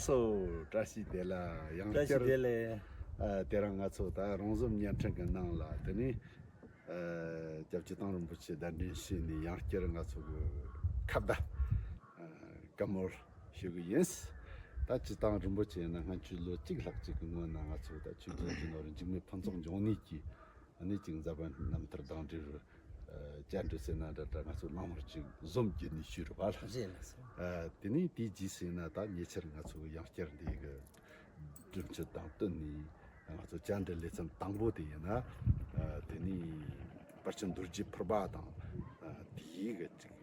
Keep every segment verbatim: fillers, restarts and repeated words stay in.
སོ། བཀྲ་ཤིས་བདེ་ལེགས། ཡང་བཀྲ་ཤིས་བསྐྱར། བདེ་ལེགས། ཨ། དེ་རིང་ང་ཚོ་ད་རོང་ཟོམ་བརྙན་འཕྲིན་གྱི་ནང་ལ། དེ་ནས། ཨ། སྐྱབས་རྗེ་དང་རིན་པོ་ཆེ་གདན་འདྲེན་བྱས་ནས། ཡང་བསྐྱར་ང་ཚོ་གི་ཁ་བརྡ། ཨ། བཀའ་མོལ་ཞུ་གི་ཡིན། ད་སྤྱིར་བཏང་རིན་པོ་ཆེ་ནི་སྔོན་ཆད་ལོ་གཅིག་ལྷག་ཅིག་གི་སྔོན་ན་ང་ཚོ་ད་ཆོས་རྒྱལ་གྱི་ནོར་འཇིགས་མེད་ཕུན་ཚོགས་འབྱུང་གནས་ཀྱིས། ཨ་ནི་ཅིག་མཛད་པ་རྣམ་ཐར་དང་འབྲེལ་བའི། ཨ། བཅར་འདྲི་ཟེར་ན་འདྲ་འདྲ། ང་ཚོ་གླེང་མོལ་ཅིག་འཛོམས་བརྒྱུད་ནས་ཞུས་རེད་བ། རེད་ལགས་སོ། ཨ། དེ་ནས་དེའི་རྗེས་ཟེར་ན་ད་ཉེ་ཆར་ང་ཚོ་ཡང་བསྐྱར་འདི་གི་སྒྲུབ་མཆོད་དང་བསྟུན་ནས། ང་ཚོ་བཅར་འདྲི་ལེ་ཚན་དང་པོ་དེ་ཡིན་ན། ཨ། དེ་ནས་དཔལ་ཆེན་རྡོ་རྗེ་ཕུར་པ་དང་། ཨ། དེའི་གི་ཅིག་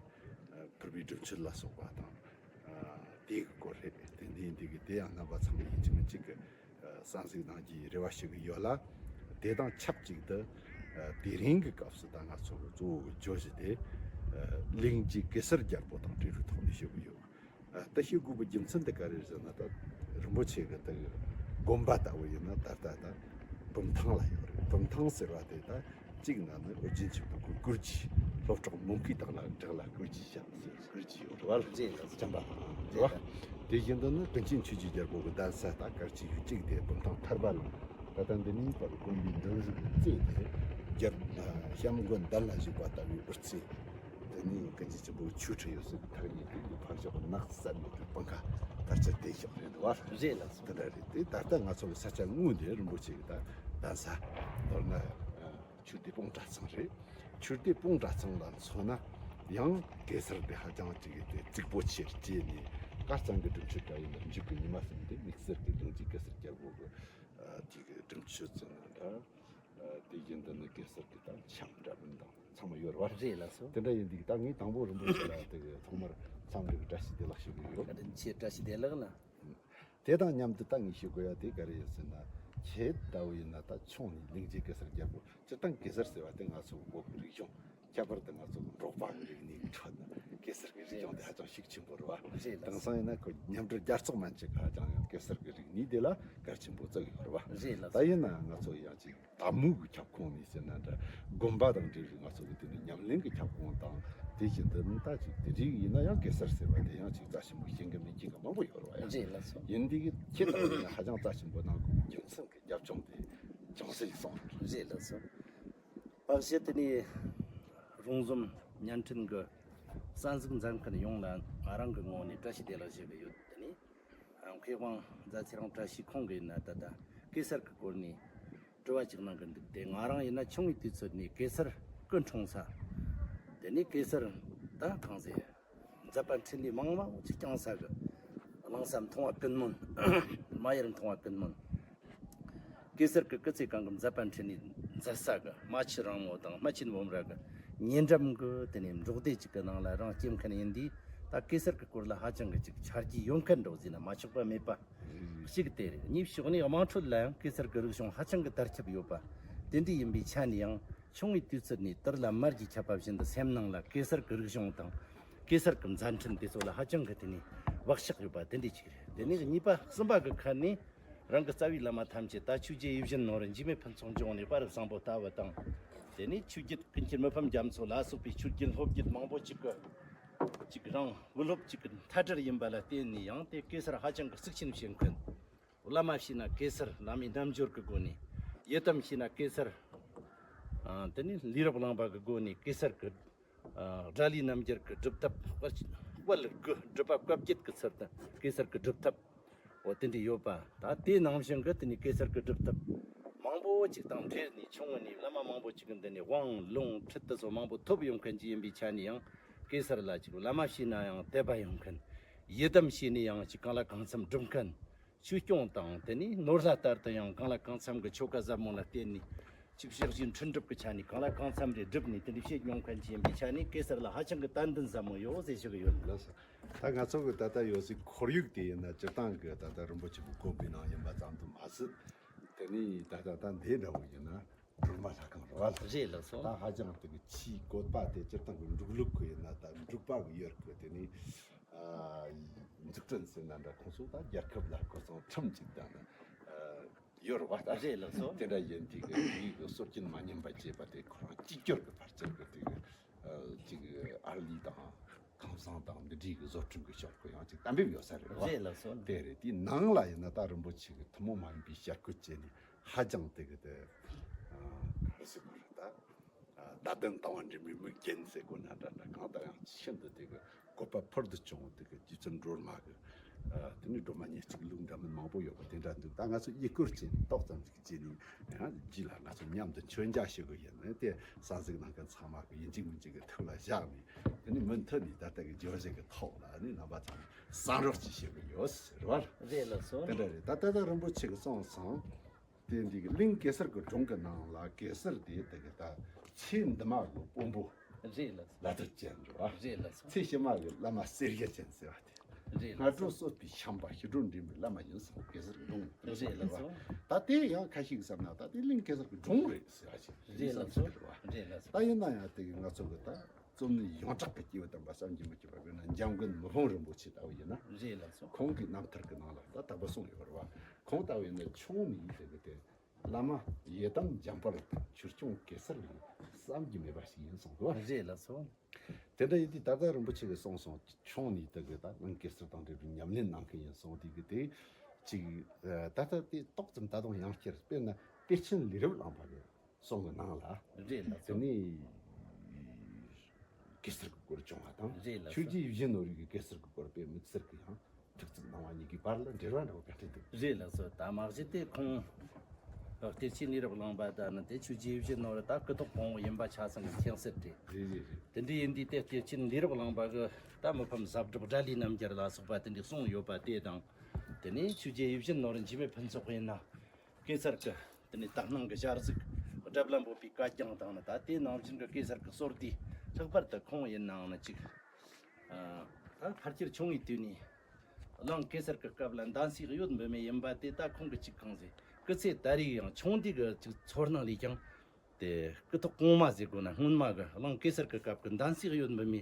ཨ། ཕུར་པའི་སྒྲུབ་མཆོད་ལ་སོགས་པ་དང་། ཨ། དེའི་གི་སྐོར་རེད། དེ་འདི་འདི་གི་དེ་ཡང་རྣམ་པ་ཚང་མ་ཡིན་གཅིག་མིན་གཅིག་གི། ཨ། གསན་གཟིགས་གནང་རྒྱུའི་རེ་བ་ཞུ་གི་ཡོད་ལ། དེ་དང་ཆབས་ཅིག་ཏུ། ཨ། དེ་རིང་གི་སྐབས་སུ་ད་ང་ཚོ་གི་གཙོ་བོ་གི་བརྗོད་གཞི་དེ། ཨ། གླིང་རྗེ་གེ་སར་རྒྱལ་པོ་དང་འབྲེལ་བའི་ཐོག་ནས་ཞུ་གི་ཡོད། ཨ། ད་ཞུ་དགོས་པའི་རྒྱུ་མཚན་དེ་ག་རེ་ཟེར་ན། ད་རིན་པོ་ཆེ་གི་ད་གི་དགོན་པ་ལྟ་བུ་ཡིན་ན་ད་ལྟ་ད་བུམ་ཐང་ལ་ཡོད་རེད། བུམ་ཐང་ཟེར་བ་དེ་ད་གཅིག་ན་ནི་ཨོ་རྒྱན་ཆོས་འཕེལ་གི་སྐུ་རྒྱུད། སློབ་གྲོགས་མོང་གིས་དག་ལ་བསྒྲགས་ལ་སྐུ་རྒྱུད་བཞག་ཟེར། སྐུ་རྒྱུད་ཡོད་རེད་བ། རྗེས་ལ་བྱམས་པ་རེད་བ། དེ་བཞིན་དུ་ནི་ཀུན་མཁྱེན་ཆོས་ཀྱི་རྒྱལ་པོ་གི་གདན་ས་ད་གལ་ཆེ་ཤོས་གཅིག་དེ་བུམ་ཐང་ཐར་པ་ལ། ད་ལྟ་འདི་ནས་བར་དགོན་པའི་འདུ་འཛིན་གྱི་རྩེ་དེ་རྒྱལ། ཨ། བྱམས་མགོན་གདན་ལ་བཞུགས་པ་ལྟ་བུའི་འུར་རྩེ། དེ་ནས་ཀུན་མཁྱེན་ཆེན་པོ་ཆོས་ཁྲི་འོད་ཟེར་གྱི་ཐག་ཉེ་དུས་ཀྱི་ཕར་ཕྱོགས་ནགས་ཟམ་མེད་པའི་སྤང་ཁ་ཕལ་ཆེར་དེ་ཕྱོགས་རེད་འདུག་བ། རེད་ལགས་སོ། དེ་འདྲ་རེད། དེ་ད་ལྟ་ང་ཚོ་གི་ས་ཆ་དངོས་འདི་རིན་པོ་ཆེ་གི་ད་གདན་ས། མདོར་ན། ཨ། ཆོས་སྡེ་སྤུངས་གྲྭ་ཚང་རེད། ཆོས་སྡེ་སྤུངས་གྲྭ་ཚང་ལ་མཚོན་ན་ཡང་གེ་སར་དེ་ཧ་ཅང་ཅིག་གི་དེ་རྩིག་པོ་ཆེར་སྐྱེས་ནས། དཀར་གཙང་གི་སྒྲུབ་མཆོད་འདྲ་ཡིན་ན། མཇུག་གི་ཉི་མ་གསུམ་དེ་དམིགས་བསལ་གྱི་གླིང་རྗེ་གེ་སར་རྒྱལ་པོ་གི། ཨ། དེ་གི་སྒྲུབ་མཆོད་ཟེར་ན་འདྲ། ཨ། དེ་བཞིན་དུ་ནི་གེ་སར་གྱི་ད་འཆམ་འདྲ་མིན་དང་ཚང་མ་ཡོད་རེད་བ། རེད་ལགས་སོ། དེ་འདྲ་ཡིན་དུས་ད་ངས་དང་པོ་རིན་པོ་ཆེ་ལ་དེ་གི་ཐོག་མར་འཚམས་འདྲི་གི་བཀྲ་ཤིས་བདེ་ལེགས་ཞུ་གི་ཡོད། བཀའ་དྲིན་ཆེ། བཀྲ་ཤིས་བདེ་ལེགས་ལ། དེ་དང་མཉམ་དུ་ད་ངས་ཞུ་དགོས་ཡ་དེ་ག་རེ་ཡིན་ཟེར་ན། ཁྱེད་ལྟ་བུ་ཡིན་ན་ད་ཆུང་ནས་གླིང་རྗེ་གེ་སར་རྒྱལ་པོ། སྤྱིར་བཏང་གེ་སར་ཟེར་བ་དེ་ང་ཚོ་བོད་ཀྱི་རིག་གཞུང་། ཁྱད་པར་དུ་ང་ཚོ་འབྲོག་པ་གི་རིག་གནས་ཀྱི་ཁྲོད་ན་གེ་སར་གྱི་རིག་གཞུང་དེ་ཧ་ཅང་ཤུགས་ཆེན་པོ་རེད་བ། རེད་ལགས། དེང་སང་ཡིན་ན་ཁོ་མཉམ་འབྲེལ་རྒྱལ་ཚོགས་མན་ཆད་ཀྱིས་ཧ་ཅང་ཡང་གེ་སར་གྱི་རིག་གནས་དེ་ལ་གལ་ཆེན་པོ་བརྩི་གི་ཡོད་རེད་བ། རེད་ལགས། ད་ཡིན་ན་ང་ཚོ་ཡང་ཅིག་དམ་མོས་ཀྱི་ཁྱབ་ཁོངས་ནས་ཟེར་ན་འདྲ། དགོན་པ་དང་འབྲེལ་བའི་ང་ཚོ་གི་དེ་ནི་ཉམས་ལེན་གྱི་ཁྱབ་ཁོངས་དང་། དེ་བཞིན་དུ་ནི་ད་ཅིག་དེ་རིགས་ཡིན་ན་ཡང་གེ་སར་ཟེར་བ་དེ་ཡང་ཅིག་རྩ་ཆེན་པོ་ཤེས་མཁན་མེད་མཁན་གྱི་མང་པོ་ཡོད་རེད་བ། ཡང་རེད་ལགས་སོ། ཡིན་དུས་ཀྱི་ཁྱེད་ལྟ་བུ་ཡིན་ན་ཧ་ཅང་རྩ་ཆེན་པོ་གནང་དགོས་ཀྱི་རྒྱུ་མཚན་གྱི་རྒྱབ་ལྗོངས་དེ་ཅུང་ཟད་གསུང་རོགས། རེད་ལགས་སོ། བར་ཞུ་དེ་ནས་རོང་ཟོམ་བརྙན་འཕྲིན་གྱི་གསན་གཟིགས་མཛད་མཁན་ཡོངས་ལ་ང་རང་གི་ངོས་ནས་བཀྲ་ཤིས་བདེ་ལེགས་ཞུ་གི་ཡོད། དེ་ནས་མཁས་དབང་རྫ་ཚེ་རིང་བཀྲ་ཤིས་ཁོང་གིས་ཡིན་ན་ད་ལྟ་གེ་སར་གྱི་སྐོར་ནས་དྲི་བ་ཅིག་གནང་གི་འདུག་དེ་ང་རང་ཡིན་ན་ཆུང་བའི་དུས་ཚོད་ནས་གེ་སར་སྐུ་འཁྲུངས་ས། དེ་ནས་གེ་སར་ད་གང་ཟེར། མཛད་པ་འཕྲིན་ལས་མང་མང་ཅིག་བསྐྱངས་ས་གི། གླིང་བསམ་མཐོང་བ་ཀུན་སྨོན། རྨ་ཡུལ་མཐོང་བ་ཀུན་སྨོན། གེ་སར་གྱི་སྐུ་ཚེ་གང་གི་མཛད་པ་འཕྲིན་ལས་མཛད་ས་གི་རྨ་ཆུ་རིང་མོ་དང་རྨ་ཆེན་སྦོམ་ར་གི་ཉེ་འགྲམ་གི་དེ་ནས་འབྲོག་སྡེ་ཅིག་གི་ནང་ལ་རང་སྐྱེས་མཁན་ཡིན་དུས། ད་གེ་སར་གྱི་སྐོར་ལ་ཧ་ཅང་གི་ཅིག་ཆ་རྒྱུས་ཡོད་མཁན་འདྲ་བོ་ཟེར་ན་མ་ཆོག་པ་མེད་པ་ཞིག་དེ་རེད། གཉིས་ཕྱོགས་ནས་དམངས་ཁྲོད་ལ་ཡང་གེ་སར་གྱི་རིག་གཞུང་ཧ་ཅང་གི་དར་ཁྱབ་ཡོད་པ། དེ་འདྲ་ཡིན་པའི་ཆ་ནས་ཡང་ཆུང་བའི་དུས་ཚོད་ནས་དར་ལ་དམར་གྱིས་ཁྱབ་པ་བཞིན་དུ་སེམས་ནང་ལ་གེ་སར་གྱི་རིག་གཞུང་དང་། གེ་སར་གྱི་མཛད་འཕྲིན་དེ་ཚོ་ལ་ཧ་ཅང་གི་དེ་ནས་བག་ཆགས་ཡོད་པ་དེ་འདྲ་ཅིག་རེད། དེ་ནས་གཉིས་པ་གསུམ་པ་གི་ཁ་ནས་རང་གི་རྩ་བའི་བླ་མ་ཐམས་ཅད་ད་ཆོས་རྗེ་ཡིད་བཞིན་ནོར་བུ་འཇིགས་མེད་ཕུན་ཚོགས་འབྱུང་གནས་དཔལ་རི་བཟང་པོ་ལྟ་བུ་དང་། དེ་ནས་ཆོས་བརྒྱུད་ཀུན་མཁྱེན་མི་ཕམ་རྒྱ་མཚོ་ལ་སོགས་པའི་ཆོས་བརྒྱུད་སློབ་བརྒྱུད་མང་པོ་ཅིག་གི་ཅིག་རང་བུ་སློབ་ཅིག་གི་མཐའ་གྲལ་ཡིན་པ་ལ་བརྟེན་ནས་ཡང་དེ་གེ་སར་ཧ་ཅང་གི་གཙིགས་ཆེན་བྱེད་མཁན། བླ་མ་བྱས་ན་གེ་སར་བླ་མའི་རྣལ་འབྱོར་གྱི་སྒོ་ནས། ཡི་དམ་བྱས་ན་གེ་སར། ཨ། དེ་ནས་ལས་རབ་གླིང་པ་གི་སྒོ་ནས་གེ་སར་གྱི། ཨ། སྒྲ་བླའི་རྣམ་འགྱུར་གྱི་སྒྲུབ་ཐབས། དཔལ་དགུ་སྒྲུབ་པ་བཀའ་བརྒྱད་ཀྱི་ཚུལ་དུ་གེ་སར་གྱི་སྒྲུབ་ཐབས། འོ་དེ་འདྲ་ཡོད་པ། ད་དེ་ནང་བཞིན་གྱི་དེ་ནས་གེ་སར་གྱི་སྒྲུབ་ཐབས་མང་པོ་ཅིག་དང་འབྲེལ་ནས་ཆུང་ངུ་ནས་བླ་མ་མང་པོ་ཅིག་གི་འདི་ནས་དབང་ལུང་ཁྲིད་དེ་ཚོ་མང་པོ་ཐོབ་ཡོང་མཁན་ཅིག་ཡིན་པའི་ཆ་ནས་ཡང་གེ་སར་ལ་ཅིག་བླ་མ་བྱས་ན་ཡང་དད་པ་ཡོང་མཁན། ཡི་དམ་བྱས་ནས་ཡང་ཅིག་གང་ལ་གང་འཚམ་སྒྲུབ་མཁན། ཆོས་སྐྱོང་དང་དེ་ནས་ནོར་ལྷ་ལྟར་དུ་ཡང་གང་ལ་གང་འཚམ་གྱི་ཆོ་ག་ཟབ་མོ་ལ་བརྟེན་ནས་ཅིག་ཕྱག་བཞེས་འཕྲིན་སྒྲུབ་ཀྱི་ཆ་ནས་གང་ལ་གང་འཚམ་རེ་བསྒྲུབས་ནས་དེ་འདྲ་བྱེད་མྱོང་མཁན་ཅིག་ཡིན་པའི་ཆ་ནས་གེ་སར་ལ་ཧ་ཅང་གི་དད་འདུན་ཟབ་མོ་ཡོད་ཟེར་ཞུ་གི་ཡོད། ལགས་སོ། ད་ང་ཚོ་གི་ད་ལྟ་ཡོད་སའི་ཁོར་ཡུག་དེ་ཡིན་ན་སྤྱིར་བཏང་གི་ད་ལྟ་རིན་པོ་ཆེ་གི་དགོན་པའི་ནང་ཡིན་པ་ཙམ་དུ་མ་ཟད། དེ་ནས་ད་ལྟ་ད་འདི་འདྲ་བོ་ཡིན་ན་སྒྲོལ་མ་ལྷ་ཁང་རེད་བ། རེད་ལགས་སོ། ད་ཧ་ཅང་དེ་གི་ཆེས་བཀོད་པ་དེ་སྤྱིར་བཏང་གི་འབྲུག་ལུགས་ཀྱི་ཡིན་ན་ད་འབྲུག་པ་གི་ཡོད་གི། དེ་ནས། ཨ། འཛུགས་སྐྲུན་ཟེར་ན་འདྲ། ཁོང་ཚོ་ད་རྒྱལ་ཁབ་ལ་ཁོ་ཚོ་ཁྲིམས་ཅིག་དང་ནི། ཨ། ཡོད་རེད་བ་ད། རེད་ལགས་སོ། དེ་འདྲ་ཡིན་དུས་ཀྱི་དེའི་གི་སྲོལ་རྒྱུན་མ་ཉམས་པ་བྱེད་པ་དེ་ཁོ་རང་གཅིག་གྱུར་གྱི་ཕར་ཚུར་གྱི་དེ་གི། ཨ། ཅིག་ཨར་ལས་དང་གང་ བཟང་དང་འདི་འདྲའི་གི་བཟོ་སྐྲུན་གི་ཞབས་བཀོད་ཡང་ཅིག་གཏན་འབེབས་ཡོད་ས་རེད་བ། རེད་ལགས་སོ། དེ་རེད། དེའི་ནང་ལ་ཡིན་ན་ད་རིན་པོ་ཆེ་གི་ཐུན་མོང་མ་ཡིན་པའི་ཞབས་བཀོད་བྱས་ནས་ཧ་ཅང་དེ་གི་དེ་ག་རེ་ཟེར་དགོས་རེད། ད་བརྡ་དོན་དང་བ་འབྲེལ་མའི་མིག་རྒྱན་ཟེར་དགོས་ན་འདྲ་འདྲ། གང་ལྟར་ཡང་ཤིན་ཏུ་དེ་གི་བཀོད་པ་ཕུལ་དུ་བྱུང་བ་དེ་གི་རྗེ་བཙུན་སྒྲོལ་མ་གི་དེ་ནས་སྒྲོལ་མ་ཉེར་གཅིག་ལུགས་འདྲ་མིན་མང་པོ་ཡོད་པ་དེ་འདྲ་འདུག་ད་ང་ཚོ་ཡི་གུར་བྱས་ནས་ཏོག་ཙམ་ཅིག་བྱས་ནས་ཡང་རྗེས་ལ་ང་ཚོ་མཉམ་དུ་མཆོད་མཇལ་ཞུ་གི་ཡིན། དེ་གསན་གཟིགས་གནང་མཁན་ཚང་མ་གི་ཡིན་གཅིག་མིན་གཅིག་གི་ཐུགས་ལ་བཞག་ནས་དེ་ནས་མུ་མཐུད་ནས་ད་ལྟ་གི་བརྗོད་གཞི་གི་ཐོག་ལ་ནི་རྣམ་པ་ཚང་མས་གསན་རོགས་ཅིག་ཞུ་གི་ཡོད་ཟེར་བ། རེད་ལགས་སོ། དེ་འདྲ་རེད། ད་ལྟ་ད་རིན་པོ་ཆེ་གི་གསུངས་སོང་། དེ་འདི་གི་གླིང་གེ་སར་གྱི་སྒྲུང་གི་ནང་ལ་གེ་སར་དེ་དེ་གི་ད་ཚེ་འདི་མ་གི་དཔོན་པོ་རེད་ལགས་སོ། ལ་དྭགས་ཅན་རེད་བ། རེད་ལགས་སོ། ཚེ་ཕྱི་མ་གི་བླ་མ་གསེར་གྱི་ཅན་ཟེར་བ་དེ། རེད་སྔ་ལགས་དྲོ་སོ། གསོད་པའི་བྱམས་པ་ཕྱི་དྲོ་འདྲེན་པའི་བླ་མ་ཡིན་ཟེར་གེ་སར་གྱི་སྒྲུང་རེད་ལགས་སོ། ད་དེ་ཡང་ཁ་ཤས་ཀྱི་བསམ་ན་ད་དེ་གླིང་གེ་སར་གྱི་སྒྲུང་རེད་ཟེར་བ་ཞིག་རེད་ལགས་སོ། རེད་ལགས་སོ། ད་ཡིན་ན་ཡང་དེ་གི་ང་ཚོ་གི་ད་རྩོམ་ནི་ཡོངས་གྲགས་ཀྱི་སྐྱེས་བུ་དམ་པ་བསམ་གྱིས་མི་ཁྱབ་པ་དཔེར་ན་འཇམ་མགོན་མི་ཕམ་རིན་པོ་ཆེ་ལྟ་བུ་ཡིན་ན། རེད་ལགས་སོ། ཁོང་གི་རྣམ་ཐར་གྱི་ནང་ལ་ད་དག་པ་གསུངས་ཡོད་རེད་བ། ཁོང་ལྟ་བུ་ཡིན་ན་ཆུང་ནས་དེ་གི་དེ་བླ་མ་ཡི་དམ་འཇམ་དཔལ་དང་ཆོས་སྐྱོང་གེ་སར་ལ་བསམ་གྱིས་མེད་པ་ཞིག་ཡིན་གསུངས་འདུག་བ། རེད་ལགས་སོ། དེ་འདྲ་ཡིན་དུས་ད་ལྟ་རིན་པོ་ཆེ་གིས་གསུངས་སོང་། ཆུང་ནས་དེ་གི་ད་གླིང་གེ་སར་དང་འབྲེལ་བའི་ཉམས་ལེན་གནང་མཁན་ཡིན་གསུངས། དེ་གི་དེ་ཅིག་ད་ལྟ་དེ་ཏོག་ཙམ་ད་དུང་ཡང་བསྐྱར། དཔེར་ན་གཏེར་ཆེན་ལས་རབ་གླིང་པ་གི་གསུང་གི་ནང་ལ། རེད་ལགས་སོ། དེ་ནས་གེ་སར་གྱི་སྐོར་བྱུང་བ་དང་། རེད་ལགས་སོ། ཆོས་རྗེ་ཡིད་བཞིན་ནོར་བུའི་གེ་སར་གྱི་སྐོར་དཔེ་དམིགས་བསལ་གྱི་ཡང་ཐུགས་བརྩེ་གནང་བ་གཉིས་ཀྱི་བར་ལ་འབྲེལ་བ་འདྲ་བོ་ག་འདྲ་འདུག་རེད་ལགས་སོ། ད་མ་གཞི་དེ་ཁོང་གཏེར་ཆེན་ལས་རབ་གླིང་པ་དང་ནི་དེ་ཆོས་རྗེ་ཡིད་བཞིན་ནོར་བུ་ད་སྐུ་ཐོག་གོང་འོག་ཡིན་པ་ཆ་ཚང་གི་མཁྱེན་གསལ་རེད། རེད་རེད་རེད། དེ་འདྲ་ཡིན་དུས་དེ་གཏེར་ཆེན་ལས་རབ་གླིང་པ་གི་ད་མི་ཕམ་ཟབ་སྒྲུབ་སྒྲ་བླའི་རྣམ་རྒྱལ་ལ་སོགས་པ་དེ་འདྲའི་གསུངས་ཡོད་པ་དེ་དང་། དེ་ནས་ཆོས་རྗེ་ཡིད་བཞིན་ནོར་བུ་འཇིགས་མེད་ཕུན་ཚོགས་ཡིན་ན། གེ་སར་གྱི་དེ་ནས་དག་སྣང་གི་ཞལ་གཟིགས། དགྲ་བླ་འབོད་པའི་གད་རྒྱངས་དང་ནི་ད་དེ་ནང་བཞིན་གྱི་གེ་སར་གྱི་གསོལ་འདེབས། ལྷག་པར་དུ་ཁོང་ཡིན་ནའང་ནི་ཅིག་ཨ་ད་ཕལ་ཆེར་ཆུང་བའི་དུས་ནས་གླིང་གེ་སར་གྱི་སྐབས་ལ་འདམ་སའི་གཡོལ་འབུད་མི་ཡིན་པ་དེ། ད་ཁོང་གི་ཅིག་གང་ཟེར་སྐུ་ཚེ་ད་རེས་ཡང་ཆུང་དུས་ཀྱི་ཅིག་ཚོར་སྣང་ལས་ཀྱང་དེ་སྐུ་ཐོག་གོང་མ་ཟེར་དགོས་ན་སྔོན་མ་གི་གླིང་གེ་སར་གྱི་སྐབས་ཀྱི་འདམ་སའི་གཡོལ་འབུད་མི་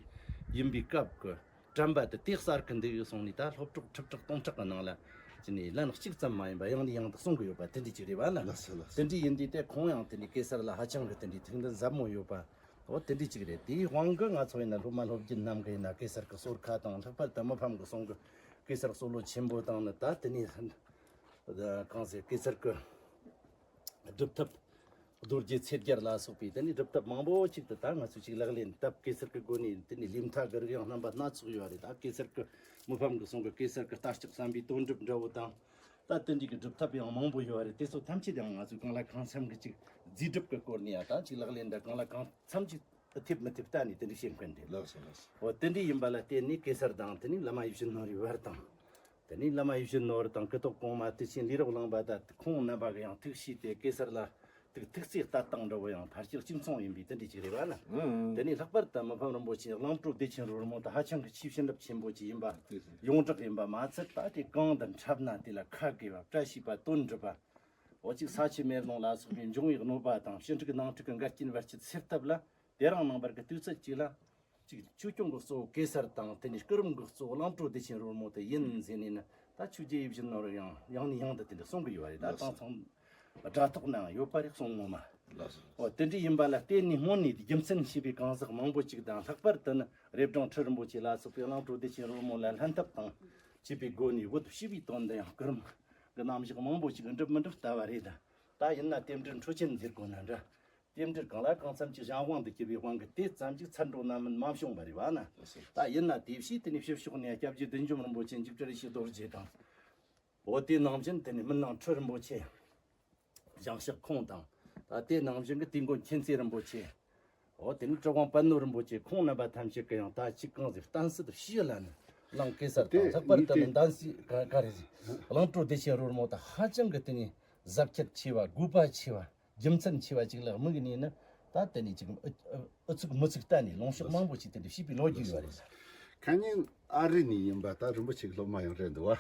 ཡིན་པའི་སྐབས་ཀྱི་དྲན་པ་དེ་དེ་གསར་གི་འདུག་གསུངས་ནས། ད་སློབ་གྲོགས་ཁྲི་ཕྲག་སྟོང་ཕྲག་གི་ནང་ལ་ཅི་ནས་ལན་གཅིག་ཙམ་མ་ཡིན་པ་ཡང་ནས་ཡང་དུ་གསུང་གི་ཡོད་པ་དེ་འདྲ་ཅིག་རེད་བ་ལ། ལགས་སོ་ལགས་སོ། དེ་འདྲ་ཡིན་དུས་དེ་ཁོང་ཡང་དེ་འདྲའི་གེ་སར་ལ་ཧ་ཅང་གི་དེ་འདྲའི་ཐུགས་འདུན་ཟབ་མོ་ཡོད་པ། འོ་དེ་འདྲ་ཅིག་རེད། དེའི་དབང་གིས་ང་ཚོ་ཡིན་ན་སློབ་མ་སློབ་བརྒྱུད་རྣམས་ཀྱིས་ཡིན་ན་གེ་སར་གྱི་གསོལ་ཁ་དང་། ལྷག་པར་དུ་མི་ཕམ་གྱི་གསུང་གི་གེ་སར་གསོལ་ལོ་ཆེན་པོ་དང་ནི་ད་དེ་ནས་གང་ཟེར་གེ་སར་གྱི་སྒྲུབ་ཐབས། རྡོ་རྗེ་ཚེས་བརྒྱད་ལ་སོགས་པའི་དེ་ནས་སྒྲུབ་ཐབས་མང་པོ་ཅིག་ཏུ་ད་ང་ཚོས་ཅིག་ལག་ལེན་བསྟར། གེ་སར་གྱི་སྒོ་ནས་དེ་ནས་ལུས་མཐའ་གི་རིགས་ཡང་རྣམ་པ་སྣ་ཚོགས་ཡོད་རེད། ད་གེ་སར་གྱི་མི་ཕམ་གྱི་གསུང་གི་གེ་སར་གྱི་ལྟ་ལྕག་བསམ་པའི་དོན་གྲུབ་འདྲ་བོ་དང་། ད་དེ་འདྲའི་གི་སྒྲུབ་ཐབས་ཡང་མང་པོ་ཡོད་རེད། དེ་ཚོ་ཐམས་ཅད་ཡང་ང་ཚོས་གང་ལ་གང་འཚམ་གྱི་ཅིག་རྫས་སྒྲུབ་ཀྱི་སྐོར་ནས་ཡང་ད་ཅིག་ལག་ལེན་འདྲ་གང་ལ་གང་འཚམ་ཅིག་ཐེབས་མི་ཐེབས་ལྟ་ནས་དེ་འདྲ་བཤད་མཁན་རེད། ལགས་སོ་ལགས་སོ། འོ་དེ་འདྲའི་ཡིན་པ་ལ་བརྟེན་ནས་གེ་སར་དང་དེ་ནས་བླ་མ་ཡིད་བཞིན་ནོར་བུའི་བར་དང་། དེ་ནས་བླ་མ་ཡིད་བཞིན་ནོར་བུ་དང་སྐུ་ཐོག་གོང་མ་གཏེར་ཆེན་ལས་རབ་གླིང་པ་དང་ཁོང་རྣམ་པ་གི་ཡང་ཐུགས་བྱས་ཏེ་གེ་སར་ལ་ཐུགས་ཐུགས་བརྩེ་ལྟ་སྟངས་འདྲ་བོ་ཡང་ཕལ་ཆེར་གཅིག་མཚུངས་ཡིན་པའི་དེ་འདྲ་ཅིག་རེད་བ་ལ། ཨང་། དེ་ནས་ལྷག་པར་དུ་མི་ཕམ་རིན་པོ་ཆེ་གླིང་བྲོ་བདེ་ཆེན་རོལ་མོ་དེ་ཧ་ཅང་གི་ཆེས་བྱིན་རླབས་ཆེན་པོ་ཅིག་ཡིན་པ། ཡོངས་གྲགས་ཡིན་པ་མ་ཚད། ད་དེ་གང་དུ་འཁྲབ་ན་དེ་ལ་ཁ་དགེ་བ་བཀྲ་ཤིས་པ་དོན་འགྲུབ་པ། འོ་ཅིག་ས་ཆུ་མེ་རླུང་ལ་སོགས་པའི་འབྱུང་བའི་གནོད་པ་དང་ཕྱི་འབྲེལ་ནང་འབྲེལ་གྱི་འགལ་རྐྱེན་བར་ཆད་སེལ་ཐབས་ལ། དེ་རང་རྣམ་པར་གྱི་དུས་ཚོད་ཅིག་ལ། ཅིག་ཆོས་སྐྱོང་གི་གཙོ་བོ་གེ་སར་དང་དེ་ནས་སྐུ་རིམ་གྱི་གཙོ་བོ་གླིང་བྲོ་བདེ་ཆེན་རོལ་མོ་དེ་ཡིན་ཟེར་ནས་ནི། ད་ཆོས་རྗེ་ཡིད་བཞིན་ནོར་བུ་ཡང་ཡང་ནས་ཡང་དུ་དེ་འདྲ་གསུང་གི་ཡོད་རེད། ད་ལགས་སོ། དེང་སང་སྒྲ་ཐོག་ནའང་ཡོད་པ་རེད། གསུང་ངོ་མ། ལགས་སོ། འོ་དེ་འདྲ་ཡིན་པ་ལ་བརྟེན་ནས་སྔོན་ནས་རྒྱུ་མཚན་ཞེས་པའི་གང་ཟག་མང་པོ་ཅིག་དང་། ལྷག་པར་དུ་ནི་རབ་སྦྲང་ཁྲི་རིན་པོ་ཆེ་ལ་སོགས་པའི་གླིང་བྲོ་བདེ་ཆེན་རོལ་མོ་ལ་ལྷན་ཐབས་དང་བཅས་པའི་སྒོ་ནས་བོད་ཞི་བའི་དོན་དུ་ཡང་སྐུ་རིམ་གྱི་རྣམ་གཞག་མང་པོ་ཅིག་འགྲུབ་མི་འགྲུབ་ལྟ་བ་རེད། ད་ཡིན་ན་རྟེན་འབྲེལ་འཕྲོད་ཅན་ཟེར་དགོས་ན་འདྲ། རྟེན་འབྲེལ་གང་ལ་གང་འཚམ་གྱི་གཞན་དབང་དུ་གྱུར་པའི་དབང་གིས་དེ་ཙམ་ཅིག་ཚར་འགྲོ་ན་མིན་མ་བྱུང་བ་རེད་བ་ན། ད་ཡིན་ན་དེ་བཞིན་དེ་ནས་ཕྱི་ཕྱོགས་ནས་སྐྱབས་རྗེ་བདུད་འཇོམས་རིན་པོ་ཆེ་འཇིགས་བྲལ་ཡེ་ཤེས་རྡོ་རྗེ་དང་། འོ་དེ་ནང་བཞིན་དེ་ནས་མི་ནང་ཁྲི་རིན་པོ་ཆེ། ཞང་ཞག་ཁོང་དང་། ད་དེ་ནང་བཞིན་གྱི་དུས་མགོ་མཁྱེན་བརྩེ་རིན་པོ་ཆེ། འོ་དེ་ནས་གྲུབ་དབང་པད་ནོར་རིན་པོ་ཆེ་ཁོང་རྣམ་པ་ཐམས་ཅད་ཀྱིས་ཡང་ད་ཅིག་གང་ཟེར་གཏན་སྲིད་ཕྱི་ལ་ནི་གླིང་གེ་སར་དང་། ལྷག་པར་དུ་ནི་འདམ་སའི་ག་ག་རེ་ཟེར། གླིང་བྲོ་བདེ་ཆེན་རོལ་མོ་ད་ཧ་ཅང་གི་དེ་ནས་གཟབ་རྒྱས་ཆེ་བ། དགོས་པ་ཆེ་བ། རྒྱུ་མཚན་ཆེ་བ་ཅིག་ལ་དམིགས་ནས་ནི། ད་དེ་ནས་ཅིག་ཨུ་ཨུ་ཨུ་ཚུགས་མུ་ཚུགས་བལྟས་ནས་ལུང་ཕྱོགས་མང་པོ་ཞིག་དེ་འདྲ་ཞུས་པའི་ལོ་རྒྱུས་ཡོད་རེད། ཁ་ཉིན་ཨ་རི་ནས་ཡིན་པ་ད་རིན་པོ་ཆེ་གི་སློབ་མ་ཡང་རེད་འདུག་བ།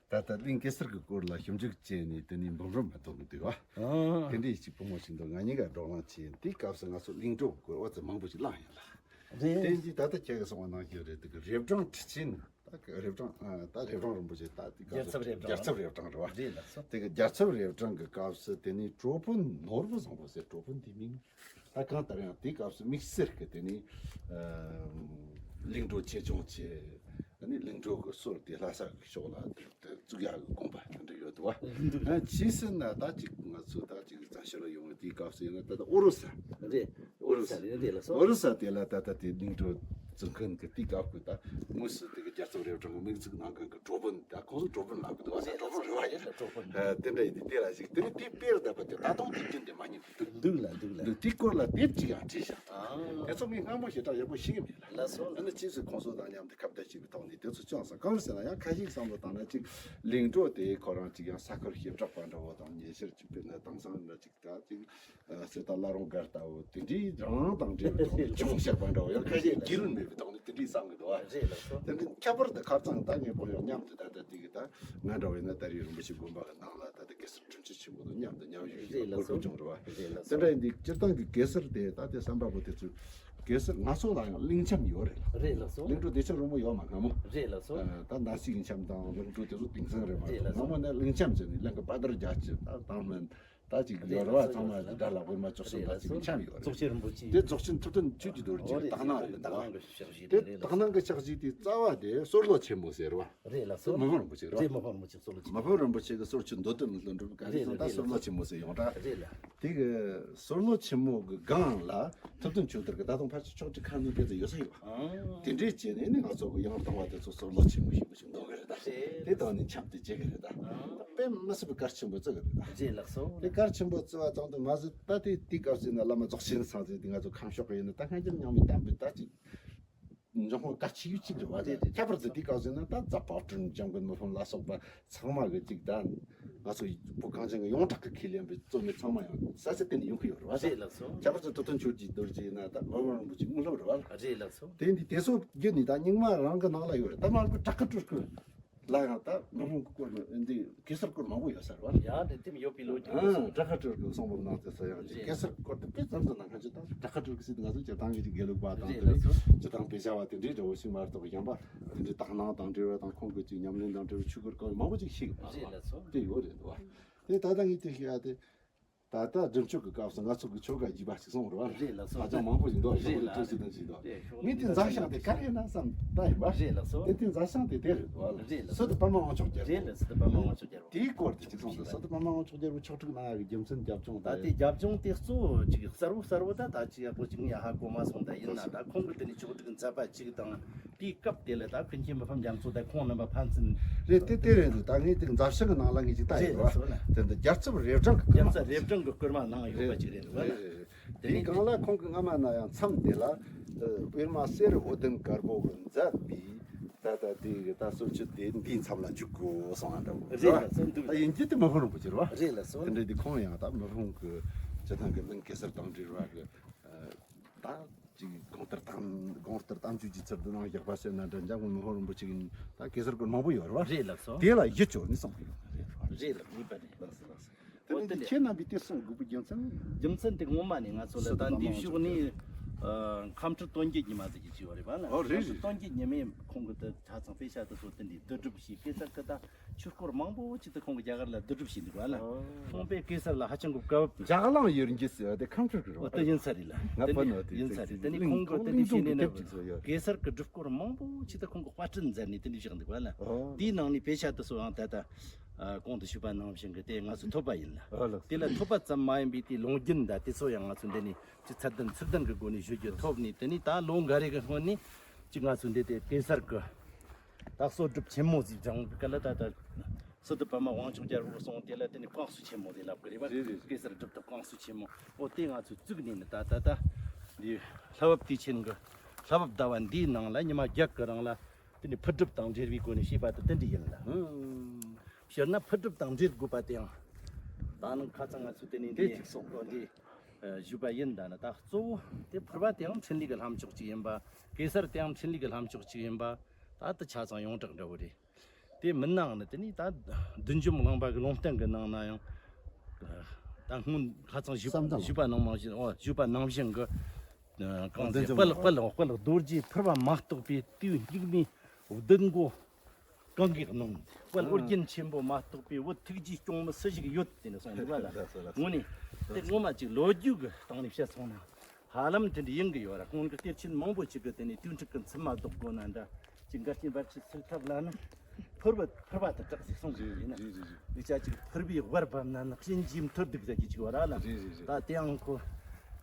ད་ལྟ་གླིང་གེ་སར་གྱི་སྐོར་ལ་ཞིབ་འཇུག་བྱས་ནས་དེ་ནས་འབུམ་རམས་མ་གཏོང་གི་འདུག་བ། ཨང་། དེ་འདྲའི་ཅིག་བུ་མོ་ཞིག་འདུག་ང་གཉིས་ཀ་བགྲོ་གླེང་བྱས། དེའི་སྐབས་སུ་ང་ཚོ་གླིང་བྲོ་གི་སྐོར་ཨོ་ཙི་མང་པོ་ཞིག་བླངས་ཡོད་ལ། རེད། དེ་འདི་ད་ལྟ་ཁྱེད་ཀྱིས་གསུངས་པ་ནང་བཞིན་རེད། དེ་གི་རབ་སྦྲང་ཁྲི་ཆེན། ད་གི་རབ་སྦྲང་ཨ་ད་རབ་སྦྲང་རིན་པོ་ཆེ། ད་དེ་རྒྱལ་ཚབ་རབ་སྦྲང་རྒྱལ་ཚབ་རབ་སྦྲང་རེད་བ། རེད་ལགས་སོ། དེ་གི་རྒྱལ་ཚབ་རབ་སྦྲང་གི་སྐབས་སུ་དེ་ནས་གྲོ་ཕུན་ནོར་བུ་བཟང་པོ་ཟེར། གྲོ་ཕུན་དེ་མིང་ད་གང་ལྟར་ཡང་དེའི་སྐབས་སུ་དམིགས་བསལ་གི་དེ་ནས་ཨ་ གླིང་བྲོ་ཆེ་ཆུང་བྱས། ཨ་ནི་གླིང་བྲོ་གི་སྲོལ་དེ་ལྷ་ས་གི་ཕྱོགས་ལ་དེ་བཙུགས་ཡག་གི་དགོངས་པ་དེ་འདྲ་ཡོད་འདུག་བ། ཨ་ཕྱིས་སུ་ན་ད་ཅིག་ང་ཚོ་ད་ཅིག་བཙན་བྱོལ་ལ་ཡོང་བའི་དེའི་སྐབས་སུ་ཡིན་ན་ད་ལྟ་ཨོ་རོད་ས། རེད། ཨོ་རོད་ས་རེད། རེད་ལགས་སོ། ཨོ་རོད་ས་དེ་ལ་ད་ལྟ་དེ་གླིང་བྲོ་བཙུགས་མཁན་གྱི་དེའི་སྐབས་ཀྱི་ད་དངོས་སུ་དེ་གི་རྒྱལ་ཚབ་རབ་འབྱམས་ཀྱི་དམིགས་འཛུགས་གནང་མཁན་གྱི་གྲོགས་པོ་ད་ཁོང་ཚོ་གྲོགས་པོ་ལབ་གི་འདུག་བ། ད་གྲོགས་པོ་རེད་བ་ཡིན། གྲོགས་པོ་རེད། ཨ་དེ་འདྲ་ཡིན་དུས་དེ་ལ་ཞིག་དེ་ནི་དེའི་དཔེར་བརྡབས་པ་དེ་ད་དུང་དེ་རྒྱུན་དེ་མ་རྙེད་འདུག་འདུག་ལ་འདུག་ལ། འདུག་དེའི་སྐོར་ལ་དེབ་ཅིག་ཡང་བྲིས་བཞག་ཨ། དེ་ཚོ་ངས་སྔ་མོ་ཞེ་དྲག་ཡག་པོ་ཤེས་ཀྱི་མེད་ལ། ལགས་སོ། ཨ་ནི་ཕྱིས་སུ་ཁོང་ཚོ་དང་མཉམ་དུ་ཁ་བརྡ་བྱས་པའི་ཐོག་ནས་དེ་ཚོ་བྱུང་སོང་། གང་རེད་ཟེར་ན་ཡང་ཁ་ཤས་བསམ་བློ་བཏང་ན་ཅིག་གླིང་བྲོ་དེ་ཁོ་རང་ཅིག་ཡང་ས་ཁུལ་བྱེ་བྲག་པ་འདྲ་བོ་དང་ཉེ་ཆར་ཅིག་དཔེར་ན་དེང་སང་འདྲ་ཅིག་ད་ཅིག་ཨ་གསེར་རྟ་བླ་རུང་སྒར་ལྟ་བུ་དེ་འདྲའི་རང་དང་འབྲེལ་བའི་ཐོག་ནས་ཅུང་བཤད་པ་འདྲ་བོ་ཡང་ཁ་ཤས་རྒྱུས་ལོན་མེད་པའི་ཐོག་ནས་དེ་འདྲའི་བསམ་གི་འདུག་བ། རེད་ལགས་སོ། དེ་འདྲའི་ཁྱད་པར་དུ་ཁ་རྩང་ད་ངས་པོ་ཡང་མཉམ་དུ་ད་ལྟ་དེ་གི་ད་ང་འདྲ་བ་ཡིན་ན་ད་རེས་རིན་པོ་ཆེ་དགོན་པ་གི་ནང་ལ་ད་ལྟ་གེ་སར་དྲུང་ཆེ་ཆེན་པོ་དང་མཉམ་དུ་མཉམ་ཞུགས་རེད་ལགས་སོ། དགོས་མཁོ་བྱུང་རེད་བ། རེད་ལགས་སོ། དེ་འདྲ་ཡིན་དུས་སྤྱིར་བཏང་གི་གེ་སར་དེ་ད་ལྟའི་བསམ་པ་པོ་དེ་ཚོས་གེ་སར་ང་ཚོ་ལ་ཡང་གླིང་འཆམ་ཡོད་རེད་ལ། རེད་ལགས་སོ། གླིང་བྲོ་བདེ་ཆེན་རོལ་མོ་ཡོད་མ་སྔ་མོ། རེད་ལགས་སོ། ཨ་ད་ཟླ་གཅིག་འཆམ་དང་གླིང་བྲོ་དེ་ཚོ་དེང་སང་རེད་མ་རེད་གཏོགས། ལགས་སོ། སྔ་མོ་ནས་གླིང་འཆམ་ཟེར་ནས་གླིང་གི་དཔའ་དར་རྒྱ་ཆེ་ད་དང་མིན། ད་ཅིག་ཡོད་རེད་བ། ཚང་མ་དགྲ་ལ་དབུ་མ་བཅུ་གསུམ་ད་ཅིག་འཆམ་ཡོད་རེད། རྫོགས་ཆེན་རིན་པོ་ཆེ། དེ་རྫོགས་ཆེན་ཐུབ་བསྟན་ཆོས་ཀྱི་རྡོ་རྗེ་དག་སྣང་རེད། དག་སྣང་གི་ཕྱག་བཞེས་དེ་རེད་ལགས། དག་སྣང་གི་ཕྱག་བཞེས་དེ་རྩ་བ་དེ་སྲོལ་ལོ་ཆེན་མོ་ཟེར་བ། རེད་ལགས་སོ། མི་ཕམ་རིན་པོ་ཆེ་རེད་བ། རེད། མི་ཕམ་རིན་པོ་ཆེ་སྲོལ་ལོ་ཆེན་མོ། མི་ཕམ་རིན་པོ་ཆེ་གི་སྲོལ་ཆེན་མདོ་སྟོད་ནས་ལྷུན་གྲུབ་ག་རེ་རེད་སོང་ད་རེད་སྲོལ་ལོ་ཆེན་མོ་ཟེར་ཡོང་ད། རེད་ལ། དེ་གི་སྲོལ་ལོ་ཆེན་མོ་གི་སྒང་ལ་ཐུབ་བསྟན་ཆོས་དར་གི་ད་དུང་ཕལ་ཆེར་ཕྱོགས་གཅིག་ཁ་སྣོན་དེ་ཚོ་ཡོད་ས་ཡོད། དེ་འདྲའི་བྱས་ནས་ནི་ང་ཚོ་གི་ཡང་དང་བ་དེ་ཚོ་སྲོལ་ལོ་ཆེན་མོ་ཞིག་མོ་ཞིག་འདོགས་གི་རེད་ད། དེ་དང་ནི་འཆམ་དེ་བྱེད་གི་རེད་ད། དཔེ་མི་སྲིད་པའི་གལ་ཆེན་པོ་བརྩི་གི་རེད་ད། རེད་ལགས་སོ། དེ་གལ་ཆེན་པོ་བརྩི་བ་ཙམ་དུ་མ་ཟད་ད་དེ་དེའི་སྐབས་སུ་ཡིན་ན་བླ་མ་རྫོགས་ཆེན་སངས་རྒྱས་དེ་ང་ཚོ་ཁམས་ཕྱོགས་གི་ཡིན་ན་ད་སྔ་འགྱུར་རྙིང་མའི་གཏམ་དཔེ་ད་ཅིག་འབྱུང་ཁུངས་གལ་ཆེ་ཤོས་གཅིག་རེད་བ། དེ་དེ་ཁྱད་པར་དུ་དེའི་སྐབས་སུ་ཡིན་ན་ད་རྫ་བབ་ཀྲུང་འཇམ་མགོན་མི་ཕམ་ལ་སོགས་པ་ཚང་མ་གི་ཅིག་ད་ང་ཚོ་བོད་གངས་ཅན་གྱི་ཡོངས་གྲགས་ཀྱི་ཁས་ལེན་པའི་རྩོད་མེད་ཚང་མ་ཡང་ས་ཆ་དེ་ནས་ཡོང་གི་ཡོད་རེད་བ། རེད་ལགས་སོ། ཁྱད་པར་དུ་ཐུབ་བསྟན་ཆོས་ཀྱི་རྡོ་རྗེ་ཡིན་ན་ད་མི་ཕམ་རིན་པོ་ཆེ་དངོས་སློབ་རེད་བ། རེད་ལགས་སོ། དེ་འདི་དེ་སོགས་བརྒྱུད་ནས་ད་རྙིང་མ་རང་གི་ནང་ལ་ཡོད་རེད། ད་མ་གི་བྲག་དཀར་སྤྲུལ་སྐུ་ལ་ཡང་ད་མི་ཕམ་གྱི་སྐོར་འདི་གེ་སར་སྐོར་མང་པོ་ཡོད་ས་རེད་བ། ཡ་དེ་དེ་ཡོད་པའི་ལོ་རྒྱུས་ཨ་སོང་། བྲག་དཀར་སྤྲུལ་སྐུ་གསུང་འབུམ་ནང་དུ་ས་ཡང་ཅིག་རེད། གེ་སར་སྐོར་དེ་དཔེ་ཙམ་ཙམ་ནང་ཁ་ཅིག་ད་བྲག་དཀར་སྤྲུལ་སྐུ་ཟེར་དུས་ང་ཚོ་སྤྱིར་བཏང་གི་ཅིག་དགེ་ལུགས་པ་དང་རེད་དེ་ལགས་སོ། སྤྱིར་བཏང་དཔེ་ཆ་བ་དེ་འདྲའི་འདྲ་བོ་ཞིག་མ་གཏོགས་གཞན་པ་དེ་འདྲའི་དག་སྣང་དང་འབྲེལ་བ་དང་ཁོང་གི་ཅིག་ཉམས་ལེན་དང་འབྲེལ་བའི་ཆོས་སྐོར་སྐོར་མང་པོ་ཅིག་ཤེས་གི་རེད་ལགས་སོ། དེ་ཡོད་རེད་འདུག་བ། དེ་ད་ལྟ་ངས་དེ་ཤེས་ཡ་དེ། ད་ལྟ་སྒྲུབ་མཆོད་ཀྱི་སྐབས་སུ་ང་ཚོ་གི་ཆོ་ག་རྒྱས་པ་ཞིག་གསུངས་རེད་བ། རེད་ལགས་སོ། ཧ་ཅང་མང་པོ་ཞིག་འདུག་རེད་ལ། ཞོགས་པ་ལས་ཐོས་ཞིག་དང་ཞིག་འདུག་རེད། ཞོགས་ངས་དེ་མཛད་ཞིང་དེ་ག་རེ་ཡིན་ན་བསམ་ད་ཡིན་པ། རེད་ལགས་སོ། དེ་དེ་མཛད་ཞིང་དེ་དེ་རེད་བ། རེད་ལགས་སོ། སི་ཏུ་པདྨ་དབང་ཕྱུག་རྒྱལ་པོ། རེད་ལ། སི་ཏུ་པདྨ་དབང་ཕྱུག་རྒྱལ་པོ། དེའི་སྐོར་དེ་ཅིག་གསུངས་སོང་། སི་ཏུ་པདྨ་དབང་ཕྱུག་རྒྱལ་པོ་ཆོག་ཁྲིགས་གནང་ཡག་གི་རྒྱུ་མཚན་རྒྱབ་ལྗོངས་ད་དེ། རྒྱབ་ལྗོངས་དེ་གཙོ་བོ་ཅིག་གསལ་བོ་གསལ་བོ་ད་ད་ཅིག་ཡག་པོ་ཅིག་ངས་ཧ་གོ་མ་སོང་། ད་ཡིན་ན་ད་ཁོང་གི་དེ་ནས་ཆོག་ཁྲིགས་མཛད་པ་ཅིག་དང་། དེའི་སྐབས་དེ་ལ་ད་ཀུན་མཁྱེན་མི་ཕམ་རྒྱ་མཚོ་དང་ཁོང་རྣམ་པ་ཕན་ཚུན། རེད། དེ་དེ་རེད་འདུག་ད་ངས་དེ་མཛད་ཞིང་གི་ནང་ལ་ངས་ཅིག་ལྟ་ཡོད་རེད་ལགས་སོ་ལ། དེ་འདི་རྒྱལ་ཚབ་རབ་འབྱམས་ཀྱི་རྒྱལ་ཚབ་རབ་འབྱམས་ཀྱི་སྐུལ་མ་གནང་ཡོད་པ་ཅིག་རེད་འདུག་ལ། རེད་རེད་རེད། དེ་དེའི་ནས་སྒང་ལ་ཁོང་གི་སྔ་མ་ན་ཡང་མཚམས་དེ་ལ་ཨ་པདྨ་གསེར་འོད་ལྡན་དཀར་པོ་གིས་མཛད་པའི་ད་ལྟ་དེ་གི་ད་གསོལ་མཆོད་དེ་འདིའི་མཚམས་ལ་འཇུག་དགོས་གསུངས་པ་འདྲ་བོ་རེད་ལགས་སོ། འདུག་ད་ཡིན་གྱི་དེ་མི་ཕམ་རིན་པོ་ཆེ་རེད་བ། རེད་ལགས་སོ། དེ་འདྲ་དེ་ཁོང་ཡང་ད་མི་ཕམ་གི་སྤྱིར་བཏང་གི་གླིང་གེ་སར་དང་འབྲེལ་བ་གི་ད་ཅིག་གོང་ལྟར་གཏམ་གོང་ལྟར་གཏམ་རྒྱུད་ཀྱི་ཚུལ་དུ་ནང་བཞག་པ་ཟེར་ན་འདྲ། འཇམ་མགོན་མི་ཕམ་རིན་པོ་ཆེ་གི་ད་གེ་སར་སྐོར་མང་པོ་ཡོད་རེད་བ། རེད་ལགས་སོ། དེ་ལ་གཞི་བཅོལ་ནས་གསུངས་པ་ཡོད་རེད། རེད་ལགས། ཡིན་པ་རེད། ལགས་སོ་ལགས་སོ། དེ་ནི་ཁྱེད་རྣམ་པས་དེ་གསུང་དགོས་པའི་རྒྱུ་མཚན། རྒྱུ་མཚན་དེ་ངོ་མ་ནས་ང་ཚོ་ལ་ད་འདིའི་གཞུག་ནས་ཨ་ཁམས་སྤྲུལ་དོན་བརྒྱུད་ཉི་མ་ཟེར་གྱི་ཅིག་ཡོད་རེད་བ་ལ། ཨོ་རེད། ཁམས་སྤྲུལ་དོན་བརྒྱུད་ཉི་མས་ཁོང་གི་དེ་ཆ་ཚང་དཔེ་ཆ་དེ་ཚོ་དེ་འདྲའི་བསྡུ་སྒྲུབ་བྱས། གེ་སར་གི་ད་ཆོས་སྐོར་མང་པོ་ཅིག་ཏུ་ཁོང་གིས་རྒྱ་གར་ལ་བསྡུ་སྒྲུབ་བྱས་འདུག་བ་ལ། ཁོང་པས་གེ་སར་ལ་ཧ་ཅང་གི་བཀའ་བབས། འཇག་གླིང་ཡུལ་འགྱེད་ཟེར་བ་དེ་ཁམས་སྤྲུལ་གི་རེད་བ། ཨོ་དེ་ཡིན་ས་རེད་ལ། ང་དེ་པ་ནོ་དེ་ཡིན་ས་རེད། དེ་ནི་ཁོང་གི་དེ་འདྲ་བྱས་ནས་ནི་གེ་སར་གི་སྒྲུབ་སྐོར་མང་པོ་ཅིག་ཏུ་ཁོང་གིས་དཔར་སྐྲུན་མཛད་ནས་དེ་འདྲ་བཞག་འདུག་བ་ལ། དེའི་ནང་ནས་དཔེ་ཆ་དེ་ཚོ་ཡང་ད་ལྟ་ཨ་གོང་དུ་ཞུས་པ་ནང་བཞིན་གི་དེ་ང་ཚོ་ཐོབ་པ་ཡིན་ལ། ཨོ་ལགས། དེ་ལ་ཐོབ་པ་ཙམ་མ་ཡིན་པའི་དེའི་ལུང་རྒྱུན་དང་དེ་ཚོ་ཡང་ང་ཚོ་འདི་ནས་ཅིག་ཚད་ལྡན་ཚུལ་ལྡན་གི་སྒོ་ནས་ཞུ་རྒྱུ་ཐོབ་ནས། དེ་ནས་ད་ལོ་འགའ་རེ་གི་སྔོན་ནས་ཅིག་ང་ཚོ་འདི་དེ་གེ་སར་གི་ད་གསོལ་སྒྲུབ་ཆེན་མོ་ཟིག་སྦྱངས་པའི་སྐབས་ལ་ད་ལྟ་སི་ཏུ་པདྨ་དབང་ཕྱུག་རྒྱལ་པོ་གསུངས། དེ་ལ་དེ་ནས་བསྐང་གསོ་ཆེན་མོ་དེ་ལབ་གི་རེད་བ། རེད་རེད། གེ་སར་སྒྲུབ་ཐབས་བསྐང་གསོ་ཆེན་མོ། ཨོ་དེ་ང་ཚོས་བཙུགས་ནས་ནི་ད་ད་ད་འདི་ལྷ་བབས་དུས་ཆེན་གི་ལྷ་བབས་ཟླ་བ་འདིའི་ནང་ལ་ཉི་མ་བརྒྱད་ཀྱི་རིང་ལ་དེ་ནས་ཕུར་སྒྲུབ་དང་འབྲེལ་བའི་སྒོ་ནས་བྱས་པ་དེ་དེ་འདྲ་ཡིན་ལ། ཧུམ། སྤྱིར་ན་ཕུར་སྒྲུབ་དང་འབྲེལ་དགོས་པ་དེའང་ད་ནི་ཁ་སང་ང་ཚོས་དེ་ནས་འདི་དེ་ཅིག་གསུངས་གོ་འདི་ཨ་ཞུས་པ་ཡིན། ད་ནི་ད་གཙོ་བོ་དེ་ཕུར་པ་དེའང་འཕྲིན་ལས་ཀྱི་ལྷ་མཆོག་ཅིག་ཡིན་པ། གེ་སར་དེའང་འཕྲིན་ལས་ཀྱི་ལྷ་མཆོག་ཅིག་ཡིན་པ། ད་ལྟ་ཆ་ཚང་ཡོངས་གྲགས་འདྲ་བོ་རེད། དེ་མིན་ནའང་ནི་དེ་ནི་ད་བདུད་འཇོམས་གླིང་པ་གི་ལུང་བསྟན་གྱི་ནང་ན་ཡང་ད་སྔོན་ཁ་སང་ཞུས་བསམ་བཏང་ཞུས་པ་ནང་མང་བཞིན། ཨོ་ཞུས་པ་ནང་བཞིན་གྱི་ཨ་གང་ཟེར། བདུད་འཇོམས་དཔལ་གླིང་པ། དཔལ་དཔལ་རྡོ་རྗེ་ཕུར་པ་མ་གཏོགས་པའི་དུས་སྙིགས་མའི་བདུད་མགོ་གང་གིས་གནང་། དཔལ་ཨོ་རྒྱན་ཆེན་པོ་མ་གཏོགས་པའི་བུ་ཐུགས་རྗེའི་སྐྱོང་མི་སུ་ཞིག་ཡོད་དེ་ནས་གསུངས་འདུག་བ་ལ། ལགས་སོ་ལགས་སོ། དངོས་གནས་དེ་ངོ་མ་ཅིག་ལོ་རྒྱུས་ཀྱི་སྟེང་ནས་བཤད་སོང་ན། ཧ་ལམ་དེ་འདྲ་ཡིན་གི་ཡོད་ར། ཁོང་གི་གཏེར་ཆེན་མང་པོ་ཅིག་གི་དེ་ནས་དུས་འཁྲུག་གི་མཚམས་མ་ལྡོག་གོ་ན་འདྲ་ཅིག་འགལ་རྐྱེན་བར་ཆད་སེལ་ཐབས་ལ་ནི་ཕུར་བ་ཕུར་བ་དེ་དྲག་ཟིག་གསུང་གི་ཡོད་ཡིན་ན། རེད་རེད་རེད། འདི་ཆ་ཅིག་ཕུར་བའི་བར་བབས་ན་ནི་གཤིན་རྗེའི་མཐུར་འདུག་ཟེར་གྱི་ཅིག་ཡོད་ར་ལ། རེད་རེད་རེད། ད་དེའང་ཁོ་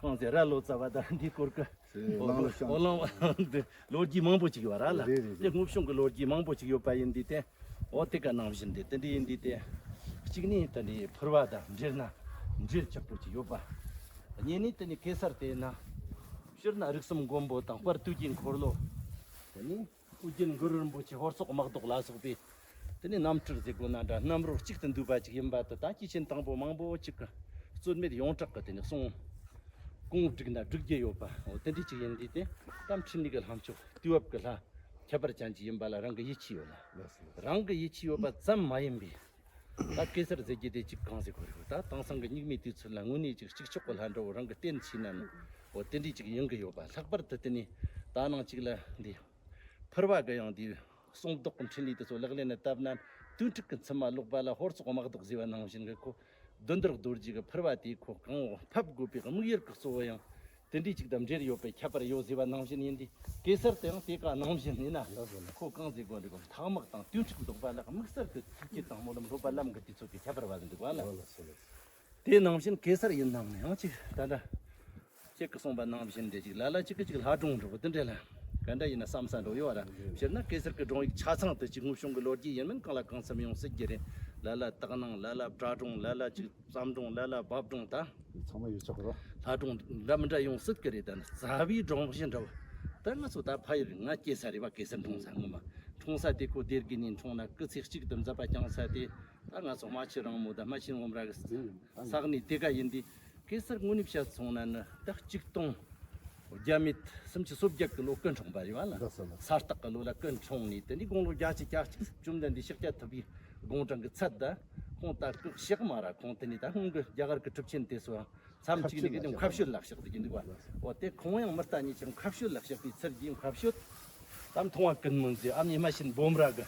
གང་ཟེར་ར་ལོ་ཙཱ་བ་ད་འདི་སྐོར་གི་རེད། ཨོ་གླང་ལོ་ལོ་ཤང་ཨོ་གླང་བ་འདི་ལོ་རྒྱུས་མང་པོ་ཅིག་ཡོད་ར་ལ། རེད་རེད་རེད། དེ་སྔོན་བྱུང་གི་ལོ་རྒྱུས་མང་པོ་ཅིག་ཡོད་པ་ཡིན་དུས་དེ། འོ་དེ་ག་ནང་བཞིན་དེ་དེ་འདྲ་ཡིན་དུས་དེ། གཅིག་ནི་དེ་འདྲའི་ཕུར་བ་དང་འབྲེལ་ན་འབྲེལ་ཆགས་པོ་ཅིག་ཡོད་པ། གཉིས་ནི་དེ་ནི་གེ་སར་དེ་ན། སྤྱིར་ན་རིགས་གསུམ་མགོན་པོ་དང་དཔལ་དུས་ཀྱི་འཁོར་ལོ། དེ་ནི་ཨོ་རྒྱན་གུ་རུ་རིན་པོ་ཆེ་ཧོར་སོག་དམག་བཟློག་ལ་སོགས་པའི། དེ་ནི་རྣམ་སྤྲུལ་ཟེར་དགོས་ན་འདྲ་རྣམ་རོལ་གཅིག་ཏུ་འདུས་པ་ཅིག་ཡིན་པ་དེ་ད་སྐྱེས་ཆེན་དང་པོ་མང་པོ་ཅིག་གི་རྩོད་མེད་ཡོངས་གྲགས་ཀྱི་དེ་ནི་གསུང་། གོང་བསྒྲིགས་ན་བསྒྲིགས་རྒྱུ་ཡོད་པ། འོ་དེ་འདྲ་ཅིག་ཡིན་དུས་དེ་ད་འཕྲིན་ལས་ཀྱི་ལྷ་མཆོག་དུས་བབ་ཀྱི་ལྷ། ཁྱད་པར་ཅན་གྱི་ཡིན་པ་ལ་རང་གི་ཡིད་ཆེས་ཡོད་ལ། ལགས་སོ་ལགས་སོ། རང་གི་ཡིད་ཆེས་ཡོད་པ་ཙམ་མ་ཡིན་པའི། ད་གེ་སར་ཟེར་རྒྱུ་དེ་གཅིག་གང་ཟེར་དགོས་རེད། ད་དེང་སང་གི་སྙིགས་མའི་དུས་ཚོད་ལ་དངོས་གནས་ཅིག་གཅིག་ཆོག་གི་ལྷ་འདྲ་བོ་རང་གི་རྟེན་ཆེ་ན་ནི། འོ་དེ་འདྲའི་ཅིག་ཡིན་གི་ཡོད་པ། ལྷག་པར་དུ་དེ་ནི་ད་ནང་གཅིག་ལ་འདི། ཕུར་བ་གི་ཡང་འདི་གསོག་ལྡོག་གི་འཕྲིན་ལས་དེ་ཚོ་ལག་ལེན་ན་བཏབ་ན་དུས་འཁྲུག་གི་མཚམས་མ་ལོག་པ་ལ་ཧོར་སོག་དམག་བཟློག་ཟེར་བ་ནང་བཞིན་གི་ཁོ། བདུད་འདུལ་རྡོ་རྗེ་གི་ཕུར་བ་དེ་ཁོ་གང་འོ་ཕབ་དགོས་པའི་དམིགས་ཡུལ་གྱི་གཙོ་བོ་ཡང་དེ་འདྲའི་ཅིག་དང་འབྲེལ་ཡོད་པའི་ཁྱད་པར་ཡོད་ཟེར་བ་ནང་བཞིན་ཡིན་དུས། གེ་སར་དེའང་དེ་ག་ནང་བཞིན་ཡིན་ན། ལགས་སོ་ལགས། ཁོ་གང་ཟེར་དགོས་འདུག་གམ། ཐ་མག་དང་དུས་འཁྲུག་ལྡོག་པ་ལ་དམིགས་བསལ་གྱི་ཐུགས་བསྐྱེད་དང་སྨོན་ལམ་སློབ་པ་ལམ་གྱི་དུས་ཚོད་ཀྱི་ཁྱད་པར་བ་ཟིན་འདུག་བ་ལ། ལགས་སོ་ལགས་སོ། དེ་ནང་བཞིན་གེ་སར་ཡིན་ནམ་ནི་ཡང་ཅིག་ད་ལྟ་ཁྱེད་ཀྱི་གསུངས་པ་ནང་བཞིན་དེ་ཅིག་ལ་ལ་ཅིག་གི་ཅིག་ལྷ་སྒྲུང་འདྲ་བོ་དེ་འདྲ་ལ་ག་འདྲ་ཡིན་ན་བསམ་ས་འགྲོ་ཡོད་ར། སྤྱིར་ན་གེ་སར་གྱི་སྒྲུང་ཡིག་ཆ་ཚང་དུ་ཅིག་དངོས་བྱུང་གི་ལོ་རྒྱུས་ཡིན་མིན་གང་ལ་གང་འཚམ་ཡོང་སྲིད་ཀྱི་རེད། ལ་ལ་དག་སྣང་། ལ་ལ་སྒྲ་སྒྲུང་། ལ་ལ་ཅིག་བརྩམས་སྒྲུང་། ལ་ལ་བབ་སྒྲུང་། ད་ཚང་མ་ཡོད་ཆོག་རོ། ལྷ་སྒྲུང་འདྲ་མི་འདྲ་ཡོང་སྲིད་ཀྱི་རེད། ད་ནི་རྩ་བའི་སྒྲུང་བཞི་འདྲ་བོ། ད་ང་ཚོ་ད་ཕ་ཡུལ་ང་སྐྱེས་ས་རེད་བ། གེ་སར་འཁྲུངས་ས་ངོ་མ། འཁྲུངས་ས་དེ་ཁོ་སྡེ་དགེ་ནས་འཁྲུངས་ན་སྐུ་ཚེ་གཅིག་ཏུ་མཛད་པ་བསྐྱངས་ས་དེ། ད་ང་ཚོ་རྨ་ཆུ་རིང་མོ་དང་རྨ་ཆེན་འོམ་ར་གི་ས་གནས་དེ་ག་ཡིན་དུས། གེ་སར་དངོས་གནས་བཤད་སོང་ན་ནི་ད་གཅིག་སྟོང་བརྒྱ་མེད་སུམ་ཅུ་སོ་བརྒྱད་གི་ལོ་སྐུ་འཁྲུངས་པ་རེད་བ་ལ། ལགས་སོ་ལགས། ས་སྟག་གི་ལོ་ལ་སྐུ་འཁྲུངས་ནས་དེ་ནས་དགུང་ལོ་བརྒྱད་ཅུ་གྱ་གཅིག་བཅོམ་ལྡན་འདས་ཤཱཀྱ་ཐུབ་པའི་དགུང་གྲངས་ཀྱི་ཚད་ད། ཁོང་ད་སྐུ་གཤེགས་མ་ར་ཁོང་དེ་ནས་ད་སྔོན་གྱི་རྒྱ་གར་གྱི་གྲུབ་ཆེན་དེ་ཚོ་མཚམས་གཅིག་ནས་གི་མཁའ་སྤྱོད་ལ་གཤེགས་ཏེ་གི་འདུག་བ། འོ་དེ་ཁོང་ཡང་མི་ལྟ་ཉིད་ཀྱང་མཁའ་སྤྱོད་ལ་གཤེགས་པའི་ཚུལ་གྱིས། མཁའ་སྤྱོད་ད་མཐོང་བ་ཀུན་སྨོན་ཟེར། ཨ་མྱེས་རྨ་ཆེན་སྦོམ་ར་གི་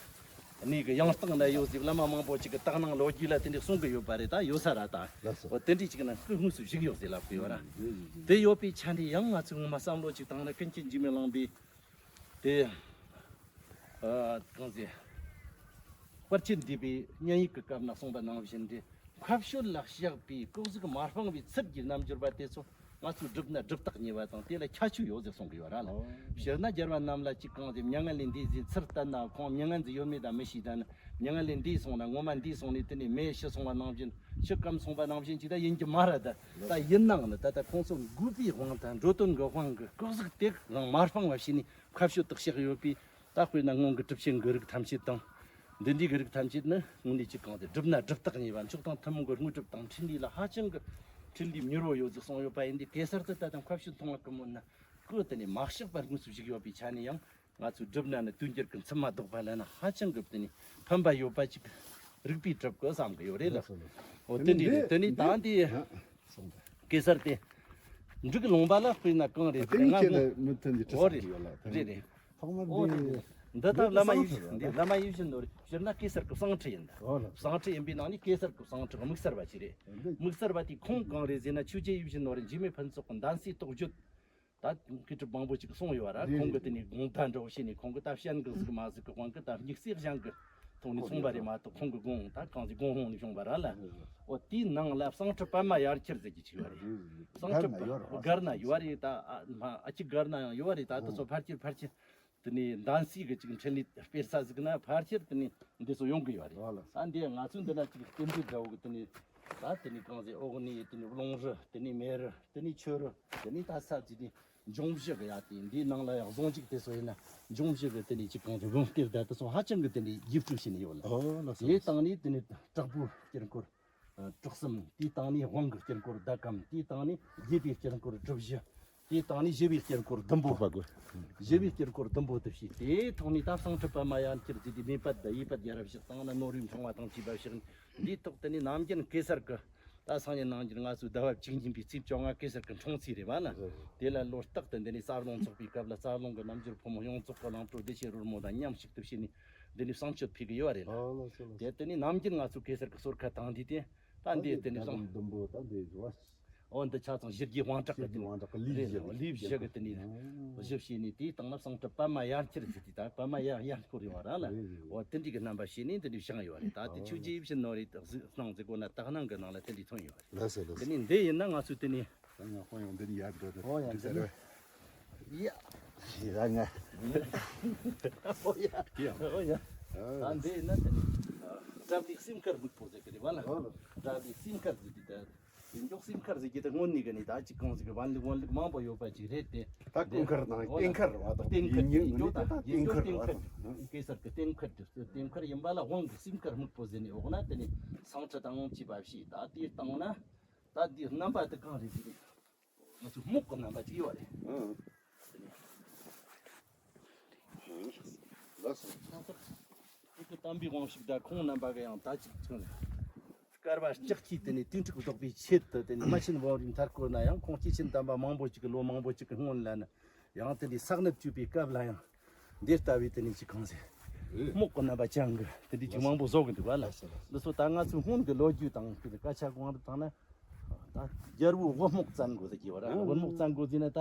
གནས་གི་ཡང་སྟེང་ན་ཡོད་ཟེར། བླ་མ་མང་པོ་ཅིག་གི་དག་སྣང་ལོ་རྒྱུས་ལ་དེ་འདྲ་གསུང་གི་ཡོད་པ་རེད། ད་ཡོད་ས་ར་ད། ལགས་སོ། འོ་དེ་འདྲ་ཅིག་ན་སྐུ་དངོས་སུ་བཞུགས་ཡོད་ཟེར་ལབ་གི་ཡོད་ར། རེད་རེད་རེད། དེ་ཡོད་པའི་ཆ་ནས་ཡང་ང་ཚོས་ངོ་མ་བསམ་བློ་ཅིག་བཏང་ན་ཀུན་མཁྱེན་འཇིགས་མེད་གླིང་པས་དེ། ཨ་གང་ཟེར། དཔལ་ཆེན་འདུས་པའི་བསྙེན་ཡིག་གི་སྐབས་ན་གསུངས་པ་ནང་བཞིན་ཏེ། མཁའ་སྤྱོད་ལ་གཤེགས་པའི་སྐུ་གཟུགས་མ་སྤངས་པའི་ཚུལ་གྱི་རྣལ་འབྱོར་པ་དེ་ཚོ་ང་ཚོས་བསྒྲུབས་ན་སྒྲུབ་རྟགས་ཉེ་བ་དང་དེ་ལ་ཁྱད་ཆོས་ཡོད་ཟེར་གསུང་གི་ཡོད་ར་ལ། ཨོ། སྤྱིར་ན་རྒྱལ་བ་རྣམས་ལ་ཅིག་གང་ཟེར། མྱ་ངན་ལས་འདས་ཟིན་ཚུལ་ལྟར་ན་ཁོང་མྱ་ངན་ཟིན་ཡོད་མེད་ད་མི་ཤེས། ད་ནི་མྱ་ངན་ལས་འདས་སོང་ན་ངོ་མ་འདས་སོང་ནས་དེ་ནས་མེ་ཤི་སོང་བ་ནང་བཞིན་ཤི་སྐམ་སོང་བ་ནང་བཞིན་ཅིག་ད་ཡིན་གྱི་མ་ར། ད་ད་ཡིན་ནའང་ནི་ད་ད་ཁོང་ཚོ་འགོས་པའི་དབང་དང་འགྲོ་དོན་གྱི་དབང་གིས་སྐུ་གཟུགས་དེ་རང་མ་སྤངས་པ་བྱས་ནས། མཁའ་སྤྱོད་དུ་གཤེགས་ཡོད་པས། ད་དཔེར་ན་སྔོན་གྱི་གྲུབ་ཆེན་གྱི་རིགས་ཐམས་ཅད་དང་། འདི་འདྲའི་གི་རིགས་ཐམས་ཅད་ནི་དངོས་གནས་ཅིག་གང་དེ་བསྒྲུབས་ན་སྒྲུབ་རྟགས་ཉེ་བ། མཆོག་དང་ཐུན་མོང་གི་དངོས་གྲུབ་དང་འཕྲིན་ལས་ལ་ཧ་ཅང་གི་འཕྲིན་ལས་མྱུར་བོ་ཡོད་ཟེར་གསུངས་ཡོད་པ་ཡིན་དུས། གེ་སར་དུ་ད་དུང་མཁའ་སྤྱོད་མཐོང་བ་ཀུན་སྨོན་ན་སྐུ་དེ་ནས་མ་གཤེགས་པར་དངོས་སུ་བཞུགས་ཡོད་པའི་ཆ་ནས་ཡང་ང་ཚོས་བསྒྲུབས་ན་ནི་དུས་འགྱུར་གྱི་མཚམས་མ་ལྡོག་པ་ལ་ནི་ཧ་ཅང་གི་དེ་ནས་ཕན་པ་ཡོད་པ་ཅིག་རིགས་པས་གྲུབ་དགོས་བསམ་གི་ཡོད་རེད་ལ། ལགས་སོ་ལགས། འོ་དེ་འདྲ་རེད། དེ་ནས་ད་འདི། གེ་སར་དེ། འབྲུག་ལུང་པ་ལ་དཔེར་ན་གང་རེད་དེ་ང་ཁྱེད་ལ་མུ་མཐུད་ནས་འོ་རེད། དྲི་བ་ཡོད་ལ། རེད་རེད། ཐོག་མར་འོ་རེད་འདི་རེད། འདི་ད་བླ་མ་ཡིད་བཞིན་འདི་བླ་མ་ཡིད་བཞིན་ནོར་བུ་ཟེར་ན་གེ་སར་གྱི་གསང་ཁྲིད་ཡིན་ད། འོ་ལགས། གསང་ཁྲིད་ཡིན་པའི་ནང་ནས་གེ་སར་གྱི་གསང་ཁྲིད་དམིགས་བསལ་བ་ཅིག་རེད། འདི་དམིགས་བསལ་བ་དེ་ཁོང་གང་རེད་ཟེར་ན་ཆོས་རྒྱལ་ཡིད་བཞིན་ནོར་བུ་འཇིགས་མེད་ཕུན་ཚོགས་ཀྱི་འདན་སའི་རྟོགས་བརྗོད། ད་མཁས་གྲུབ་མང་པོ་ཅིག་གསུངས་ཡོད་ར། རེད་ཁོང་གིས་རེད་དེ་ནས་དགོངས་དག་འདྲ་བོ་བྱས་ནས་ཁོང་གིས་ད་བཤད་འགག་ཟིག་མ་ཟིག་གི་དབང་གིས་ད་དམིགས་བསལ་གཞན་གྱི་ཐོག་ནས་གསུངས་པ་རེད་མ་གཏོགས། ཁོང་གི་དགོངས་ད་གང་ཟིག་དགོངས་ཧོང་ནས་བྱུང་བ་ར་ལ། རེད་རེད། འོ་དེའི་ནང་ལ་གསང་ཁྲིད་པདྨ་ཡར་ཁྱེར་ཟེར་གྱི་ཅིག་ཡོད་རེད། རེད་རེད། གསང་ཁྲིད་པ་སྒར་ན་ཡོད་རེད། ད་ཨ་མ་ཨ་ཅིག་སྒར་ན་ཡང་ཡོད་རེད། ད་དེ་ཚོ་ཕལ་ཆེར་ཕལ་ཆེར་དེ་ནས་འདན་སའི་གི་ཅིག་འཕྲིན་ལས་སྤེལ་ས་ཟིག་ན་ཕལ་ཆེར་དེ་ནས་འདི་ཚོ་ཡོང་གི་ཡོད་རེད། ཨོ་ལགས། ད་འདི་ང་ཚོའི་འདི་ན་ཅིག་རྟེན་འབྲེལ་འདྲ་བོ་གི་དེ་ནས་ད་དེ་ནས་གང་ཟེར་ཨོ་ནི་དེ་ནས་རླུང་རི། དེ་ནས་མེ་རི། དེ་ནས་ཆུ་རི། དེ་ནས་ད་ས་དེ་ནས་འབྱུང་བཞི་གི་ཡ་དེ་འདིའི་ནང་ལ་ཡང་ཟུང་གཅིག་དེ་ཚོ་ཡིན་ན་འབྱུང་བཞི་གི་དེ་ནས་ཅིག་གང་ཟེར་བུམ་གཏེར་ད་དེ་ཚོ་ཧ་ཅང་གི་དེ་ནས་རྒྱས་སྤྲོས་བྱས་ནས་ཡོད་ལ། ཨོ་ལགས་སོ། དེའི་སྟེང་ནས་དེ་ནས་དྲག་པོའི་དཀྱིལ་འཁོར། ཨ་གྲོགས་གསུམ། དེའི་སྟེང་ནས་དབང་གི་དཀྱིལ་འཁོར་ཟླ་གམ། དེའི་སྟེང་ནས་དགྱེས་པའི་དཀྱིལ་འཁོར་གྲུ་བཞི། དེའི་སྟེང་ནས་ཞི་བའི་དཀྱིལ་འཁོར་བདུན་པོ། ཞི་བའི་དཀྱིལ་འཁོར་བདུན་པོ་དེ་བྱས། དེའི་ཐོག་ནས་ད་གསང་ཁྲིད་པདྨ་ཡར་ཁྱེར་ཟེར་དུས་མེ་སྤད་དང་ཡེ་སྤད་ཡ་རབས་བཞི་སྟེང་ན་ནོར་བུའི་འཕྲེང་བ་དང་བཅས་པ་བཞག་ནས། འདིའི་ཐོག་དེ་ནས་ནམ་རྒྱུན་གེ་སར་གྱི་ད་སང་ཉིན་གནངས་ཉིན་ང་ཚོའི་ཟླ་བ་བཅུ་གཉིས་པའི་ཚེས་བཅོ་ལྔ་གེ་སར་གྱི་འཁྲུངས་ཚེས་རེད་བ་ལ། དེ་ལ་ལོ་རྟག་ཏུ་འདི་ནས་རྩ་རླུང་འཚོགས་པའི་སྐབས་ལ་རྩ་རླུང་གི་རྣལ་འབྱོར་ཕོ་མོ་ཡོངས་རྫོགས་ཀྱི་གླིང་བྲོ་བདེ་ཆེན་རོལ་མོ་དང་མཉམ་གཅིག་ཏུ་བྱས་ནས་འདི་ནས་བསང་མཆོད་ཕུལ་གི་ཡོད་རེད་ལ། ཨོ་ལགས་སོ་ལགས་སོ། དེ་དེ་ནས་ནམ་རྒྱུན་ང་ཚོ་གེ་སར་གྱི་གསོལ་ཁ་བཏང་དུས་དེ་ད་འདི་དེ་ནས་བསང་། ཟླ་གམ་བདུན་པོ་ད་འདི་རེད་བ། འོ་འདི་ཆ་ཚང་ཞི་རྒྱས་དབང་དྲག་གི་དེ་ནི་དབང་དྲག་གི་ལས་བཞི་གི་ལས་བཞི་གི་དེ་ནི་བཞི་བྱས་ནས་དེའི་སྟེང་ལ་གསང་སྒྲུབ་པདྨ་ཡར་འཁྱེར་ཟེར་དེ་ད་པདྨ་ཡར་ཡར་འཁོར་ཡོང་བ་ར་ལ། འོ་དེ་འདྲའི་གི་རྣམ་པ་བྱས་ནས་འདི་འདྲའི་བཞེངས་ཡོད་རེད། ད་དེ་ཆོས་རྗེ་ཡིད་བཞིན་ནོར་བུའི་གནང་ཟེར་གོ་ན་དག་སྣང་གི་ནང་ལ་དེ་འདྲའི་ཐོན་ཡོད་རེད། ལགས་སོ་ལགས་དེ་སོ། ནི་འདི་ཡིན་ན་ང་ཚོས་དེ་ནི། ད་ང་དཔོན་ཡང་འདི་ནི་ཡར་འགྲོ་དེ་འོ་ཡ་འདི་འདི་ཟེར་རེད། ཡ། ཡ་ང་། ཨོ་ཡ། ཡ། ཨོ་ཡ། ཨ། ད་འདི་ན་དེ་ནི་ཨ་སྒྲ་བླའི་སེམས་དཀར་སྨུག་པོ་ཟེར་གི་རེད་བ་ལ། ཨོ། སྒྲ་བླའི་སེམས་དཀར་ཟེར་གི་ད། ཡིན་མགྱོགས་སེམས་དཀར་ཟེར་གི་དེ་སྔོན་ནས་གི་ནི་ད་ཅིག་གང་ཟེར་གི་བན་ལུགས་བན་ལུགས་མང་པོ་ཡོད་པ་ཅིག་རེད་དེ། ད་ཀུན་དཀར་དང་ཨོ་ལ། རྟེན་དཀར་རེད་བ་དང་རྟེན་དཀར་ཡིན་ཉིན་ཡིན་ངོ་ནས་ད་ད་ཡིན་རྟེན་མགྱོགས་དཀར་རྟེན་རེད་བ་དཀར་དང་། གེ་སར་གི་རྟེན་དཀར་དེ་རྟེན་དཀར་ཡིན་པ་ལ་དབང་གི་སེམས་དཀར་སྨུག་པོ་ཟེར་ནས་འོག་ན་དེ་ནི་སང་ཁྲི་དང་ཅི་བ་བྱས་ད་དེའི་སྟེང་ན། ད་འདིའི་རྣམ་པ་དེ་གང་རེད་ཟེར་ན། ང་ཚོའི་སྨུག་གི་རྣམ་པ་ཅིག་ཡོད་རེད། ཨང་། ལགས་སོ། ཁོང་གི་དམ་པའི་དབང་ཕྱུག་དང་ཁོང་རྣམ་པ་གི་ཡང་ད་ཅིག་ཅིག་ལ། བསྐལ་པ་ལྕགས་ཀྱི་དེ་ནས་དུས་འཁྲུག་བཟློག་པའི་ཆེད་དུ་དེ་ནས་རྨ་ཆེན་བང་རིམ་མཐའ་སྐོར་ན་ཡང་ཁོང་སྐྱེས་ཆེན་དམ་པ་མང་པོ་ཅིག་གི་ལོ་མང་པོ་ཅིག་གི་སྔོན་ལ་ནི་ཡང་དེ་འདྲའི་ས་གནབ་བཅུག་པའི་སྐབས་ལ་ཡང་འདི་ལྟ་བུའི་དེ་ནས་ཅིག་གང་ཟེར། ཨེ། སྨུག་གི་རྣམ་པ་ཅན་གི་དེ་འདྲའི་ཅིག་མང་པོ་བཟོ་གི་འདུག་བ་ལ། ལགས་སོ་ལགས་སོ། འདི་ཚོ་ད་ང་ཚོའི་སྔོན་གི་ལོ་རྒྱུས་དང་དེ་སྐད་ཆ་གང་རུ་བཏང་ན། ད་རྒྱལ་པོའི་དབུ་རྨོག་བཙན་དགོས་ཟེར་གྱི་བ་ར། ཨ། དབུ་རྨོག་བཙན་དགོས་ཟེར་ན་ད་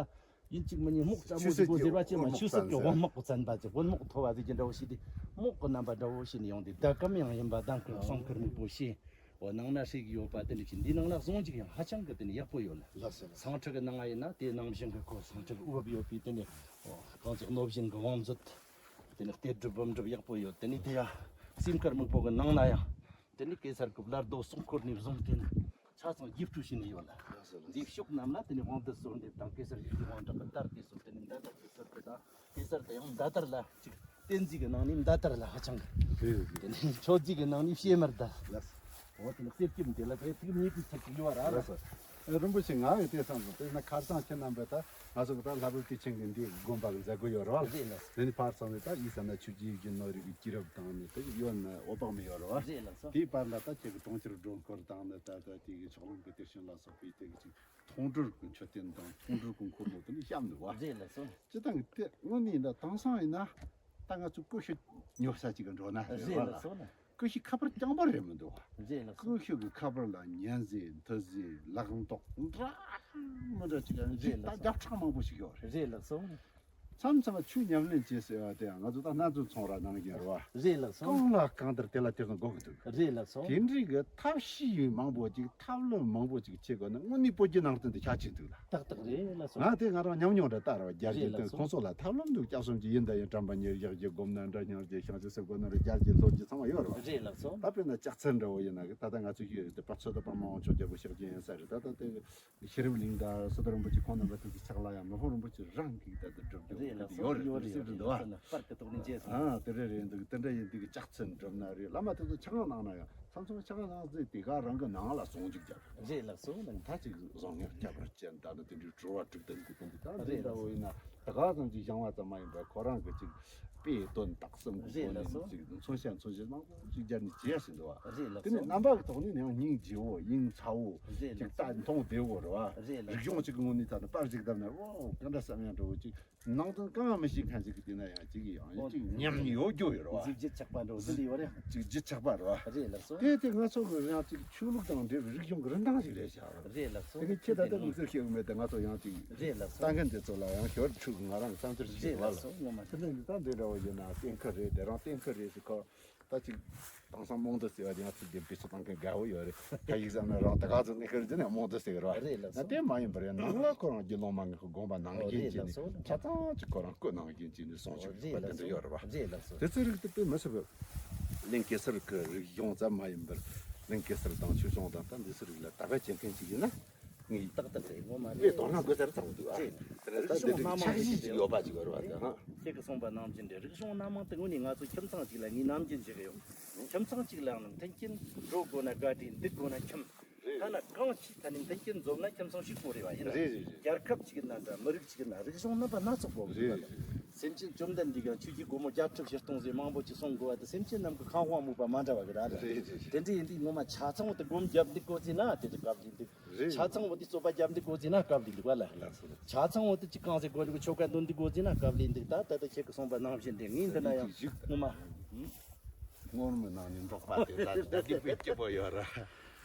ཡིན་གཅིག་མིན་གཉིས་སྨུག་ཙམ་མོ་ཆུ་ཟིག་སེར་དགོས་ཟེར་བ་གྱི་དབུ་མ་རྨོག་ཆུ་ཟིག་བཙན་གྱི་དབུ་རྨོག་བཙན་པ་ཟེར། དབུ་རྨོག་མཐོ་བ་ཟེར་གྱི་འདྲ་བོ་ཞིག་དེ་སྨུག་གི་རྣམ་པ་འདྲ་བོ་ཞིག་ནས་ཡོང་དེ་ད་གམ་ཡང་ཡིན་པ་ད་ཁོས་གསང་མཁར་སྨུག་པོ་ཞེས་འོ་ནང་ན་བསྲེས་ཀྱི་ཡོད་པ་དེ་འདྲ་ཞིག་འདི་ནང་ན་བཟུང་ཅིག་ཡང་ཧ་ཅང་གི་དེ་ནས་ཡག་པོ་ཡོད་ལ། ལགས་སོ་ལགས་སོ། གསང་ཁྲི་གི་ནང་ང་ཡིན་ན་དེ་ནང་བཞིན་གི་ཁོ་གསང་ཁྲི་གི་དབུ་བབས་ཡོད་པའི་དེ་ནས་འོ་གང་ཅིག་གནོད་སྦྱིན་གི་བང་མཛོད་དེ་ནས་གཏེར་སྒྲུབ་བུམ་སྒྲུབ་ཡག་པོ་ཡོད། དེ་ནས་དེ་ཡང་སེམས་དཀར་སྨུག་པོ་གི་ནང་ན་ཡང་དེ་ནས་གེ་སར་གྱི་བླ་རྡོ་སྲུང་འཁོར་ནས་བཟུང་སྟེ་ནི་ཆ་ཚང་རྒྱས་སྤྲོས་བྱས་ནས་ཡོད་ལ། ལགས་སོ་ལགས་སོ། འདིའི་ཕྱོགས་རྣམས་ལ་དེ་ནས་དབང་དུ་གསོལ་འདེབས་དང་གེ་སར་ཡིད་ཀྱི་དབང་དྲག་གི་དར་དེ་ཚོ་དེ་ནས་མདའ་དར་གྱི་ཚུལ་དུ་དང་གེ་སར་དེ་ཡང་མདའ་དར་ལ་ཅིག་བསྟན་འཛིན་གྱི་ནང་ནས་མདའ་དར་ལ་ཧ་ཅང་གི། རེད་རེད། དེ་ནས་མཆོད་རྫས་ཀྱི་ནང་ནས་ཕྱེ་མར་དར། ལགས་སོ། འོ་དེ་ནས་གསེར་སྐྱེམས་དེ་ལ་དེ་ཐིག་མེད་པའི་ཚུལ་དུ་ཡོད་ར་ལ། ལགས་སོ། ཨེ་རིན་པོ་ཆེ་ང་ཡི་དེ་བསམ་སོང་། དེ་ན་ཁ་སང་ཁྱེད་རྣམ་པས་ད་ང་ཚོ་གི་ད་ལྷ་བུ་དུས་ཆེན་གྱི་འདི་དགོན་པ་གི་མཛད་སྒོ་ཡོད་རེད་བ། རེད་ལགས། དེ་ནི་ཕར་སོང་ནས་ད་ཡིད་བསམ་ན་ཆོས་རྗེ་ཡིད་བཞིན་ནོར་བུ་གི་དུས་རབས་དང་ནི་དེ་ཡོད་ན་འོད་དཔག་མེད་ཡོད་རེད་བ། རེད་ལགས་སོ། དེའི་བར་ལ་ད་ཁྱེད་ཀྱི་གྲོང་ཁྱེར་སྒྲོལ་འཁོར་དང་ནི་ད་ད་དེ་གི་ཕྱོགས་གླང་གི་གཏེར་ཆེན་ལ་སོགས་པའི་དེ་གི་ཅིག་མཐོང་གྲོལ་གྱི་མཆོད་རྟེན་དང་མཐོང་གྲོལ་གྱི་འཁོར་ལོ་དེ་ནི་བཤམས་འདུག་བ། རེད་ལགས་སོ། སྤྱི་བཏང་གི་དེ་དངོས་གནས་ཡིན་ན་དེང་སང་ཡིན་ན་ད་ང་ཚོ་ཀུ་ཤུ་ཉོ་ས་ཅིག་གི་འགྲོ་ན་རེད་རེད་བ་ལགས་ལ། སོ་ལ། ཀུ་ཤུ་ཁ་པར་རྐྱང་པ་རེད་མི་འདུག་བ། རེད་ལགས་སོ། ཀུ་ཤུ་གི་ཁ་པར་ལ་ཉན་ཟེར་འཐུ་ཟེར་ལག་འདོགས་འདྲ་མི་འདྲ་ཅིག་ཡང་ཅིག་རེད་ད་ལགས་སོ། བརྒྱ་ཕྲག་མང་པོ་ཞིག་ཡོད་རེད། རེད་ལགས་སོ། མཚམས་མཚམས་ཆོས་ཉམས་ལེན་བྱེད་ཟེར་བ་དེ་ང་ཚོ་ད་སྣ་འཛོམས་ཚོང་ར་ནང་གི་རེད་བ། རེད་ལགས་སོ། གང་ལ་གང་ལྟར་དེ་ལ་དེ་ཚོ་འགོ་གི་འདུག་རེད་ལགས་སོ། དེ་འདྲའི་གི་ཐབས་ཤེས་མང་པོ་ཅིག་ཐབས་ལམ་མང་པོ་ཅིག་བྱེད་དགོས་ན་དངོས་གནས་བོད་བརྒྱུད་ནང་བསྟན་དེ་ཁྱད་ཆེ་འདུག་ལ། ཏག་ཏག་རེད་ལགས་སོ། ང་དེ་ང་རང་ཉམས་མྱོང་འདྲ་ལྟ་ར་བ། རྒྱ་རྒྱུད་རེད་ལགས་དེ་སོ། ཁོང་ཚོ་ལ་ཐབས་ལམ་འདུག་སྐྱབས་གསུམ་གྱི་ཡིན་ད་ཡིན་དྲན་པ་ཉེར་བཞག་རྒྱུ་སྒོམ་ན་འདྲ་སྙིང་རྗེ་བྱང་ཆུབ་སེམས་སྒོམ་ན་རེད། རྒྱལ་གྱི་ལྷོ་རྒྱུད་ཚང་མ་ཡོད་ར་བ། རེད་ལགས་སོ། ད་དཔེར་ན་ལྕགས་ཚན་འདྲ་བོ་ཡིན་ན་གི་ད་ལྟ་ང་ཚོ་ཡོད་དེ་པ་ཚོད་ད་པ་མ་འོང་ཆོག་རྒྱལ་པོ་ཕྱག་རྒྱུན་ཡིན་ས་རེད། ད་ལྟ་དེ་ཤེས་རབ་གླིང་དང་སི་ཏུ་རིན་པོ་ཆེ་ཁོང་རྣམ་པ་དེ་ཚོ་ཕྱག་ལ་ཡང་མི་ཕམ་རིན་པོ་ཆེ་རང་གིས་ད་ལྟ་སྒྲུབ་རྒྱུ་རེད་ལགས་སོ། ཡོད་རེད། ཡོད་རེད། ཟེར་གྱི་འདུག་ཨ། པར་གྱི་ཐོག་ནས་མཇལ་སོང་། ཨ་དེ་འདྲ་རེད་འདུག་དེ་འདྲ་ཡིན་འདུག་ལྕགས་ཚན་སྒྲུབ་ན་རེད། བླ་མ་དེ་ཚོ་ཕྱག་ལ་གནང་ན་ཡང་མཚམས་མཚམས་ཕྱག་ལ་གནང་ཚེ་དེ་ག་རང་གི་ནང་ལ་ཟུང་འཇུག་རྒྱབ། རེད་ལགས་སོ། ད་ཅིག་བཟང་ངན་སྐྱབས་པར་བྱེད་ད་ནི་དེ་འདྲའི་སྤྲུལ་བ་དྲུག་ལྡན་གྱི་དོན་དུ་ད་རེད་འདི་འདྲ་བོ་ཡིན་ན་ད་ག་ཙམ་ཅིག་བཞེངས་བ་ཙམ་མ་ཡིན་པར་ཁོ་རང་གི་ཅིག་དཔེ་དོན་དག་གསུམ་གྱི་སྒོ་ནས་ཅིག་མཚོན་བྱ་མཚོན་བྱེད་མང་པོ་ཅིག་སྦྱར་ནས་བྱས་ཟིན་འདུག་བ། རེད་ལགས་སོ། དེ་ནས་རྣམ་པ་གི་ཐོག་ནས་ཡང་སྙིང་རྗེ་བོ་ཡིན་ཚ་བོ་ཅིག་ལྟ་མཐོང་བདེ་བོ་རེད་བ། རེད་ལགས། རིག་གཞུང་གཅིག་གི་ངོས་ནས་ད་ནི་པར་ཞིག་བཏབ་ན་ཨོ་ག་འདྲ་བསམ་ཡང་འགྲོ་བོ་ཅིག་ནང་དོན་གང་ཡང་མི་ཤེས་མཁན་ཞིག་གིས་བལྟས་ན་ཡང་ཅིག་ཡང་ཡང་ཅིག་ཉམས་ཡོད་རྒྱུ་ཡོད་རེད་བ། གཟི་བརྗིད་ཆགས་པ་འགྲོ་ཟིན་ཡོད་རེད། ཅིག་བརྗིད་ཆགས་པ་རེད་བ། རེད་ལགས་སོ། དེ་དེ་ང་ཚོ་གི་ཡང་ཅིག་ཆོས་ལུགས་དང་འབྲེལ་བའི་རིག་གཞུང་གི་རིན་ཐང་ཞིག་རེད་ཤག་རེད་ལགས་སོ། དེ་ནི་ཁྱེད་ད་ལྟ་མི་ཚེ་ཤེས་གི་མེད་དེ་ང་ཚོ་ཡང་ཅིག་རེད་ལགས་སོ། ལྟ་མཁན་དེ་ཚོ་ལ་ཡང་ཞོར་ཕྲུག་ང་རང་བསམ་ཚུལ་ཞིག་རེད་བ་ལགས་སོ། ངོ་མ་དེ་འདྲ་ཡིན་ད་འདི་འདྲ་བོ་ཡིན་ན་གཏན་འཁེལ་རེད། དེ་རང་གཏན་འཁེལ་རེད་ཟེར་ཁོ། ད་ཅིག་དེང་སང་རྨོངས་དད་ཟེར་བ་དེ་ང་ཚོ་དེ་བེད་སྤྱོད་གཏོང་མཁན་དགའ་བོ་ཡོད་རེད། ད་ཡིག་ཟམ་ན་རང་ད་ག་ཚོད་གནས་ཁུལ་རྒྱུ་ནས་རྨོངས་དད་ཟེར་གི་རེད་བ། རེད་ལགས་སོ། ད་དེ་མ་ཡིན་པར་ཡང་ནང་ལ་ཁོ་རང་རྒྱུ་ནོར་མ་ངན་གི་དགོངས་པ་ནང་བཞིན་བྱས་ནས་ཆ་ཚང་ཅིག་ཁོ་རང་བཀོད་ནང་བཞིན་བྱས་ནས་སྲུང་སྐྱོབ་བྱེད་པ་དེ་འདྲ་ཡོད་རེད་བ། རེད་ལགས་སོ། དེ་ཚོའི་རིགས་དེ་དཔེ་མི་སྲིད་པའི་གླིང་གེ་སར་གི་རིག་གཞུང་ཙམ་མ་ཡིན་པར་གླིང་གེ་སར་དང་ཆོས་སྐྱོང་དང་ད་འདི་ཚོའི་རིགས་ལ་དད་པ་བྱེད་མཁན་ཅིག་ཡིན་ན། ངས་ཏག་ཏག་རེད། ངོ་མ་དཔེ་རེད། དོ་སྣང་དགོས་ས་རེད་བསམ་གི་འདུག་ཨ། རེད། དེ་ནས་ད་རིག་གཞུང་འདི་སྣ་མང་འཆར་གཞི་ཞིག་ཡོད་པ་ཅིག་ཡོད་རེད་བ་དེ་ཧང་། ཁྱེད་ཀྱིས་གསུངས་པ་ནང་བཞིན་རེད། རིག་གཞུང་སྣ་མང་དེ་དངོས་གནས་ང་ཚོ་ཁྱིམ་ཚང་གཅིག་ལ་ངས་ནམ་རྒྱུན་བརྗོད་ཀྱི་ཡོད། ཁྱིམ་ཚང་གཅིག་ལའང་མཐུན་རྐྱེན་འགྲོ་དགོས་ན་དགའ་བྲིས་འདུག་དགོས་ན་ཁྱིམ། རེད། ཐ་ན་གང་ཞིག་ཐ་ནས་མཐུན་རྐྱེན་འཛོམས་ན་ཁྱིམ་ཚང་ཕྱུག་པོ་རེད་བ་ཡིན་ན། རེད་རེད་རེད། རྒྱལ་ཁབ་གཅིག་ཡིན་ན་འདྲ་མི་རིགས་གཅིག་ཡིན་ན་རིག་གཞུང་རྣམ་པ་སྣ་ཚོགས་དགོས་ཀྱི་རེད། རེད། སེམས་ཅན་བཅོམ་ལྡན་འདས་ཀྱང་ཆོས་ཀྱི་སྒོ་མོ་བརྒྱད་ཁྲི་བཞི་སྟོང་ཟེར་མང་པོ་ཅིག་གསུང་དགོས་པ་དེ་སེམས་ཅན་རྣམས་ཀྱི་ཁམས་དབང་མོས་པ་མ་འདྲ་བ་གི་ར་རེད། རེད་རེད་རེད། དེ་འདྲ་ཡིན་དུས་ངོ་མ་ཆ་ཚང་བོ་དེ་སྒོམ་རྒྱབ་འདུག་དགོས་ཟེར་ན་དེ་དེ་སྐབས་ལ་འདུག་རེད། ཆ་ཚང་བོ་དེ་རྩོད་པ་རྒྱབ་འདུག་དགོས་ཟེར་ན་སྐབས་ལ་འདུག་བ་ལ། ལགས་སོ། ཆ་ཚང་བོ་དེ་ཅིག་གང་ཟེར་དགོས་ལུགས་ཆོ་ག་འདོན་འདུག་དགོས་ཟེར་ན་སྐབས་ལ་འདུག་ད་ད་ལྟ་ཁྱེད་ཀྱིས་གསུངས་པ་ནང་བཞིན་དེ་ངས་འདི་ན་ཡང་ངོ་མ། སྔོན་མོ་ནང་ནས་འབྲོག་པ་དེ་ད་ད་གི་དཔེ་སྐྱིད་པོ་ཡོད་ར།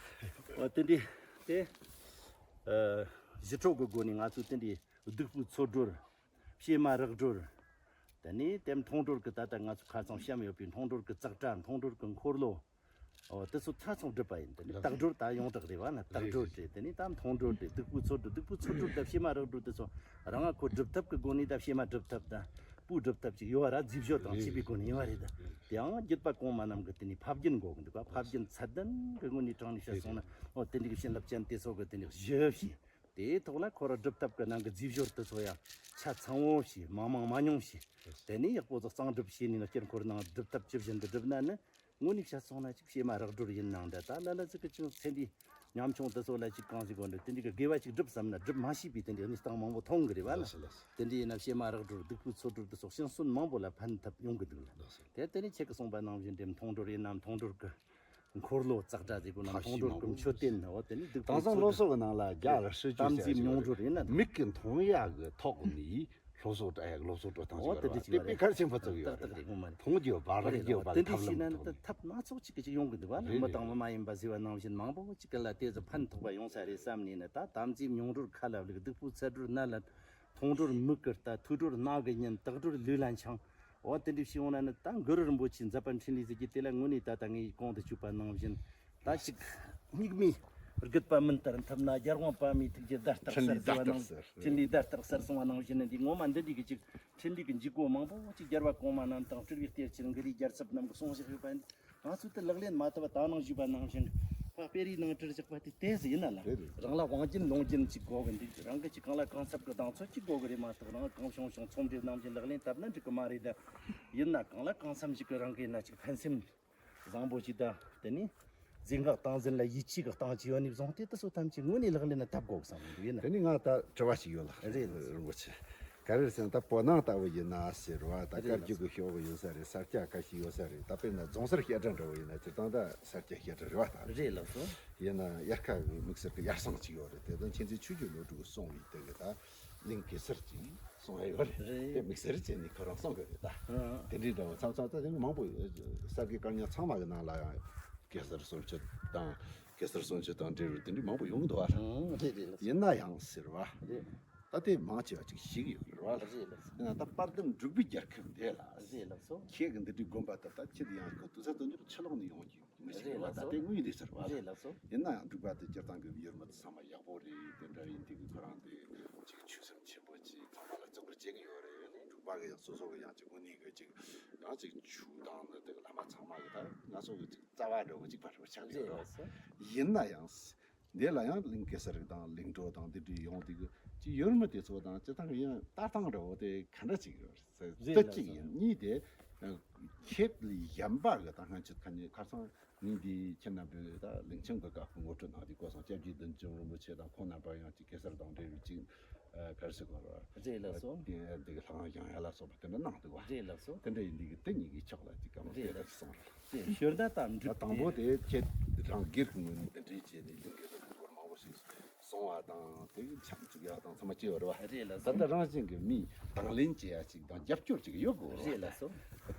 འོ་དེ་འདྲ་དེ། ཨ་ཞི་ཁྲོ་གི་སྒོ་ནས་ང་ཚོས་དེ་འདྲའི་སྡིག་པའི་ཚོགས་སྒྲོལ། བྱེ་མ་རེག་སྒྲོལ། དེ་ནས་དེ་མཐོང་གྲོལ་གྱི་ད་ལྟ་ང་ཚོ་ཁ་སང་བཤམས་ཡོད་པའི་མཐོང་གྲོལ་གྱི་ཙཀྲ། མཐོང་གྲོལ་གྱི་འཁོར་ལོ། འོ་དེ་ཚོ་ཐ་ཚང་སྒྲུབ་པ་ཡིན། དེ་ནས་ལགས་སོ། བཏགས་སྒྲོལ་ད་ཡོངས་གྲགས་རེད་བ་ན། བཏགས་སྒྲོལ་རེད། དེ་ནས་ད་མཐོང་གྲོལ་རེད། སྡིག་པའི་ཚོགས་སྒྲོལ། སྡིག་པའི་ཚོགས་སྒྲོལ་དང་བྱེ་མ་རེག་སྒྲོལ་དེ་ཚོ་རང་ང་ཁོ་སྒྲུབ་ཐབས་ཀྱི་སྒོ་ནས་ད་བྱེ་མ་སྒྲུབ་ཐབས་དང་སྤུ་སྒྲུབ་ཐབས་ཅིག་ཡོད་བ་ར། རྫིག་བརྗོད་དང་བཅས་པའི་སྒོ་ནས་ཡིན་བ་རེད། ད་དེའང་བརྒྱུད་པ་གོང་མ་རྣམས་ཀྱི་དེ་ནས་ཕབ་རྒྱུན་འགོག་གི་འདུག་ག་ཕབ་རྒྱུན་ཚད་ལྡན་གྱི་ངོས་ནས་དྲངས་ནས་བཤད་སོང་ན། འོ་དེ་འདྲའི་བྱིན་རླབས་ཅན་དེ་ཚོ་གི་དེ་ནས་ཞི་བྱེད། དེའི་ཐོག་ལ་ཁོ་རང་སྒྲུབ་ཐབས་ཀྱི་ནང་གི་རྫིག་བརྗོད་དེ་ཚོ་ཡང་ཆ་ཚང་བོ་བྱས། མང་མང་མ་ཉུང་བྱས། དེ་ནས་ཡག་པོ་ཟིག་གཙང་སྒྲུབ་བྱས་ནས་ནི་དཀྱིལ་འཁོར་ནང་སྒྲུབ་ཐབས་ཇི་བཞིན་དུ་བསྒྲུབས་ན་ནི། དངོས་གནས་བཤད་སོང་ན་ཅིག་བྱེ་མ་རེག་སྒྲོལ་ཡིན་ནའང་འདྲ། ད་ལ་ལ་ཟིག་གི་ཅིག་ཚེ་འདིའི་ཉམ་ཆུང་དེ་ཚོ་ལ་ཅིག་གང་ཟིག་གོ་འདྲ། དེ་འདྲའི་གི་དགེ་བ་ཅིག་སྒྲུབ་བསམ་ན་སྒྲུབ་མ་ཤེས་པའི་དེ་འདྲའི་གནས་སྟངས་མང་པོ་མཐོང་གི་རེད་བ་ན། ལགས་སོ་ལགས་སོ། དེ་འདྲའི་ཡིན་ན་བྱེ་མ་རེག་སྒྲོལ། སྡིག་པའི་ཚོགས་སྒྲོལ་དེ་ཚོ་ཕྱིན་ཟོན་མང་པོ་ལ་ཕན་ཐབས་ཡོང་གི་འདུག་ལ། ལགས་སོ། དེ་དེ་ནས་ཁྱེད་ཀྱིས་གསུངས་པ་ནང་བཞིན་དེ་མཐོང་གྲོལ་ཡིན་ན་མཐོང་གྲོལ་གྱི་འཁོར་ལོ་ཙཀྲ་ཟེར་གོ་ན། མཐོང་གྲོལ་གྱི་མཆོད་རྟེན་ནི། འོ་དེ་ནི་སྡིག་པའི་དེང་སང་ཚོགས་སློབ་གསོ་གི་ནང་ལ་རྒྱ་ལ་སྲིད་ཇུས་དམ་ཟེར་ཡ་ཅིག་ཡོད་རེད། སྨིག་གི་མཐོང་ཡ་གི་ཐོག་ནས་སློབ་གསོ་སྤྲད་ཡ་གི་སློབ་གསོ་སྤྲོད་སྟངས་ཅིག་ཡོད་རེད་བ། དེ་དཔེ་གལ་ཆེན་པོ་བརྩི་གི་ཡོད་རེད། ཏག་ཏག་རེད། ངོ་མ་རེད། མཐོང་རྒྱུ་བར་རྒྱུ་བར་ཐབས་ལམ་མཐོང་། ཐབས་སྣ་ཚོགས་ཅིག་གི་ཅིག་ཡོང་གི་འདུག་བ་ལ། རེད་མི་དང་རེད། མི་མ་ཡིན་པ་ཟེར་བ་ནང་བཞིན་མང་པོ་ཅིག་གི་ལ་དེ་ཚོ་ཕན་ཐོགས་པ་ཡོང་ས་རེད་བསམ་ནས་ནི། ད་དམ་ཚིག་མྱོང་གྲོལ་ཁ་ལ་བླུགས། སྡིག་པའི་ཚོགས་སྒྲོལ་སྣ་ལ། མཐོང་གྲོལ་མིག་གིས་ལྟ། ཐོས་གྲོལ་རྣ་གིས་ཉན། དག་སྒྲུབ་ལུས་ལ་འཆང་། འོ་དེ་འདྲ་ཞིག་ཡོང་ན་ནི། ད་གུ་རུ་རིན་པོ་ཆེའི་མཛད་པ་འཕྲིན་ལས་ཟེར་གྱི་དེ་ལ་དངོས་གནས་ད་ལྟ་ངས་གོང་དུ་བརྗོད་པ་ནང་བཞིན། ད་ཅིག་སྨྱུག་མའི་རྒུད་པ་མུན་ལྟར་འཐབ་ན། རྒྱལ་དབང་པདྨའི་ཐུགས་རྗེ་བརྡ་རྟགས་གསལ་ཟེར་བ་ནང་། འཕྲིན་ལས་བརྡ་རྟགས་གསལ་གསུངས་པ་ནང་བཞིན་ནི། འདི་ངོ་མ་འདི་འདྲའི་གི་ཅིག་འཕྲིན་ལས་ཀྱི་འཇུག་སྒོ་མང་པོ་ཅིག་རྒྱལ་བ་གོང་མ་རྣམས་དང་སྤྲུལ་པའི་གཏེར་ཆེན་གུ་རུའི་རྒྱལ་ཚབ་རྣམས་ཀྱིས་གསུངས་བཞག་ཡོད་པ་ཡིན། ང་ཚོས་དེ་ལག་ལེན་མ་ཐུབ་པ། ད་ནང་ཞུས་པ་ནང་བཞིན་ཕ་དཔེ་རིས་ནང་བྲིས་བཞག་པ་དེ་དེ་ཟིག་ཡིན་ན་ལ། རེད་རེད། རང་ལ་དབང་རྒྱུན་ལུང་རྒྱུན་ཅིག་དགོས་གི་འདུག་རང་གི་ཅིག་གང་ལ་གང་འཚམ་གི་གདེང་ཚོད་ཅིག་དགོས་གི་རེད་མ་གཏོགས། རང་གང་བྱུང་བྱུང་ཚོམས་འདྲི་ནང་བཞིན་ལག་ལེན་བཏབ་ན་འགྲིག་གི་མ་རེད་ད། ཡིན་ན་གང་ལ་གང་འཚམ་ཞིག་གི་རང་གི་ན་ཅིག་ཕན་སེམས་བཟང་པོ་ཅིག་དང་། དེ་ནས་འཛིན་ཁག་སྟངས་འཛིན་ལ་ཡིད་ཆེས་གི་སྟངས་ཅིག་ཡོད་ནས་བཟུང་སྟེ། དེ་ཚོ་ཐམས་ཅད་དངོས་གནས་ལག་ལེན་ལ་བཏབ་དགོས་བསམ་གི་འདུག་ཡིན་ན། དེ་ནས་ང་ད་དྲི་བ་ཞིག་ཡོད་ལ། རེད། རིན་པོ་ཆེ། ག་རེ་ཟེར་ན། ད་བོད་ནང་ལྟ་བུ་ཡིན་ན་ཟེར་བ། ད་རེད་བཀའ་བརྒྱུད་ཀྱི་ཤོག་བུ་ཡོད་ས་རེད། ས་སྐྱ་ཁ་ཤས་ཡོད་ས་རེད། ད་དཔེར་ན་རྫོང་སར་བཤད་གྲྭ་འདྲ་བོ་ཡིན་ན། སྤྱིར་བཏང་ད་ས་སྐྱ་བཤད་གྲྭ་རེད་བ། ད་རེད་ལགས་སོ། ཡིན་ན་དབྱར་ཁ་གི་དམིགས་བསལ་གྱི་ཡར་སང་ཅིག་ཡོད་རེད། དེ་ད་མཁྱེན་བརྩེ་ཆོས་ཀྱི་བློ་གྲོས་གསུངས་པའི་དེ་གི་ད་གླིང་གེ་སར་ཅིག་གསུང་ཡ་ཡོད་རེད། རེད། དེ་དམིགས་བསལ་བྱས་ནས་ཁོ་རང་གསུང་གི་རེད་ད། ཨང་། དེ་འདྲའི་འདྲ་བོ་མཚམས་མཚམས་ད་དེ་མང་པོ་གསར་བརྗེ་སྐར་ཉག་ཚང་མ་གི་ནང་ལ་ཡང་གེ་སར་གསུང་ཆོས་དང་། གེ་སར་གསུང་ཆོས་དང་འབྲེལ་བའི་དེ་འདྲའི་མང་པོ་ཡོང་གི་འདུག་བ། ཨང་། རེད་རེད་ལགས། ཡིན་ན་ཡང་ཟེར་བ། རེད། ད་དེ་མང་ཆེ་བ་ཅིག་ཤེས་ཀྱི་ཡོད་རེད་བ། རེད་ལགས། ཡིན་ན་ད་དཔལ་ལྡན་འབྲུག་པའི་རྒྱལ་ཁབ་འདི་ལ། རེད་ལགས་སོ། ཁྱེད་ཀྱི་འདི་འདྲའི་དགོན་པ་དེ་ད་ཁྱེད་ཡང་གི་དུས་ཚོད་དུ་འཇོག་ཕྱི་ལོགས་ནས་ཡོང་གི་མི་ཞིག་རེད་བ། རེད་ལགས་ད་སོ། དེ་དངོས་ཡོད་རེད་ཟེར་བ། རེད་ལགས་སོ། ཡིན་ན་ཡང་འབྲུག་པ་དེ་སྤྱིར་བཏང་གི་ཡུལ་མི་དེ་ཚང་མ་ཡག་པོ་རེད། དེ་འདྲ་ཡིན་དུས་ཀྱི་ཁོ་རང་དེ་ཅིག་ཆོས་སེམས་ཆེན་པོ་ཅིག་ཚང་མ་ལ་བརྩི་བཀུར་བྱེད་ཀྱི་ཡོད་རེད། འབྲུག་པ་གི་ཡང་སོ་སོ་གི་ཡང་ཅིག་དངོས་གནས་གི་ཅིག་ཡང་ཅིག་ཆོས་དང་ནི་དེ་གི་བླ་མ་ཚང་མ་གི་ད་ང་ཚོ་གི་ཅིག་རྩ་བ་འདྲ་བོ་ཅིག་བར་བ་ཆགས་ཀྱི་ཡོད་རེད། རེད་ལགས་སོ། ཡིན་ན་ཡང་འདི་ལ་ཡང་གླིང་གེ་སར་དང་གླིང་བྲོ་དང་དེ་འདྲའི་ཡོང་དུས་ཀྱི་ཅིག་ཡུལ་མི་དེ་ཚོ་དང་སྤྱིར་བཏང་གི་ཡང་ལྟ་སྟངས་འདྲ་བོ་དེ་ག་འདྲ་ཅིག་ཡོད་རེད། རེད་ལགས་སོ། གཅིག་ཡིན། གཉིས་དེ་ཁྱེད་ལས་གཞན་པ་གི་ད་སྔ་ཕྱི་ཁ་ཉེ་ཁ་སང་ངས་འདི་ཁྱེད་རྣམ་པས་ད་གླིང་ཆེན་གྱི་སྐབས་ཀྱི་ངོ་སྤྲོད་ནང་དེ་གོ་སོང་། སྐྱབས་རྗེ་བདུད་འཇོམས་རིན་པོ་ཆེ་དང་ཁོང་རྣམ་པ་ཡང་ཅིག་གེ་སར་དང་འབྲེལ་བའི་ཅིག་ཨ་ག་རེ་ཟེར་དགོས་རེད། རེད་ལགས་སོ། དེ་དེ་གི་ལྷ་ཁང་བཞེངས་ཡ་ལ་སོགས་པ་དེ་འདྲ་གནང་འདུག་བ། རེད་ལགས་སོ། དེ་འདྲ་ཡིན་དུས་ཀྱི་དེ་གཉིས་ཀྱི་ཕྱོགས་ལ་ཅིག་བཀའ་མོལ་རེད་དེ་ལགས། འདྲ་ཅིག་གསུངས་རེད། རེད། ཞོར་ན་ད་འབྲུག་ད་དང་པོ་དེ་ཁྱེད་རང་སྒེར་གྱི་ངོས་ནས་དེ་འདྲའི་བྱས་ནས་གླིང་གེ་སར་གྱི་སྐོར་མང་པོ་ཞིག་གསུང་བ་དང་། དེ་གི་འཆམ་བཅུག་ཡ་དང་ཚང་མ་བྱས་ཡོད་རེད་བ། རེད་ལགས་སོ། ད་ལྟ་རང་བཞིན་གྱི་མིས་དང་ལེན་བྱེད་ཡ་ཅིག་དང་རྒྱབ་སྐྱོར་ཅིག་ཡོད་དགོས་རེད་བ། རེད་ལགས་སོ།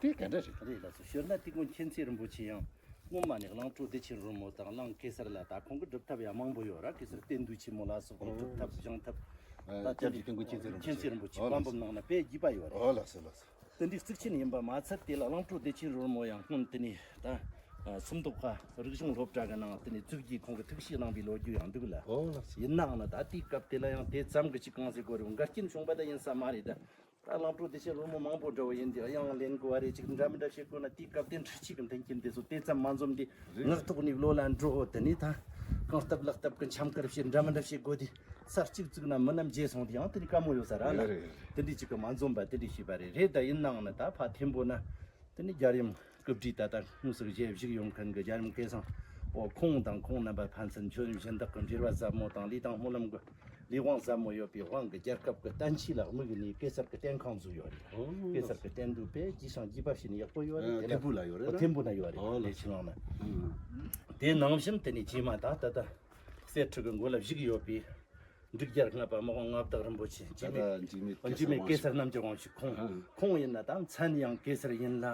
དེ་ག་འདྲ་རེད། རེད་ལགས་སོ། ཞོར་ན་དེ་ཀུན་མཁྱེན་བརྩེ་རིན་པོ་ཆེ་ཡང་སྔོན་མ་ནས་གླང་བྲོ་བདེ་ཆེན་རོལ་མོ་དང་གླང་གེ་སར་ལ་ད་ཁོང་གི་སྒྲུབ་ཐབས་ཡང་མང་པོ་ཡོད་ར། གེ་སར་རྟེན་འདུས་ཆེན་མོ་ལ་སོགས་པའི་སྒྲུབ་ཐབས་བཞེངས་ཐབས། ཨ་ད་སྐྱབས་རྗེ་ཀུན་མཁྱེན་བརྩེ་རིན་པོ་ཆེ། མཁྱེན་བརྩེ་རིན་པོ་ཆེ། ཨོ་ལགས་སོ། བཀའ་འབུམ་ནང་ན་དཔེ་རྒྱས་པ་ཡོད་རེད། ཨོ་ལགས་སོ། ལགས་སོ། དེ་འདྲའི་གཙིགས་ཆེན་ཡིན་པ་མ་ཚད། དེ་ལ་གླང་བྲོ་བདེ་ཆེན་རོལ་མོ་ཡང་སྔོན་དེ་ནས་ད་ཨ་སུམ་མདོ་ཁ་རིག་གཞུང་སློབ་གྲྭ་གི་ནང་དེ་ནས་བཙུགས་རྒྱུའི་ཁོང་གི་ཐུགས་བཞེད་གནང་བའི་ལོ་རྒྱུས་ཡང་འདུག་ལ། ཨོ་ལགས་སོ། ཡིན་ནའང་ན་ད་དེའི་སྐབས་དེ་ལ་ཡང་དེ་ཙམ་གྱི་ཅིག་གང་ཟེར་དགོས་རེད། འགལ་རྐྱེན་བྱུང་པ་ད་ཡིན་ས་མ་རེད་ད། ད་གླང་བྲོ་བདེ་ཆེན་རོལ་མོ་མང་པོ་འདྲ་བོ་ཡིན་དེ་དབྱངས་ལེན་དགོས་པ་རེད། ཅིག་འདྲ་མི་འདྲ་བྱེད་དགོས་ན། དེའི་སྐབས་དེ་འཕྲུལ་ཆས་ཀྱི་མཐུན་རྐྱེན་དེ་ཚོ་དེ་ཙམ་མ་འཛོམས་ཏེ། རེད། ངག་ཐོག་ནས་བློ་ལ་འགྲོ། དེ་ནས་ད་གང་ལྟབ་ལག་ལྟབ་ཀྱི་འཆམ་ཁ་བྱེད། འདྲ་མི་འདྲ་བྱེད་དགོས་དེ། ས་གཅིག་བཙུགས་ན་མི་རྣམས་བརྗེད་སོང་དེ་ཡང་དེ་ནས་དཀའ་མོ་ཡོད་ས་ར་ལ། རེད་རེད། དེ་འདྲའི་ཅིག་གི་མ་འཛོམས་པ་དེ་འདྲའི་བྱས་པ་རེད། རེད་ད། ཡིན་ནའང་ན་ད་ཕ་ཐེམ་པོ་ན་དེ་ནས་རྒྱལ་ཡུམ་སྐུ་བགྲེས་ད་ལྟ་དངོས་སུ་བཞེས་བཞུགས་ཡོད་མཁན་གྱི་རྒྱལ་ཡུམ་སྐལ་བཟང་། ཨོ་ཁོང་དང་ཁོང་རྣམ་པ་ཕན་ཚུན་མཆོད་ཡོན་སྦྱིན་བདག་གི་འབྲེལ་བ་ཟབ་མོ་དང་། ལི་དང་སྨོན་ལམ་གྱི་ལས་དབང་ཟབ་མོ་ཡོད་པའི་དབང་གིས་རྒྱལ་ཁབ་ཀྱི་བསྟན་ཆོས་ལ་དམིགས་ནས་གེ་སར་གྱི་བསྟན་ཁང་བཙུགས་ཡོད་རེད། ཨོ། གེ་སར་གྱི་བསྟན་འགྲོ་དཔེ་རྒྱས་ཤིང་རྒྱས་པ་ཞིག་ནས་ཡག་པོ་ཡོད་རེད། ཨ་དེ་ལ་ཐེམ་པོ་ལ་ཡོད་རེད། ཨོ་ལ། ཐེམ་པོ་ན་ཡོད་རེད། ཨོ་ལ། ལས་ཆུ་ནང་ན། ཨང་། དེ་ནང་བཞིན་དེ་ནས་རྗེས་མ་ད་ད་ལྟ་གསེར་ཁྲི་གི་མགོ་ལ་བཞུགས་ཡོད་པའི་འབྲུག་རྒྱལ་ལྔ་པ་མི་དབང་མངའ་བདག་རིན་པོ་ཆེ། འཇིགས་མེད། ད་ལྟ་འཇིགས་མེད་གེ་སར་དབང་ཕྱུག་འཇིགས་མེད་གེ་སར་རྣམ་རྒྱལ་དབང་ཕྱུག་ཁོང་། ཨང་། ཁོང་ཡིན་ན་ད་མཚན་ཡང་གེ་སར་ཡིན་ལ།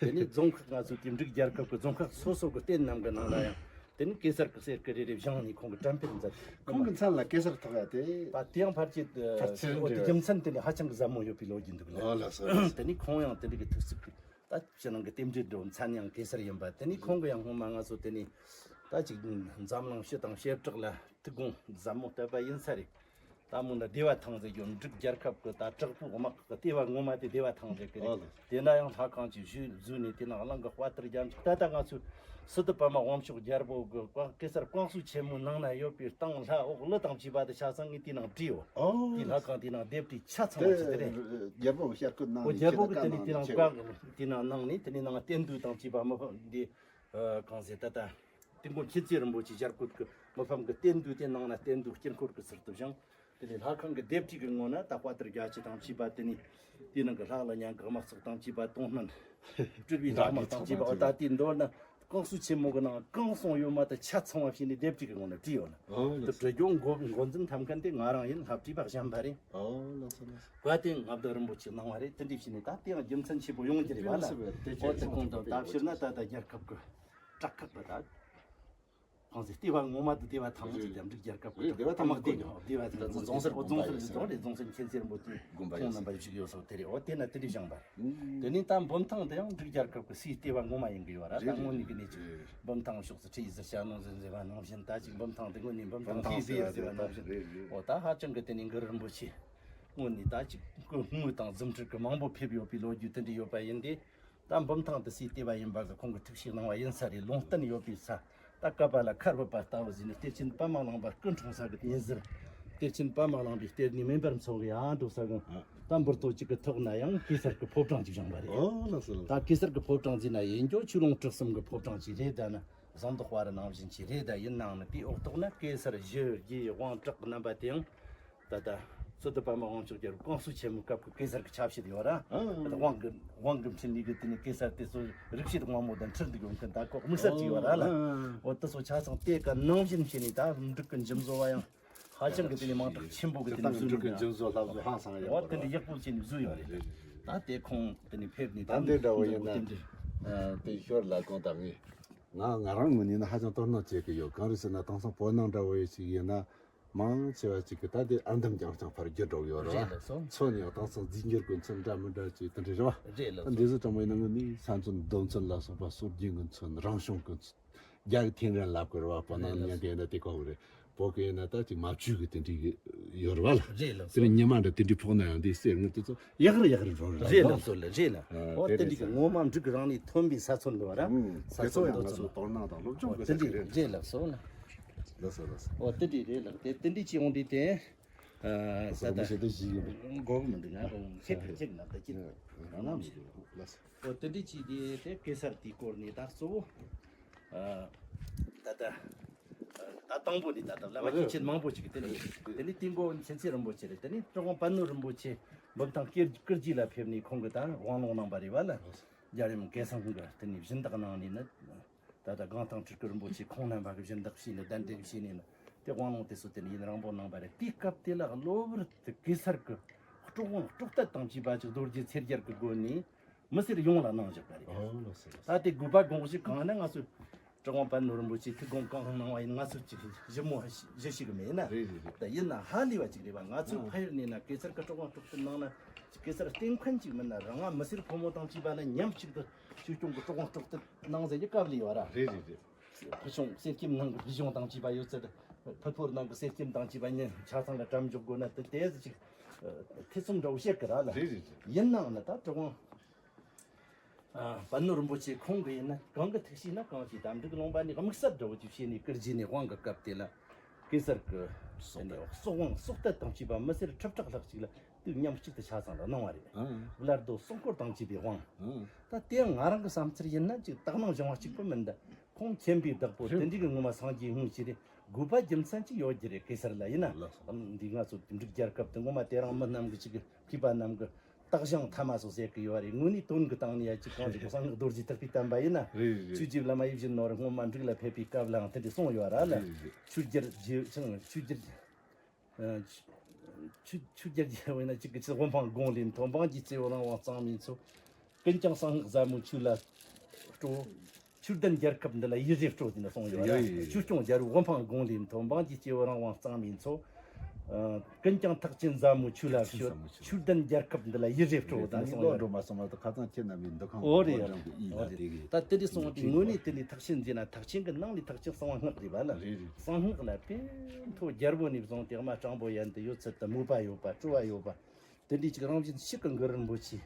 དེ་ནས་རྫོང་ཁག་ང་ཚོའི་དེ་འབྲུག་རྒྱལ་ཁབ་ཀྱི་རྫོང་ཁག་སོ་སོ་གི་རྟེན་རྣམས་ཀྱི་ནང་ལ་ཡང་ དེ་ནི་གེ་སར་གྱི་གསེར་སྐུ་རེ་རེ་བཞེངས་ནས་ཁོང་གིས་དྲན་སྤེལ་མཛད། ཁོང་གི་མཚན་ལ་གེ་སར་ཐོགས་ཡ་དེ། ད་དེ་ཡང་ཕལ་ཆེར་ཕལ་ཆེར་འོ་དེ་འདྲ་རྒྱུ་མཚན་དེ་ནི་ཧ་ཅང་གི་ཟབ་མོ་ཡོད་པའི་ལོ་རྒྱུས་འདུག་ལ། ཨོ་ལགས་སོ་ལགས་སོ། དེ་ནི་ཁོང་ཡང་དེ་འདྲ་གི་ཐུགས་གཙིགས་པའི་ད་ཕྱི་ནང་གི་རྟེན་འབྲེལ་འགྲོ་མཚན་ཡང་གེ་སར་ཡིན་པ། དེ་ནི་ཁོང་གི་ཡང་སྔོན་མ་ང་ཚོ་དེ་ནི་ད་ཅིག་འཛམ་གླིང་སྤྱི་དང་བྱེ་བྲག་ལ་ཐུགས་དགོངས་ཟབ་མོ་བསྟོད་པ་ཡིན་ས་རེད། ད་མོ་ན་བདེ་བ་ཐང་ཟེར་རྒྱུ་འབྲུག་རྒྱལ་ཁབ་ཀྱི་ད་དྲག་པོའི་དམག་གི་ལྟེ་བ་ངོ་མ་དེ་བདེ་བ་ཐང་ཟེར་གི་རེད། ཨོ་ལགས། དེ་ན་ཡང་ལྷ་ཁང་ཅིག་བཞུགས་བཟོས་ནས་དེ་ནང་གླིང་གི་དཔའ་དར་རྒྱ་མཚོ། ད་ལྟ་ང་ཚོས་སི་ཏུ་པདྨ་དབང་ཕྱུག་རྒྱལ་པོ་གི་བཀའ་གེ་སར་བཀའ་སྲོལ་ཆེན་མོའི་ནང་ན་ཡོད་པའི་སྟེང་ལྷ་འོག་ཀླུ་དང་བཅས་པ་དེ་ཆ་ཚང་ངས་དེའི་ནང་བྲིས་ཡོད། ཨོ། དེའི་ལྷ་ཁང་དེའི་ནང་ལྡེབས་བྲིས་ཆ་ཚང་བ་ཅིག་དེ་རེད། རྒྱལ་པོ་ཤར་ཁུ་ནང་ཨོ་ནས་རྒྱལ་པོ་གི་དེ་ནས་དེའི་ནང་བཀའ་དེའི་ནང་གནང་ནས་དེ་ནས་ནང་བསྟན་འདུས་དང་བཅས་པ་མི་ཕམ་འདི་གང་ཟེར་ད་ལྟ་དུས་འཁོར་མཁྱེན་བརྩེ་རིན་པོ་ཆེ་ཞལ་བཀོད་ཀྱི་མི་ཕམ་གྱི་བསྟན་འདུས་དེ་ནང་ན་བསྟན་འདུས་དཀྱིལ་འཁོར་གྱི་ཚུལ་དུ་བཞེངས། དེ་ནས་ལྷ་ཁང་གི་ལྡེབས་བྲིས་ཀྱི་ངོ་ན་ད་དཔའ་དར་རྒྱ་མཚོ་དང་བཅས་པ་དེ་ནས་དེའི་ནང་གི་ལྷ་ལ་ཉན་གི་དམག་ཚོགས་དང་བཅས་པ་དོན་སྨིན་སྤྲུལ་པའི་ལྷ་དམག་དང་བཅས་པ་འོ་ད་དེའི་མདོར་ན་བསྐང་གསོ་ཆེན་མོ་གི་ནང་གང་གསུངས་ཡོད་མ་དེ་ཆ་ཚང་བ་བྱས་ནས་ལྡེབས་བྲིས་ཀྱི་ངོ་ན་བྲིས་ཡོད་ལ། ཨོ་དེ་ལགས་སོ། བྲི་རྒྱུ་འགོ་འགོ་འཛིན་ཐམ་མཁན་དེ་ང་རང་ཡིན། ལྷ་བྲིས་པ་གཞན་པ་རེད། ཨོ་ལགས་སོ་ལགས་སོ། བཀའ་བསྟན་མངའ་བདག་རིན་པོ་ཆེ་གནང་བ་རེད། དེ་འདྲ་བྱས་ནས་ད་དེ་ཡང་རྒྱུ་མཚན་ཆེན་པོ་ཡོང་གི་རེད་བ་ལ། དེ་ཨོ་དེ་གོང་དུ་ད་ཕྱིར་ན་ད་ད་རྒྱལ་ཁབ་ཀྱི་དྲག་ཁག་པ་ད། གང་ཟེར་ལྟེ་བ་ངོ་མ་དེ་ལྟེ་བ་ཐང་ཅིག་དང་འབྲུག་རྒྱལ་ཁབ་ཀྱི་ལྟེ་བ་ཐང་དེ་ལྟེ་བ་ཐང་རྫོང་སར་རྫོང་སར་རྫོང་རེད། རྫོང་སར་མཁྱེན་བརྩེ་རིན་པོ་ཆེ་ཁོང་རྣམ་པ་བཞུགས་ཡོད་སོགས་དེ་རེད། འོ་དེ་ན་དེ་འདྲ་བཞེངས་པ་རེད། དེ་ནས་ད་འབུམ་ཐང་དེ་ཡང་འབྲུག་རྒྱལ་ཁབ་ཀྱི་སའི་ལྟེ་བ་ངོ་མ་ཡིན་གི་ཡོད་ར། ད་དངོས་གནས་ཀྱི་གནས་ཀྱི་འབུམ་ཐང་ཕྱོགས་སུ་ཁྲི་ཡི་ཟུར་བྱ་ནོ་ཟེར་ཟེར་བ་ནང་བཞིན་ད་ཅིག་འབུམ་ཐང་དེ་དངོས་གནས་འབུམ་ཐང་ཁྲི་ཟེར་ཟེར་བ་ནང་བཞིན། འོ་ད་ཧ་ཅང་གི་དེ་ནས་གུ་རུ་རིན་པོ་ཆེ་དངོས་གནས་ད་ཅིག་སྐུ་དངོས་དང་རྫུ་འཕྲུལ་གྱི་མང་པོ་ཕེབས་ཡོད་པའི་ལོ་རྒྱུས་དེ་འདྲ་ཡོད་པ་ཡིན་ཏེ། ད་འབུམ་ཐང་དུ་སའི་ལྟེ་བ་ཡིན་པ་གི་ཁོང་གིས་ཐུགས་བཞེད་གནང་བ་ཡིན་ས་རེད། ལུང་བསྟན་ཡོད་པའི་ས། ད་བསྐལ་པ་ལ་མཁར་བུད་པ་ལྟ་བུ་ཟིན་ནས་གཏེར་ཆེན་པདྨ་གླང་པ་སྐུ་འཁྲུངས་ས་གི་དེ་ཡིན་ཟེར། གཏེར་ཆེན་པདྨ་གླང་པའི་གཏེར་ནི་མེ་འབར་མཚོ་གི་ཡང་འགྲོ་ས་གི། ད་འབུར་ཏོ་གཅིག་གི་ཐོག་ན་ཡང་གེ་སར་གི་ཕོ་བྲང་ཅིག་བཞེངས་པ་རེད། ཨོ་ལགས་སོ་ལགས། ད་གེ་སར་གི་ཕོ་བྲང་ཟེར་ན་ཡིན་རྒྱུ་ཆོས་ལུང་གྲུ་གསུམ་གི་ཕོ་བྲང་ཅིག་རེད། ད་ན་ཟངས་མདོག་དཔལ་རི་ནང་བཞིན་ཅིག་རེད། ད་ཡིན་ནའང་ནི་དེའི་འོག་ཐོག་ན་གེ་སར་བཞི་རྗེ་དབང་དྲག་རྣམ་པ་དེའང་། ད་ལྟ་སི་ཏུ་པདྨ་དབང་ཕྱུག་རྒྱལ་པོ་བསྐང་གསོ་ཆེན་མོའི་སྐབས་ཀྱི་གེ་སར་གྱི་ཆ་བྱད་ཡོད་ར། ཨ། དབང་གི་དབང་གི་འཕྲིན་ལས་ཀྱི་དེ་ནས་གེ་སར་དེ་ཚོ་རིག་བྱེད་དབང་མོ་དང་འཁྲིལ་འདུག་ཡོང་མཁན་ད་ཁོག་དམིགས་བསལ་ཅིག་ཡོད་ར་ལ། ཨ། འོ་དེ་ཚོ་ཆ་ཚང་དེ་ག་ནང་བཞིན་བྱས་ནས་ད་འབྲུག་གི་འཇིམ་བཟོ་བ་ཡང་ཧ་ཅང་གི་དེ་ནས་མང་དྲགས་ཆེན་པོ་གི་དེ་ནས་བཟོས་འདུག་ཡང་འཇིམ་བཟོ་ལྷ་བཟོ་ཧང་སང་ཡག་པོ་ར། འོ་དེ་འདྲ་ཡག་པོ་བྱས་ནས་བཟོས་ཡོད་རེད། ད་དེ་ཁོང་དེ་ནས་ཕེབས་ནས་ད་འདི་འདྲ་བོ་ཡིན་ན་དེ་འདྲ། དེ་ཞོར་ལ་གང་ལྟར་ངས་ང་ང་རང་ངོས་ནས་ན་ཧ་ཅང་དོ་སྣང་བྱེད་ཀྱི་ཡོད། གང་རེད་ཟེར་ན་དེང་སང་བོད་ནང་འདྲ་བོ་ཡི་ཅིག་ཡིན་ན། མང་ཆེ་བ་ཅིག་གིས་ད་དེ་ཨར་འདམ་རྐྱང་རྐྱང་ཕར་བརྒྱུད་འགྲོ་གི་ཡོད་རེད་བ། རེད་ལགས་སོ། མཚོན་ཡང་དེང་སང་རྫས་འགྱུར་གྱི་མཚོན་འདྲ་མི་འདྲ་ཅིག་དེ་འདྲ་རེད་བ། རེད་ལགས་སོ། འདི་ཚོ་ཚང་མ་ཡིན་ན་ངོས་ནས་ས་མཚོན་རྡོ་མཚོན་ལ་སོགས་པ་སྲོལ་རྒྱུན་གྱི་མཚོན། རང་བྱུང་གི་མཚོན། རྒྱ་གི་ཐེན་རན་ལབ་དགོས་རེད་བ། བོད་ནང་རེད་ལགས་སོ། མྱང་གི་ཡིན་ན་དེ་གོ་གི་རེད། བོད་གི་ཡིན་ན་ད་ཅིག་མ་བཅོས་གི་དེ་འདྲ་གི་ཡོད་རེད་བ་ལ། རེད་ལགས་སོ། དེ་ནས་ཉི་མ་འདྲ་དེ་འདྲའི་ཕོག་ན་ཡང་དེ་གསེར་དངུལ་དེ་ཚོ་ཡག་རེད་ཡག་རེད་འགྲོ་རེད་ལ། རེད་ལགས་སོ་ལགས། རེད་ལ། ཨ། འོ་དེ་དེ་འདྲ་གི་རེད། ངོ་མ་འབྲུག་རང་ནས་ཐོན་པའི་ས་མཚོན་འདུག་བ་ར། ཨུམ། ས་དེ་ཚོ་མཚོན་ཡང་རྡོ་ང་ཚོ་མཚོན། དོ་སྣང་དང་སློབ་སྦྱོང་ཨོ་དགོས་དེ་ས་འདྲ་ཅིག་རེད། རེད་ལགས་སོ་ལ། ལགས་སོ་ལགས་སོ། ཨོ་དེ་འདྲ་རེད་ལགས། དེ་དེ་འདྲ་ཅིག་འོང་དུས་དེ། ཨ། ས་ད་ཞེ་དྲག་ཞིག་ཡིན་པས། དགོས་གི་མི་འདུག་ང་རང་ཁྱེད་ཀྱི་ཁྱེད་ཀྱི་ནང་ད་ཅི་རང་ནམ་ཞིག་ལགས་སོ། ཨོ་དེ་འདྲ་ཅིག་དེ་དེ་གེ་སར་དེའི་སྐོར་ནས་ད་གཙོ་བོ། ཨ། ད་ད། ད་དང་པོ་ནས་ད་ད་བླ་མ་སྐྱེས་ཆེན་མང་པོ་ཅིག་གིས་དེ་ནས་དེ་ནས་དེ་མགོ་མཁྱེན་བརྩེ་རིན་པོ་ཆེ་རེད། དེ་ནས་གྲུབ་དབང་པད་ནོར་རིན་པོ་ཆེ་འབུམ་ཐང་སྐུ་སྐུ་རྗེས་ལ་ཕེབས་ནས་ཁོང་གིས་ད་དབང་ལུང་གནང་པ་རེད་བ་ལ། རྒྱལ་ཡུམ་སྐལ་བཟང་གིས་དེ་ནས་སྦྱིན་བདག་གནང་ནས་ནི། ད་ལྟ་སྒང་ཐང་སྤྲུལ་སྐུ་རིན་པོ་ཆེ་ཁོང་རྣམ་པ་གིས་སྦྱིན་བདག་བྱས་ནས་གདན་འདྲེན་བྱས་ནས་ནི་དེ་དབང་ལུང་དེ་ཚོ་དེ་ནས་ཡུན་རིང་པོ་གནང་པ་རེད། དེའི་སྐབས་དེ་ལ་གློ་བུར་དུ་གེ་སར་གྱི་དཀྲོག་དབང་དཀྲོག་གཏད་དང་བཅས་པ་ཅིག་རྡོ་རྗེ་ཚེས་བརྒྱད་ཀྱི་སྒོ་ནས་མི་སེར་ཡོངས་ལ་གནང་བཞག་པ་རེད། ཨོ་ལགས་སོ་ལགས་སོ། ད་དེ་དགོས་པ་དགོངས་གཞི་གང་ན་ང་ཚོས་གྲུབ་དབང་པད་ནོར་རིན་པོ་ཆེ་ཐུགས་དགོངས་གང་གནང་བ་ཡིན་ང་ཚོས་ཅིག་ཞིབ་མོ་ཞུ་ཤེས་གི་མེད་ན། རེད་རེད་རེད། ད་ཡིན་ན་ཧ་ལས་པ་ཅིག་རེད་བ། ང་ཚོས་ཨ་ཕ་ཡུལ་ནས་ན་གེ་སར་གྱི་དཀྲོག་དབང་དཀྲོག་གཏད་གནང་ན་གེ་སར་བསྟེན་མཁན་ཅིག་མིན་ན་རང་ང་མི་སེར་ཕོ་མོ་དང་བཅས་པ་ལ་མཉམ་གཅིག་ཏུ་ཆོས་སྐྱོང་གི་དཀྲོག་དབང་དཀྲོག་གཏད་གནང་ཟེར་གྱི་སྐབས་ལ་ཡོད་ར། རེད་རེད་རེད། ཕུལ་བྱུང་གསེར་སྐྱེམས་ནང་གི་ཕུལ་བྱུང་དང་བཅས་པ་ཡོད་ཚད། ཕུལ་ཕོར་ནང་གི་གསེར་སྐྱེམས་དང་བཅས་པ་ཉིན་ཆ་ཚང་ལ་གྲམ་འཇོག་དགོས་ན་དེ་དེ་ཟིག་ཅིག་ཐེ་ཚོམ་འདྲ་བོ་བཤད་གི་ར་ལ། རེད་རེད་རེད། ཡིན་ནའང་ན་ད་གྲུབ་དབང་ཨ་པད་ནོར་རིན་པོ་ཆེ་ཁོང་གི་ཡིན་ན་གང་གི་ཐུགས་བཞེད་ན་གང་ཞིག་དམ་འབྲུག་ལུང་པ་ནས་དམིགས་བསལ་འདྲ་བོ་ཅིག་བྱས་ནས་སྐུ་རྗེས་ནས་དབང་གི་སྐབས་དེ་ལ་གེ་སར་གི་སྲོག་གཏད། སྲོག་དབང་སྲོག་གཏད་དང་བཅས་པ་མི་སེར་ཁྲི་ཕྲག་ལྷག་ཅིག་ལ། དུས་མཉམ་གཅིག་ཏུ་ཆ་ཚང་ལ་གནང་བ་རེད། ཨང་། བླ་རྡོ་སྲུང་འཁོར་དང་བཅས་པའི་དབང་། ཨང་། ད་དེ་ཡང་ང་རང་གི་བསམ་ཚུལ་ཡིན་ན་ཅིག་དག་སྣང་སྦྱང་བ་གཅིག་པུ་མིན་ད། ཁོང་མཁྱེན་པའི་བདག་པོ་དེ་འདྲའི་གི་ངོ་མ་སངས་རྒྱས་དངོས་ཅིག་རེད། དགོས་པ་རྒྱུ་མཚན་ཅིག་ཡོད་རྒྱུ་རེད། གེ་སར་ལ་ཡིན་ན། ལགས་སོ། འདི་ང་ཚོ་འབྲུག་རྒྱལ་ཁབ་དེ་ངོ་མ་དེ་རིང་མི་རྣམས་ཀྱི་ཅིག་གི་མཁས་པ་རྣམས་ཀྱི་སྟག་ཞང་ཐ་མ་སོགས་ཟེར་གི་ཡོད་རེད། དངོས་གནས་དོན་གི་སྟེང་ནས་ཡ་ཅིག་གང་ཅིག་གསང་སྔགས་རྡོ་རྗེ་ཐེག་པའི་བསྟན་པ་ཡིན་ན། རེད་རེད། ཆོས་རྗེ་བླ་མ་ཡིད་བཞིན་ནོར་བུ་སྔོན་མ་འབྲུག་ལ་ཕེབས་པའི་སྐབས་ལའང་དེ་འདྲ་གསུངས་ཡོད་ར་ལ། རེད་རེད། ཆོས་རྒྱལ་རྗེ་ཆང་ཆོས་རྒྱལ། ཨ། ཆུ་ཆུ་རྒྱལ་རྒྱལ་བས་ན་གཅིག་གི་ཆུ་དབུ་འཕང་དགུང་ལས་མཐོ། འབངས་ཀྱི་སྐྱེ་བོ་རང་དབང་གཙང་མའི་མཚོ། ཀུན་ཀྱང་གསང་སྔགས་ཟབ་མོའི་ཆོས་ལ་སྤྲོ། ཆོས་ལྡན་རྒྱལ་ཁབ་འདི་ལ་ཡིད་རེ་སྤྲོ་ཟེར་ནས་གསུངས་ཡོད་ཡ། ཡོད་ཡོད། ཆོས་སྐྱོང་རྒྱལ་པོའི་དབུ་འཕང་དགུང་ལས་མཐོ། འབངས་ཀྱི་སྐྱེ་བོ་རང་དབང་གཙང་མའི་མཚོ། ཨ། ཀུན་ཀྱང་ཐེག་ཆེན་ཟབ་མོའི་ཆོས་ལ་ཐེག་ཆེན་ཟབ་མོའི་ཆོས། ཆོས་ལྡན་རྒྱལ་ཁབ་འདི་ལ་ཡིད་རེ་སྤྲོ་ད་གསུངས་ཡོད། འགྲོ་མ་སོང་བ་དང་ཁ་སང་ཁྱེད་རྣམ་པའི་འདུ་ཁང་འོ་རེད་ཡ། འགྲོ་འགྲོ་གི་ཡིད་ལ་དེ་གི། ད་དེ་འདྲ་གསུངས་པའི་ངོས་ནས་དེ་ནས་ཐེག་ཆེན་ཟེར་ན་ཐེག་ཆེན་གྱི་ནང་ནས་ཐེག་ཆེན་གསང་བ་སྔགས་རེད་བ་ལ། རེད་རེད། གསང་སྔགས་ལ་དཔེ་མཐོ་རྒྱལ་པོ་ནས་བཟུང་སྟེ་དམའ་སྤྲང་པོ་ཡན་དུ་ཡོད་ཚད་དུ་མོས་པ་ཡོད་པ་སྤྲོ་བ་ཡོད་པ། དེ་འདྲའི་ཅིག་རང་བཞིན་གཤིས་ཀྱི་གུ་རུ་རིན་པོ་ཆེ་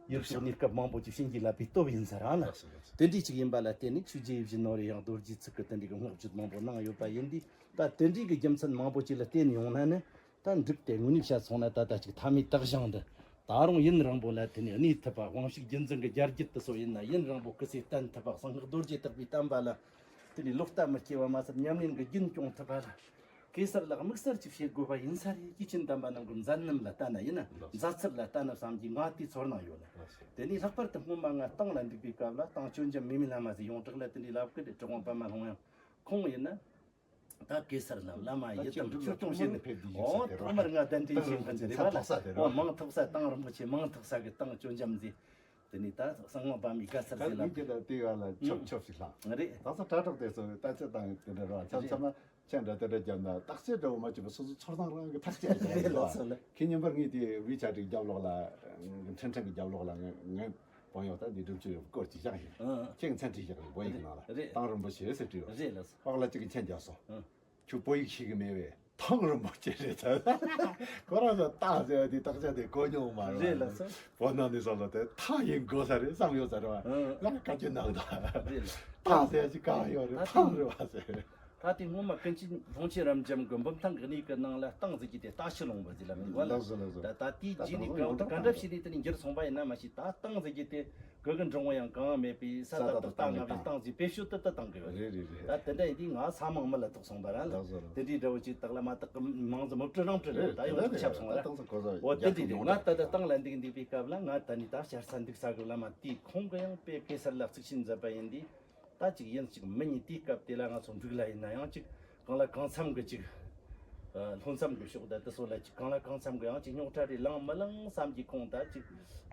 ཡུལ་ཕྱོགས་གནས་སྐབས་མང་པོ་ཅིག་བྱིན་གྱིས་བརླབས་པའི་སྟོབས་ཡིན་ས་ར་ལ། ལགས་སོ་ལགས་སོ། དེ་འདྲའི་ཅིག་ཡིན་པ་ལ་བརྟེན་ནས་ཆོས་རྗེ་ཡིད་བཞིན་ནོར་བུ་ཡང་རྡོ་རྗེ་ཚིག་གི་དེ་འདྲའི་གི་བསྔགས་བརྗོད་མང་པོ་གནང་ཡོད་པ་ཡིན་དུས། ད་དེ་འདྲའི་གི་རྒྱུ་མཚན་མང་པོ་ཅིག་ལ་བརྟེན་ཡོང་ན་ནི། ད་འབྲུག་དེ་དངོས་གནས་བཤད་སོང་ན་ད་ལྟ་ཅིག་མཐའ་མའི་དག་ཞིང་དུ། ད་རུང་ཡུན་རིང་པོ་ལ་དེ་ནས་གནས་ཐུབ་པ། དབང་ཕྱུག་རྒྱུད་འཛིན་གྱི་རྒྱལ་རྒྱུད་དུ་སོགས་ཡིན་ན་ཡུན་རིང་པོ་སྐུ་ཚེ་བརྟན་ཐུབ་པ། གསང་སྔགས་རྡོ་རྗེ་བརྟག་པའི་བསྟན་པ་ལ་དེ་ནས་ལོག་ལྟ་མི་སྐྱེ་བ་མ་ཟད་ཉམས་ལེན་གྱི་རྒྱུན་སྐྱོང་ཐུབ་པ་ལ། གེ་སར་ལགས་དམིགས་བསལ་གྱིས་བྱེད་དགོས་པ་ཡིན་ས་རེད། སྐྱེས་ཆེན་དམ་པ་རྣམས་ཀྱི་མཛད་རྣམ་ལ་ལྟ་ན་ཡིན་ན། ལགས། མཛད་ཚུལ་ལ་ལྟ་ན་བསམ་གྱིས་ང་དེའི་ཚོར་སྣང་ཡོད་ལ། ལགས་སོ། དེ་ནས་ལྷག་པར་དུ་སྔོན་མ་ང་ཏང་ལ་འདུག་པའི་སྐབས་ལ་ཏང་ཅོན་ཅམ་མི་མི་བླ་མ་ཟེར་ཡོངས་གྲགས་ལ་དེ་འདྲའི་ལབ་ཀི་རེད། གྲུབ་དབང་པདྨ་ལྷོ་ཡང་ཁོང་ཡིན་ན། ད་གེ་སར་ལ་བླ་མ་ཡི་དམ་ཆོས་སྐྱོང་བྱེད་ནས། ཨོ་ཐོག་མར་ང་གདན་འདྲེན་བྱེད་མཁན་དེ་རེད་བ་ལ། ཨོ་མང་ཐོག་ས་ཏང་རིན་པོ་ཆེ། མང་ཐོག་ས་གི་ཏང་ཅོན་ཅམ་ཟེར། དེ་ནས་ད་གསང་སྔགས་པ་མི་གེ་སར་ཟེར་ལ། ད་མི་དེ་ལ་དེ་བ་ལ་ཆོབ་ཆོབ་ཞིག་ལྷག་རེད། ད་ས་དྲ་གྲོགས་དེ་ཚོ་ད་ཅི་དང་དེ་འདྲ་ར་ཆམ་ཆམ་ན་ཁྱེད་འདྲ་དེ་འདྲ་བརྒྱབ་ན་བརྟག་དཔྱད་འདྲ་བོ་མ་བྱས་པ་སོ་སོ་ཚོར་སྣང་རང་གི་ཐག་བཅད་རེད་ལ། ཁྱེད་ཉིན་པར་ངས་དེ་ཝི་ཆ་ཊི་རྒྱབ་ལོགས་ལ་ཁྲིན་ཁྲིན་གི་རྒྱབ་ལོགས་ལ་ངས་ངས་པང་ཡོག་ད་འདི་སྒྲུབ་ཆུ་ཡོད་སྐོར་གྱི་བཞག་ཡིན། ཁྱེད་ཀྱི་མཚན་བྲིས་བཞག་ཡིན། བོད་ཡིག་ནང་ལ་རེད། ཏང་རིན་པོ་ཆེ་ཟེར་བྲིས་ཡོད། རེད་ལ། ཕག་ལ་གཅིག་གི་མཚན་རྒྱག་སོང་། ཁྱོད་བོད་ཡིག་ཤེས་གི་མེད་པས། ཐང་རིན་པོ་ཆེ་རེད་ད། ཁོ་རང་ཚོ་ཏང་ཟེར་བ་དེ་བརྟག་དཔྱད་དེ་གོ་མྱོང་མ་རེད། རེད་ལ་སོ། བོད་ནང་ནས་བཟོ་ལ་དེ་ཐང་ཡིན་དགོས་ས་རེད་བསམ་ཡོད་ས་རེད་བ། ང་བཀའ་བཀྱོན་གནང་དང་། རེད་ལ། ཏང་ཟེར་ཅིག་གང་ཡོད་རེད། ད་ཐང་རེད་བ་ཟེར། ད་དེ་སྔོན་མ་ཀུན་མཁྱེན་ལྷུན་ཆེན་རབ་འབྱམས་ཀྱི་འབུམ་ཐང་གི་གནས་ཀྱི་ནང་ལ་ཏང་ཟེར་གྱི་དེ་རྟ་ཕྱི་ལུང་པ་ཟེར་ལབ་ནས་བ་ལ། ལགས་སོ་ལགས་སོ། ད་ད་དེའི་རྗེས་ནས་གང་དུ་ག་འདྲ་བྱས་ནས་དེ་ནས་འགྱུར་སོང་བ་ཡིན་ན་མ་ཤེས། ད་ཏང་ཟེར་གྱི་དེ། གུ་གི་འབྲིང་བོ་ཡང་གང་མེད་པའི་ས་ད་དག་ཏག་ང་བའི་ཏང་ཟིག་བེད་སྤྱོད་དུ་ད་བཏང་གི་ཡོད་རེད། རེད་རེད། ད་དེ་འདྲ་ཡིན་དུས་ང་ས་མང་མི་ལ་ཐོགས་སོང་བ་ར་ལ། ལགས་སོ་ལགས། དེ་འདྲའི་འདྲ་བོ་ཅིག་དག་ལ་མ་དག་གི་མང་ཙམ་མི་སྤྲོ་རང་སྤྲོ་རེད། ད་ཡོང་དུ་ཁྱབ་སོང་བ་ར། ད་ཏང་ཟིག་གོ་ཟ་འོ་དེ་འདྲ་རེད། ང་ད་ད་ཏང་ལ་འདུག་འདུག་པའི་སྐབས་ལ་ང་ད་ནི་ད་བཤད་ས་འདུག་ས་གི་བླ་མ་དེའི་ཁོང་གི་ཡང་དཔེ་གེ་སར་ལ་གཙིགས་ཆེན་མཛད་པ་ཡིན་དུས། ད་ཅིག་ཡིན་ཅིག་མི་ཉིད་དེའི་སྐབས་དེ་ལ་ང་ཚོ་འབྲུག་ལ་ཡིན་ན་ཡང་ཅིག་གང་ལ་གང་འཚམ་གི་ཅིག་ལྷོད་འཚམ་གི་ཕྱོགས་དང་དེ་ཚོ་ལ་ཅིག་གང་ལ་གང་འཚམ་གི་ཡང་ཅིག་རྙོག་དྲ་རེ་ལངས་མི་ལངས་བསམ་གྱི་ཁོང་ད་ཅིག་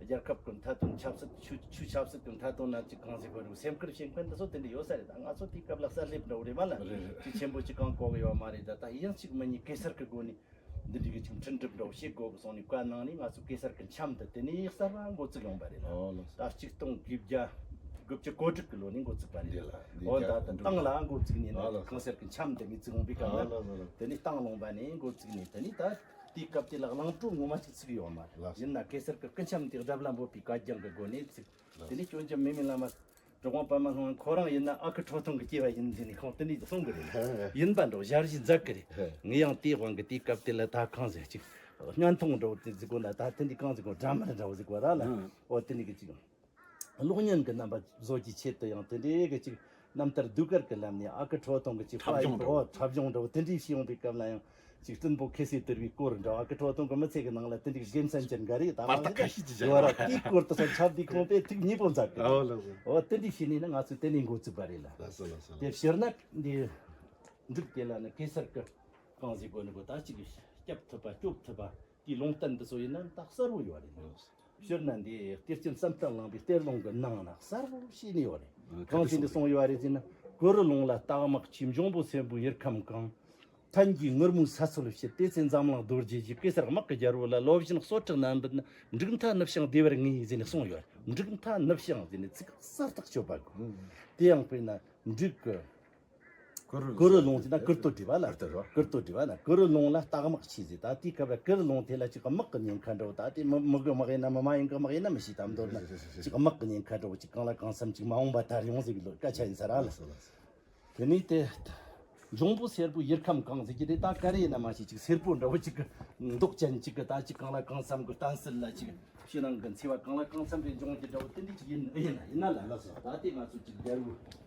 རྒྱལ་ཁབ་ཀྱི་མཐའ་དོན་ཆབ་སྲིད་ཆོས་ཆོས་ཆབ་སྲིད་ཀྱི་མཐའ་དོན་ན་ཅིག་གང་ཟེར་དགོས་རེད། སེམས་ཁུར་བྱེད་མཁན་དེ་ཚོ་དེ་འདྲ་ཡོད་ས་རེད། ད་ང་ཚོ་དེའི་སྐབས་ལ་གསར་སླེབས་འདྲ་བོ་རེད་མ་ལ་ཅིག་ཆེན་པོ་ཅིག་གང་གོ་གི་ཡོད་མ་རེད། ད་ད་ཡིན་ཅིག་མི་ཉིད་གེ་སར་གི་སྒོ་ནས། འདི་འདྲའི་གི་ཅིག་འཕྲིན་སྒྲུབ་འདྲ་བོ་བྱེད་དགོས་གི་སོང་ནས་བཀའ་གནང་ནས་ང་ཚོ་གེ་སར་གི་འཆམ་དུ་དེ་ནས་གསར་བ་འགོ་བཙུགས་ཡོང་པ་རེད་ལ། ཨོ་ལགས་སོ། ད་ཆིག་སྟོང་དགུ་བརྒྱ་དགུ་བཅུ་གོ་དྲུག་གི་ལོ་ནས་འགོ་བཙུགས་པ་རེད། འདི་ལ་འདི་ཨོ་རྒྱ་ད་ད་འགྲོ་ཏང་ལ་འགོ་བཙུགས་ནས་ཨོ་ན་ལགས་སོ། གེ་སར་གི་འཆམ་དེ་ནས་བཙུགས་ཡོང་པའི་སྐབས་ཨོ་ལ་ལགས་སོ་ལགས། དེ་ནས་ཏང་ལུང་པ་ནས་འགོ་བཙུགས་ནས་དེ་ནས་ད་དེའི་སྐབས་དེ་ལ་གླང་སྤྲུལ་ངོ་མ་ཅིག་བཙུགས་ཡོད་མ་རེད། ལགས་སོ། ཡིན་ན་གེ་སར་གི་སྐུ་འཆམ་དེ་དགྲ་བླ་འབོད་པའི་བཀའ་རྒྱ་གི་སྒོ་ནས་བཙུགས། དེ་ནས་སྐྱོན་ཅན་མི་མིན་བླ་མ་གྲུབ་དབང་པདྨ་ལྷུན་ཁོ་རང་ཡིན་ན་ཨ་ཁུ་ཁྲོ་ཐུང་གི་སྐྱེ་བ་ཡིན་ཟེར་ནས་ཁོང་དེ་འདྲ་གསུང་གི་རེད། ཡིན་པ་འགྲོ་ཞལ་བཞེས་མཛད་གི་རེད། ངས་ཡང་དེའི་དབང་གི་དེའི་སྐབས་དེ་ལ་ད་གང་ཟེར་ཅིག་བརྙན་ཐུང་འགྲོ་དེ་ཟིག་གོ་ན་ད་དེ་འདྲ་གང་ཟིག་གོ་འདྲ་མི་འདྲ་འགྲོ་ཟིག་གོ་ར་ལ། ཨོ་དེ་འདྲ་གི་ཅིག་གློག་བརྙན་གི་རྣམ་པ་བཟོ་རྒྱུའི་ཆེད་དུ་ཡང་དེ་འདྲའི་གི་ཅིག་རྣམ་ཐར་ཟློས་གར་གི་ལམ་ནས་ཨ་ཁུ་ཁྲོ་ཐུང་གི་ཅིག་འཁྲབ་སྦྱོང་འགྲོ་འཁྲབ་སྦྱོང་འགྲོ་དེ་འདྲའི་བྱས་ཡོང་པའི་སྐབས་ལ་ཡང་། ཅིག་སྲིན་པོ་ཁེ་སེ་དུར་བའི་སྐོར་འདྲ་བ་ཀི་ཁྲོ་ཐུང་གི་མི་ཚེ་གི་ནང་ལ་དེ་འདྲའི་དགེ་མཚན་ཅན་འགའ་རེ་ད་པར་ད་ཁ་ཤས་ཅིག་ཡོད་ར། དེའི་སྐོར་དུ་སོ་ཁྱབ་འདི་ཁོང་པས་ཐུགས་མཉེས་པོ་མཛད་གི། ཨོ་ལགས་སོ། འོ་དེ་འདྲའི་བྱས་ནས་ནི་ང་ཚོས་དེ་ནས་འགོ་བཙུགས་པ་རེད་ལ། ལགས་སོ་ལགས་སོ། དེ་ཕྱིར་ན་འདི་འབྲུག་དེ་ལ་ནི་གེ་སར་གི་གང་ཟེར་དགོས་ནི་གོ་ད་ཅིག་སྐྱབས་ཐུབ་པ་སྐྱོབ་ཐུབ་པ་དེའི་ལུང་བསྟན་འདི་ཚོ་ཡིན་ན་ད་གསལ་བོ་ཡོད་རེད། ཕྱིར་ན་འདི་གཏེར་ཆེན་བསམ་གཏན་གླིང་པའི་གཏེར་ལུང་གི་ནང་ན་གསལ་བོ་བྱས་ནས་ཡོད་རེད། གང་ཟེར་འདི་གསུངས་ཡོད་རེད་ཟེར་ན། གུ་རུ་ལུང་ལ་སྟག་དམག་ཆས། འབྱུང་པོ་སེར་པོའི་ཡུལ་ཁམས་གང་། ཐན་གྱི་ངུར་སྨྲིག་ས་འཚོལ་བྱེད། དེ་ཚེ་འཛམ་གླིང་རྡོ་རྗེ་རྗེ། གེ་སར་དམག་གི་རྒྱལ་པོ་ལ། ལོ་བཞིན་གསོ་ཁྲག་བསྣམས་པ་ན། འབྲུག་མཐའ་ནུབ་ཞིང་བདེ་བར་ངེས་ཟེར་ནས་གསུངས་ཡོད། འབྲུག་མཐའ་ནུབ་ཞིང་ཟེར་ནས་ཚིག་གསལ་ཐག་ཆོད་པ་གོ། དེ་ཡང་དཔེར་ན་འབྲུག་གི་གུ་རུ་ལུང་ཟེར་ན་ཀིར་སྟོད་རེད་བ་ལ། ཀིར་སྟོད་རེད་བ་ལ། གུ་རུ་ལུང་ལ་སྟག་དམག་ཆས་ཟེར། ད་དེའི་སྐབས་ལ་ཀིར་ལུང་དེ་ལ་ཅིག་དམག་གི་ཉེན་ཁ་འདྲ་བོ། ད་དེ་མི་མི་གི་དམག་ཡིན་ན་མི་མ་ཡིན་གི་དམག་ཡིན་ན་མི་ཤེས། ད་མདོར་ན་ཅིག་དམག་གི་ཉེན་ཁ་འདྲ་བོ་ཅིག་གང་ལ་གང་འཚམ་ཅིག་མ་འོངས་པ་ད་རེ་ཡོང་ཟེར་གི་ལོ་སྐད་ཆ་ཡིན་ས་ར་ལ། དེ་ནས་དེ། འབྱུང་པོ་སེར་པོའི་ཡུལ་ཁམས་གང་ཟེར་གྱི་དེ་ད་ག་རེ་ཡིན་ན་མ་ཤེས། ཅིག་སེར་པོ་འདྲ་བོ་ཅིག་གི་མདོག་ཅན་ཅིག་གི་ད་ཅིག་གང་ལ་གང་འཚམ་གི་བསྟན་སྲིད་ལ་ཅིག་ཕྱི་ནང་གི་འཚེ་བ་གང་ལ་གང་འཚམ་རེ་འབྱུང་གི་འདྲ་བོ་དེ་འདྲ་ཅིག་ཡིན་ཡིན་ན་ཡིན་ན་ལ་ལ་སོ། ད་དེ་ང་ཚོ་ཅིག་རྒྱལ་པོའི་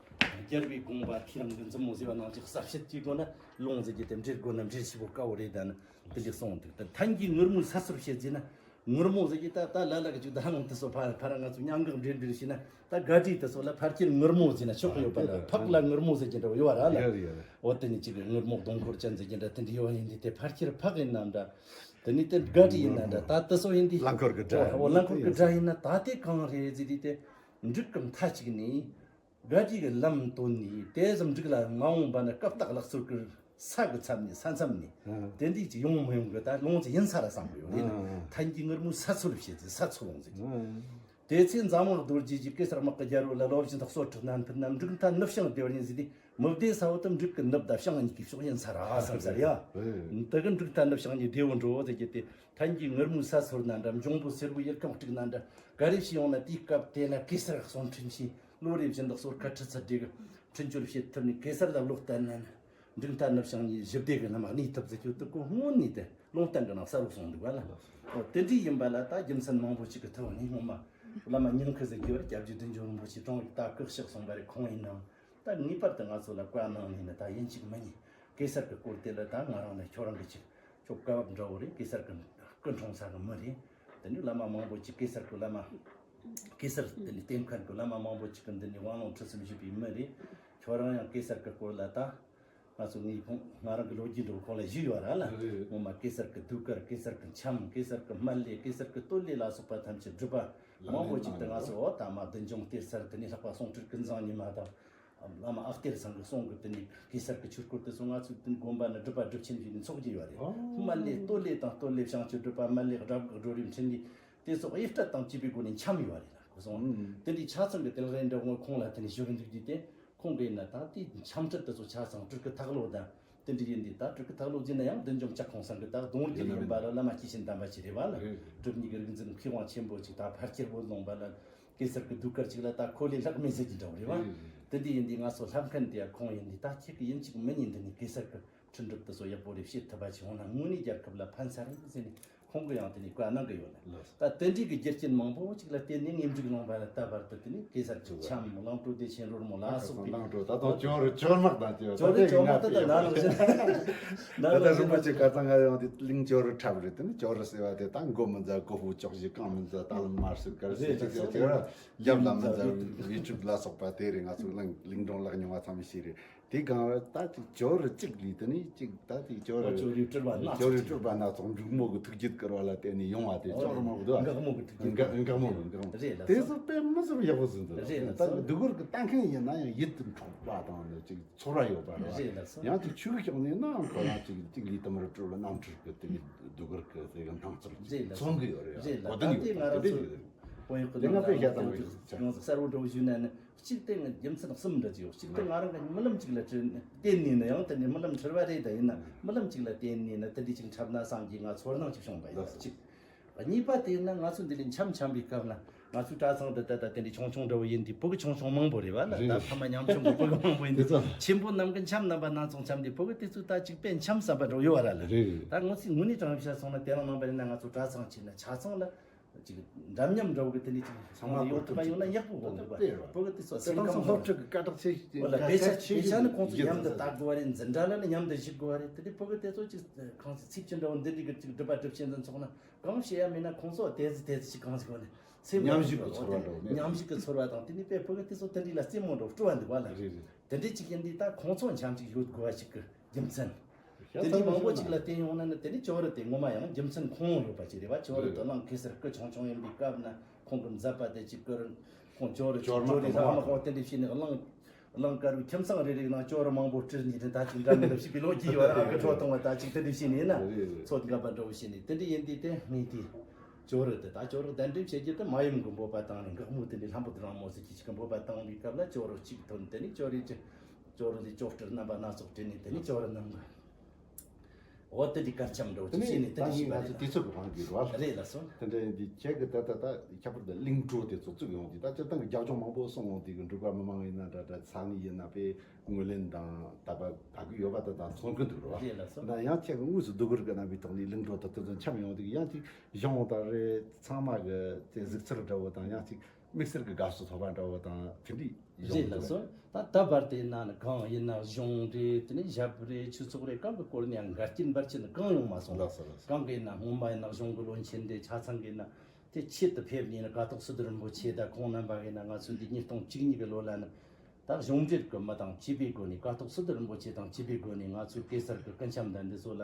རྒྱལ་པོའི་དགོངས་པ་ཐེའུ་རང་གི་མཛུབ་མོ་ཟེར་བ་ནང་ཅིག་གསལ་བཤད་ཅིག་དགོས་ན་ལུང་ཟེར་གྱི་དེ་འགྲེལ་དགོས་ན་འགྲེལ་ཞིབ་པོ་དཀའ་བོ་རེད། ད་ནི་དེ་འདྲ་གསུངས་འདུག་ད་ཐན་གྱི་ངུར་སྨྲིག་ས་འཚོལ་བྱེད་ཟེར་ན། ངུར་སྨྲིག་ཟེར་གྱི་ད་ད་ལ་ལ་གི་ཅིག་ད་ཧ་ལམ་དེ་ཚོ་ཕ་ཕ་ར་ང་ཚོ་མྱང་འགག་འདྲེན་འདྲེན་བྱས་ན་ད་དགའ་བྲིས་དེ་ཚོ་ལ་ཕར་ཁྱེར་ངུར་སྨྲིག་ཟེར་ན་ཆོག་གི་ཡོད་པ་ལ། ཕག་ལ་ངུར་སྨྲིག་ཟེར་གྱི་འདྲ་བོ་ཡོད་ར་ལ། ཡོད་རེད་ཡོད་རེད། འོ་དེ་ནི་ཅིག་ངུར་སྨྲིག་གདོང་འཁོར་ཅན་ཟེར་གྱི་འདྲ་དེ་འདྲ་ཡོད་ཡིན་དུས་དེ་ཕར་ཁྱེར་ཕག་ཡིན་ནམ་འདྲ། དེ་ནི་དེ་དགའ་བྲིས་ཡིན་ན་འདྲ། ད་དེ་ཚོ་ཡིན་དུས་རླངས་འཁོར་གྱི་སྒྲ་ཡིན། འོ་རླངས་འཁོར་གྱི་སྒྲ་ཡིན་ན་ད་དེ་གང་རེད་ཟེར་དུས་དེ་འབྲུག་གི་མཐའ་གཅིག་ནས། དགའ་བྲིས་ཀྱི་ལམ་བཏོན་ནས་དེ་ཙམ་འགྲིག་ལ། མ་འོངས་པ་ནི་སྐབས་རྟགས་ལག་ཚོད་ཀྱི་ས་གི་ཚབ་ནས་ས་མཚམས་ནས་ཨ་དེ་འདྲས་ཀྱི་ཡོང་མི་ཡོང་གི། ད་ལོངས་ཀྱི་ཡིན་ས་ར་བསམ་གི་ཡོད་རེད། ཨ་ཐན་གྱི་ངུར་མོའི་ས་ཚོད་བྱེད་ཟེར། ས་ཚོད་ལོངས་ཟེར། ཨ་དེ་ཚེ་འཛམ་གླིང་རྡོ་རྗེ་གིས་གེ་སར་དམག་གི་རྒྱལ་པོ་ལ། ལོ་བཞིན་དུ་གསོད་ཁྲག་སྣ་འཕེན་ན། འབྲུག་མཐའ་ནུབ་བྱང་བདེ་བར་ཡིན་ཟེར་ཏེ། མི་བདེ་ས་བོ་དེ་འབྲུག་གི་ནུབ་དང་བྱང་གཉིས་ཀའི་ཕྱོགས་ཡིན་ས་ར་བསམ་ས་རེད་ཡ། ཨེ། དེ་གི་འབྲུག་མཐའ་ནུབ་བྱང་གཉིས་བདེ་བོ་འགྲོ་ཟེར་གྱི་དེ། ཐན་གྱི་ངུར་མོའི་ས་ཚོད་ན་འདྲ། འབྱུང་པོ་སེར་པོའི་ཡུལ་ཁམས་དཀྲུགས་ན་འདྲ། ག་རེ་བྱས་ཡོང་ན། དེའི་སྐབས་དེ་ལ་གེ་སར་གསུང་འཕྲིན་བྱས། ལོ་རེ་བཞིན་དུ་གསོལ་ཁ་ཁྲི་ཚོ་བགྲེས་གི་འཕྲིན་བཅོལ་བྱེད་ཐུབ་ནས། གེ་སར་ལ་བློ་གཏད་ན་ནི། འབྲུག་མཐའ་ནུབ་བྱང་གཉིས་ཞི་བདེ་གི་ལམ་གནས་ཐུབ་ཟེར་གྱི་འདུག་གོ། སྔོན་ནས་དེ་ལུང་བསྟན་གི་ནང་གསལ་པོ་གསུངས་འདུག་བ་ལ། ཨོ་དེ་འདྲ་ཡིན་པ་ལ། ད་རྒྱུ་མཚན་མང་པོ་ཅིག་གི་ཐོག་ནས་སྔོན་མ་བླ་མ་ཉིང་ཁུ་ཟེར་གྱི་བར་སྐྱབས་རྗེ་བདུད་འཇོམས་རིན་པོ་ཆེ་དྲུང་ཡིག་ད་བཀག་ཤག་གསུངས་པ་རེད། ཁོང་ཡིན་ནའང་ད་ངེས་པར་དུ་ང་ཚོ་ལ་བཀའ་གནང་ནས་ནི། ད་ཡིན་གཅིག་མིན་གཉིས་གེ་སར་གི་སྐོར་དེ་ལ་ད་ང་རང་ལ་ཁྱོད་རང་གི་ཅིག་ཁྱོད་བཀའ་བབས་འདྲ་བོ་རེད། གེ་སར་གི་སྐུ་འཁྲུངས་ས་གི་མི་རེད། དེ་ནས་བླ་མ་མང་པོ་ཅིག་གེ་སར་གི་བླ་མ། གེ་སར་དེ་ནས་བསྟེན་མཁན་གི་བླ་མ་མང་པོ་ཅིག་གི་འདི་ནས་དབང་ལུང་ཁྲིད་གསུམ་ཞུས་པའི་མི་རེད། ཁྱོད་རང་ཡང་གེ་སར་གི་སྐོར་ལ་ད་ང་ཚོ་ངས་ཁོང་ང་རང་གི་ལོ་རྒྱུས་འདྲ་བོ་ཁོང་ལ་ཞུས་ཡོད་ར་ལ། རེད། ངོ་མ་གེ་སར་གི་ཟློས་གར། གེ་སར་གི་འཆམ། གེ་སར་གི་སྨད་ལས། གེ་སར་གི་སྟོད་ལས་ལ་སོགས་པ་ཐམས་ཅད་སྒྲུབ་པ་མང་པོ་ཅིག་དེ་ང་ཚོ། འོ་ད་མ་བདུད་འཇོམས་གཏེར་གསར། དེ་ནས་ལྷག་པ་སྲོང་བཙན་ཀུན་བཟང་ཉི་མ་དང་། བླ་མ་ཨ་གཏེར་ཚང་གི་གསུང་གི་དེ་ནས་གེ་སར་གི་ཆོས་སྐོར་དེ་ཚོ་ང་ཚོའི་དེ་ནས་དགོན་པ་ནས་སྒྲུབ་པ་སྒྲུབ་ཆེན་ཞུས་ནས་ཚོགས་ཀྱི་ཡོད་རེད། ཨོ། སྨད་ལས་སྟོད་ལས་དང་སྟོད་ལས་བྱང་ཆུབ་སྒྲུབ་པ། སྨད་ལས་དགྲ་བགེགས་སྒྲོལ་བའི་འཕྲིན་ལས། དེ་སོགས་དབྱེ་སྤྲད་དང་བཅས་པའི་སྒོ་ནས་འཆམ་ཡོད་རེད་ལ། གོ་སོང་། ཨང་། དེ་འདྲའི་ཆ་ཚང་གི་དེ་ལ་རེ་འདྲ་ངོ་ཁོང་ལ་དེ་ནས་ཞུ་གི་འདུག་དུས་དེ། ཁོང་གིས་ན་ད་དེའི་འཆམ་ཁྲིད་དེ་ཚོ་ཆ་ཚང་སྤྲུལ་སྐུ་ཐག་ལོ་དང་དེ་འདྲ་ཡིན་དུས། ད་སྤྲུལ་སྐུ་ཐག་ལོ་ཟེར་ན་ཡང་བདུད་འཇོམས་ལྕགས་ཁོང་ཚང་གི་ད་གདུང་རྒྱུད་ཡིན་པ་ར། བླ་མ་སྐྱེས་ཆེན་དམ་པ་ཅིག་རེད་བ་ལ། རེད། སྒྲུབ་གཉིས་ཀྱི་རིག་འཛིན་མཁས་དབང་ཆེན་པོ་ཅིག་ད་ཕལ་ཆེར་བོད་ལུང་པ་ལ་གེ་སར་གི་ཟློས་གར་ཅིག་ལ་ད་ཁོ་ལས་ལྷག་མེད་ཟེར་གྱི་འདྲ་བོ་རེད་བ། རེད། དེ་འདྲ་ཡིན་དུས་ང་ཚོ་ལྷབ་མཁན་དེ་ཡ་ཁོང་ཡིན་དུས། ད་ཁྱེད་ཀྱི་ཡིན་གཅིག་མིན་གཉིས་འདི་ནས་གེ་སར་གི་ཁྲིད་འགྲུབ་དེ་ཚོ་ཡག་པོ་རེ་བྱེད་ཐུབ་པ་ཅིག་ཡོང་ན་དངོས་གནས་རྒྱལ་ཁབ་ལ་ཕན་ས་རེད་ཟེར་ནས་ཁོང་གིས་ཡང་དེ་ནས་བཀའ་གནང་གི་ཡོད་ལ། ལགས། ད་དེ་འདྲའི་གི་རྒྱུ་རྐྱེན་མང་པོ་ཅིག་ལ་བརྟེན་ནས་ངས་འབྲུག་ལུང་པ་ལ་ད་བར་དུ་དེ་ནས་གེ་སར་གྱི་འཆམ། གླང་སྤྲོ་བདེ་ཆེན་རོལ་མོ་ལ་སོགས་པའི། གླང་སྤྲོ་ད་དུང་ཇོ་རུ་ཇོ་དམག་དང་ཇོ། ཇོ་རུ་ཇོ་དམག་ད་ད་ན་ལོ་ཟེར། ན་ད་ལོ་ད་རིན་པོ་ཆེ་ཁ་སང་ང་ཡོང་དེ་གླིང་ཇོ་རུ་འཁྲབ་རེད། དེ་ནི་ཇོ་རུ་ཟེར་བ་དེ་ད་མགོ་མི་འཛའ་མགོ་ཕུག་ཅོག་བཞི། རྐང་མི་འཛའ་ཏཱ་ལ་མར་སུ་གར་སུ། རེད། ཅིག་ཅིག་ཅིག་ར་རྒྱབ་ལ་མི་འཛའ་ཝི་ཊུབ་ལ་སོགས་པ་དེ་རེད། ང་ཚོ་གླིང་གླིང་སྒྲུང་ལག་ཉུང་བ་ཚང་མས་ཤེས་རེད། དེ་གང་རེད། ད་ཅིག་ཇོ་རུ་གཅིག་ལས་དེ་ནི་ཅིག་ད་དེ་ཇོ་རུ། ཨོ། ཇོ་རུའི་སྤྲུལ་པ་སྣ་ཚོགས། ཇོ་རུའི་སྤྲུལ་པ་སྣ་ཚོགས། འབྲུག་མོ་གི་ཐུགས་རྒྱུད་བསྐུལ་བ་ལ་བརྟེན་ནས་ཡོང་བ་དེ། ཨོ། ཇོ་རུ་མང་པོ་འདུག་ཨ། འགག་མོ་གི་ཐུགས་རྒྱུད། འགག་འགག་མོ་གི། འགག་མོ། རེད་ལགས་ད་སོ། སྡུག་གུར་གི་ལྟ་མཁན་ཡིན་ན་ཡང་རེད་ད་ལགས་སོ། སྡུག་གུར་གི་ལྟ་མཁན་ཡིན་ན་ཡང་ཡིད་དུ་འཕྲོག་པ་དང་ནི་ཅིག་ཚོར་བ་ཡོད་པ་རེད། རེད་ལགས་སོ། ཡང་ཅིག་ཆོས་ཀྱི་ཕྱོགས་ནས་ཡིན་ནའང་ཁོ་རང་ཅིག་ཅིག་ལས་དུ་མར་སྤྲུལ་པ་རྣམ་འཕྲུལ་གི་དེ་གི་སྡུག་གུར་གི་དེ་གི་སྣང་ཚུལ་ཅིག་རེད་ལགས་སོ། མཚོན་གི་ཡོད་རེད། རེད་ལགས་གོ་དོན་ད་ཡོད་དེ་རེད། ང་རང་དེ་འདྲ་ཚོ་ཡོད་རེད། དཔོན་གཡོག་གི་དེ་ང་ནང་དཔེ་ལ་བཞག་དང་ཡང་ཅིག་ཡང་གསལ་བོ་འདྲ་བོ་ཞུས་ན་ནི། གཅིག་དེ་ངས་རྒྱུ་མཚན་གསུམ་འདྲ་ཅིག་ཡོད། གཅིག་དེ་ང་རང་གི་རྨི་ལམ་ཅིག་ལ་བལྟས་ནས་ནི། ཡང་དེ་ནས་རྨི་ལམ་འཁྲུལ་བ་རེད་ད། ཡིན་ན་རྨི་ལམ་ཅིག་ལ་བལྟས་ནས་ནི་དེ་འདྲ་ཅིག་འཁྲབ་ན་བསམ་གྱི་ང་ཚོར་སྣང་ཅིག་བྱུང་བ་ཡིན། ལགས་སོ། གཅིག་གཉིས་པ་དེ་ཡིན་ན་ང་ཚོ་འདི་ལ་འཆམ་འཆམ་པའི་སྐབས་ལ་ང་ཚོའི་གྲྭ་ཚང་འདི་ད་ལྟ་དེ་འདྲའི་ཆུང་ཆུང་འདྲ་བོ་ཡིན་དུས། ཕྲུ་གུ་ཆུང་ཆུང་མང་པོ་རེད་བ་ལ། རེད། ད་ཕ་མ་ཉམ་ཆུང་གི་ཕྲུ་གུ་མང་པོ་ཡིན་དུས། དེ་ཚོ་ཆེན་པོ་རྣམས་ཀྱི་འཆམ་རྣམ་པ་སྣ་ཚོགས་འཆམ་དུས། ཕྲུ་གུ་དེ་ཚོ་ད་ཅིག་དཔེ་འཆམ་ཟབ་པ་འདྲ་བོ་ཡོད་བ་ར་ལ། རེད་རེད། ད་ངོ་ཚིག་དངོས་གནས་དྲང་བཤད་སོང་ན་དེ་རིང་ནངས་པ་ཡིན་ན་ང་ཚོ་གྲྭ་ཚང་ཕྱིན་ན་ཆ་ཚང་ལ་ཅིག་འདྲ་མཉམ་འདྲ་བོ་གི་དེ་འདྲའི་ཅིག་ཚང་མ་ཡོང་ཐུབ་པ་ཡོང་ན་ཡག་པོ་དགོས་འདུག་བ། ཕྲུ་གུ་དེ་ཚོ་སེམས་ཁམས་སློབ་ཁྲིད་ཀྱི་སྐད་གྲགས་ཆེ་ཤོས་ཅིག་ཡིན། ལ་དཔེ་ཆ་དཔེ་ཆ་ནི་ཁོང་ཚོ་མཉམ་དུ་ལྟ་དགོས་བ་རེད། འཛིན་གྲྭ་ལ་ནི་མཉམ་དུ་བཞུགས་དགོས་བ་རེད། དེ་ནས་ཕྲུ་གུ་དེ་ཚོ་ཅིག་ཁོང་ཚོ་ཚིག་ཅིག་འདྲ་བོ་འདི་འདྲའི་གི་ཅིག་སྒྲུབ་པ་སྒྲུབ་བྱེད་འཛིན་ཚོགས་ན། གང་བཤད་ཡ་མེད་ན་ཁོང་ཚོ་དེ་ཚོ་དེ་ཚོ་ཅིག་གང་ཞིག་གོ་ནས་སེམས་ཉམས་ཞིབ་ཀྱི་ཚོར་བ་འདྲ་བོ་ནས། ཉམས་ཞིབ་ཀྱི་ཚོར་བ་དང་དེ་ནས་དཔེ་ཕྲུ་གུ་དེ་ཚོ་དེ་འདྲའི་ལ་རྩེད་མོ་འདྲ་བོ་སྤྲོ་བ་འདུག་བ་ལ། རེད་རེད། དེ་འདྲའི་ཅིག་ཡིན་དུས་ད་ཁོང་ཚོ་འཆམ་ཅིག་ཡོད་དགོས་བ་ཞིག་གི་རྒྱུ་མཚན། དེ་འདྲའི་མང་པོ་ཅིག་ལ་བརྟེན་ཡོང་ན་ནི་དེ་ནི་ཇོ་རུ་དེ་ངོ་མ་ཡང་རྒྱུ་མཚན་ཁུངས་ཡོད་པ་ཅིག་རེད་བ། ཇོ་རུ་དེ་གླིང་གེ་སར་སྐུ་ཆུང་ཆུང་ཡིན་པའི་སྐབས་ན་ཁོང་གི་མཛད་པ་དེ་ཅིག་ཀུན་ཁོང་ཇོ་རུ་ཅིག་ཇོ་རུ་ལྷག་མ་ཁོང་དེ་འདྲ་བྱས་ནས་གླིང་གླིང་དཀར་པོའི་ཁྱིམ་ཚང་རེ་རེའི་ནང་ཇོ་རུ་མང་པོ་བསྐྲུན་ནས་ནི་ད་ཅིག་འདྲ་མི་འདྲ་ཞིག་གི་ལོ་རྒྱུས་ཡོད་ར། ཨ་ཁུ་ཁྲོ་གཏོང་བ་ད་ཅིག་དེ་འདྲ་བྱས་ནས་ཡིན་ན་ཚོད་འགབ་པ་འདྲ་བོ་བྱས་ནས་དེ་འདྲ་ཡིན་དུས་དེ་ངས་དེ་ཇོ་རུ་དེ་ད་ཇོ་རུ་གདན་འདྲེན་བྱེད་རྒྱུ་དེ་མ་ཡུམ་གི་འབོད་པ་བཏང་ནས་འགག་མོ་དེ་འདྲའི་ལྷམ་བུ་དེ་རང་མོ་ཟེར་གྱི་ཅིག་གི་འབོད་པ་བཏང་བའི་སྐབས་ལ་ཇོ་རུ་གཅིག་ཐོན། དེ་ནས་ཇོ་རུ་ཅིག་ཇོ་རུ་ལས་ཇོ་སྤྲུལ་རྣམ་པ་སྣ་ཚོགས་བྲིས་ནས་དེ་ནས་ཇོ་རུ་རྣམས་ཀྱི་འོ་དེ་འདྲའི་གར་འཆམ་འདྲ་བོ་དེ་ཅིག་བྱས་ནས་དེ་ནས་ད་ངས་ང་ཚོ་དུས་ཚོད་ཀྱི་དབང་གིས་རོ་ལ། རེད་ལགས་སོ། དེ་འདྲ་ཡིན་དུས་ཁྱེད་ཀྱི་ད་ད་ད་ཁྱད་པར་དུ་གླིང་སྤྲུལ་དེ་ཚོ་བཙུགས་ཡོང་དུས་ད་སྤྱིར་བཏང་གི་རྒྱབ་ལྗོངས་མང་པོ་གསུངས་ཡོང་དུས་ཀྱི་འབྲུག་པ་མི་མང་ཡིན་ན་འདྲ་འདྲ་ས་གནས་ཡིན་ན་དཔེ་ངོས་ལེན་དང་ད་བ་ད་གི་ཡོད་པ་དེ་དང་མཚོན་གི་འདུག་རོ། རེད་ལགས་སོ། ད་ཡང་ཁྱེད་ཀྱི་དངོས་སུ་སྡུག་གུར་གི་རྣམ་པའི་ཐོག་ནས་གླིང་སྤྲུལ་དེ་དེ་ཚོ་འཆམ་ཡོང་དུས་ཡང་ཅིག་གཞུང་དང་རེད། ཚང་མ་གི་དེ་གཟིགས་ཚུལ་འདྲ་བོ་དང་ཡང་ཅིག་དམིགས་བསལ་གྱི་དགའ་བསུ་ཐོབ་པ་འདྲ་བོ་དང་དེ་འདྲའི་ཡོང་། རེད་ལགས་སོ། ད་ད་བར་དེ་ཡིན་ན་ནི་གང་ཡིན་ན་གཞུང་རེད། དེ་ནས་ཞབས་རེད། ཆོས་ཚོགས་རེད། གང་གི་སྐོར་ནས་ཡང་འགལ་རྐྱེན་འབར་རྐྱེན་གང་ཡོང་མ་སོང་། ལགས་སོ་ལགས་སོ། གང་གི་ཡིན་ན་སྔོན་མ་ཡིན་ན་གཞུང་གི་བློན་ཆེན་རེད། ཆ་ཚང་གི་ཡིན་ན་དེ་ཆེད་དུ་ཕེབས་ནས་ནི་ཀཿཐོག་སི་ཏུ་རིན་པོ་ཆེ་དང་ཁོང་རྣམ་པ་གིས་ནི་ང་ཚོ་འདི་ཉིས་སྟོང་བཅུ་གཉིས་ཀྱི་ལོ་ལ་ནི་ད་གཞུང་འབྲེལ་གྱི་མི་དང་བཅས་པའི་སྒོ་ནས་ཀཿཐོག་སི་ཏུ་རིན་པོ་ཆེ་དང་བཅས་པའི་སྒོ་ནས་ང་ཚོའི་གེ་སར་གྱི་སྐུ་འཆམ་དང་འདི་ཚོ་ལ།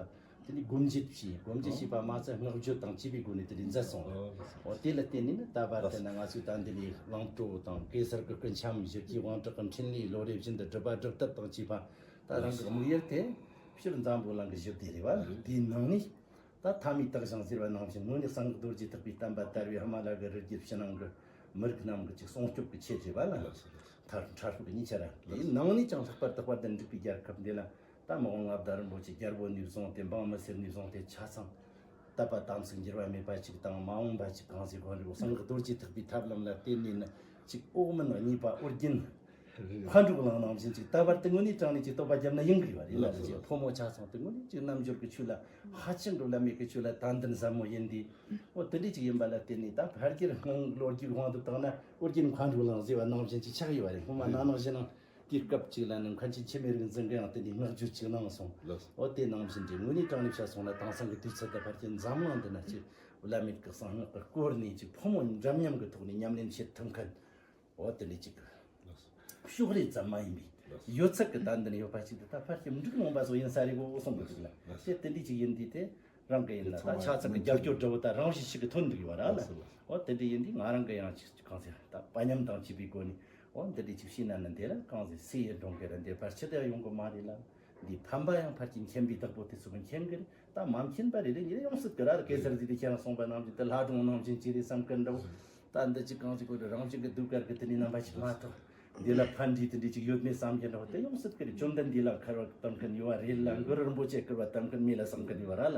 ནི་སྒོམ་རྒྱུ་བྱས། སྒོམ་རྒྱུ་བྱས་པ་མ་ཚད་བསྔགས་བརྗོད་དང་བཅས་པའི་སྒོ་ནས་དེ་ལས་མཛད་སོང་། འོ་དེ་ལ་བརྟེན་ནས་ནི་ད་བར་དུ་ན་ང་ཚོས་ད་འདི་ནས་གླིང་བྲོ་དང་གེ་སར་གྱི་སྐུ་འཆམ་ཞུ་རྒྱུའི་དབང་དྲག་གི་འཕྲིན་ལས་བློ་རེ་བཞིན་དུ་སྒྲུབ་པ་སྒྲུབ་ཐབས་དང་བཅས་པ། ད་རང་གི་དམིགས་ཡུལ་དེ་སྤྱིར་འཛམ་བུ་གླིང་གི་ཞི་བདེ་རེད་བ། དེའི་ནང་ནས་ད་མཐའ་མའི་དག་ཞིང་ཟེར་བ་ནང་བཞིན་དངོས་གནས་གསང་སྔགས་རྡོ་རྗེ་ཐེག་པའི་བསྟན་པ་དར་བའི་ཧི་མ་ལ་གི་རི་རྒྱུད་ཕྱི་ནང་གི་མི་རིགས་རྣམས་ཀྱི་ཅིག་སྲུང་སྐྱོབ་ཀྱི་ཆེད་རེད་བ་ལ། མཐར་མཁྲེགས་པའི་གཉིས་ཆ་ར། དེའི་ནང་ནས་ཀྱང་ལྷག་པར་དུ་དཔལ་ལྡན་འབྲུག་པའི་རྒྱལ་ཁབ་འདི་ལ་ད་མི་དབང་མངའ་བདག་རིན་པོ་ཆེ་རྒྱལ་པོ་ནས་བཟུང་སྟེ་འབངས་མི་སེར་ནས་བཟུང་སྟེ་ཆ་ཚང་དད་པ་དམ་ཚིག་འགྱུར་བ་མེད་པ་ཅིག་དང་མ་འོངས་པ་ཅིག་གང་ཟེར་དགོས་རེད། གསང་སྔགས་རྡོ་རྗེ་ཐེག་པའི་ཐབས་ལམ་ལ་བརྟེན་ནས་ནི་ཅིག་འོག་མིན་གཉིས་པ་ཨོ་རྒྱན་མཁའ་འགྲོ་གླིང་ནང་བཞིན་ཅིག་ད་བར་དུ་དངོས་གནས་དྲང་གནས་ཅིག་བསྟོད་པ་བརྒྱབ་ན་ཡིན་གི་ཡོད་རེད་ལ། ཅིག་ཕོ་མོ་ཆ་ཚང་དུ་དངོས་གནས་ཅིག་རྣལ་འབྱོར་གྱི་ཆོས་ལ་ཧ་ཅང་གི་བླ་མེད་ཀྱི་ཆོས་ལ་དད་འདུན་ཟབ་མོ་ཡིན་དུས། འོ་དེ་འདྲས་ཅིག་ཡིན་པ་ལ་བརྟེན་ནས་ད་ཕལ་ཆེར་སྔོན་ལོ་རྒྱུས་དབང་དུ་བཏང་ན་ཨོ་རྒྱན་མཁའ་འགྲོ་གླིང་ཟེར་བ་ནང་བཞིན་ཅིག་ཆགས་ཡོད་རེད། སྔོན་མ་ན་ནིང་གཞེས་ནིང་དུས་སྐབས་ཅིག་ལ་ནི་མཁན་ཆེན་འཆི་མེད་རིག་འཛིན་གྱིས་ཡང་དེ་འདྲའི་བསྔགས་བརྗོད་ཅིག་གནང་སོང་། འོ་དེ་ནང་བཞིན་དེ་དངོས་གནས་དྲང་གནས་བཤད་སོང་ན་དེང་སང་གི་དུས་ཚོད་ད་ཕལ་ཆེར་འཛམ་གླིང་འདི་ན་ཅིག་བླ་མེད་ཀྱི་གསང་སྔགས་ཀྱི་སྐོར་ནས་ཅིག་ཕོ་མོ་འདྲ་མཉམ་གྱི་ཐོག་ནས་ཉམས་ལེན་བྱེད་ཐུབ་མཁན། འོ་དེ་འདྲའི་ཅིག་ཕྱོགས་རིས་ཙམ་མ་ཡིན་པའི་ཡོད་ཚད་ཀྱི་ད་འདི་ན་ཡོད་པ་ཅིག་དེ་ད་ཕལ་ཆེར་འབྲུག་ལུང་པ་སོགས་ཡིན་ས་རེད་གོ་གསུང་གི་འདུག་ལ། དེ་དེ་འདྲའི་ཅིག་ཡིན་དུས་དེ་རང་གི་ཡིན་ན་ད་ཆ་ཚང་གི་རྒྱབ་སྐྱོར་འདྲ་བོ་ད་རང་བཞིན་ཞིག་གི་ཐོན་འདུག་ཡོད་ར་ལ། འོ་དེ་འདྲའི་ཡིན་དུས་ང་རང་གི་ཡང་ཅིག་གང་ཟེར་ད་དཔའ་ཉམས་དང་བཅས་པའི་སྒོ་ནས་འོ་འདི་འདྲའི་ཅིག་བྱས་ན་ནི་འདི་ལ་གང་ཟེར་སུ་ཡི་འགྲོ་གི་ར་འདི་ཕལ་ཆེར་དེ་ཡོང་གི་མ་རེད་ལ། འདི་ཕན་པ་ཡང་ཕལ་ཆེར་མཁྱེན་པའི་བདག་པོ་དེ་ཚོ་གི་མཁྱེན་གི་རེད། ད་མ་མཁྱེན་པ་རེ་རེ་ཉིད་ཡོང་སྲིད་གི་ར། གེ་སར་ཟིག་དེ་ཁྱེད་རང་གསུངས་པ་ནང་བཞིན་དེ་ལྷ་སྒྲུང་ནང་བཞིན་ཅི་རེད་བསམ་གི་འདྲ་བོ། ད་འདི་ཅི་གང་ཅི་གོ་རེ་རང་བཞིན་གི་སྡུག་དཀར་གི་དེ་ནི་རྣམ་པ་ཞིག་མ་གཏོགས། འདི་ལ་ཕན་འབྲས་དེ་འདྲ་ཅིག་ཡོད་མེད་བསམ་གི་འདྲ་བོ་དེ་ཡོང་སྲིད་གི་རེད། བཅོམ་ལྡན་འདས་ལ་སྐུར་བ་བཏབ་མཁན་ཡོད་བ་རེད་ལ། གུ་རུ་རིན་པོ་ཆེ་སྐུར་བ་བཏབ་མཁན་མེད་ལ་བསམ་གི་ཡོད་བ་ར་ལ།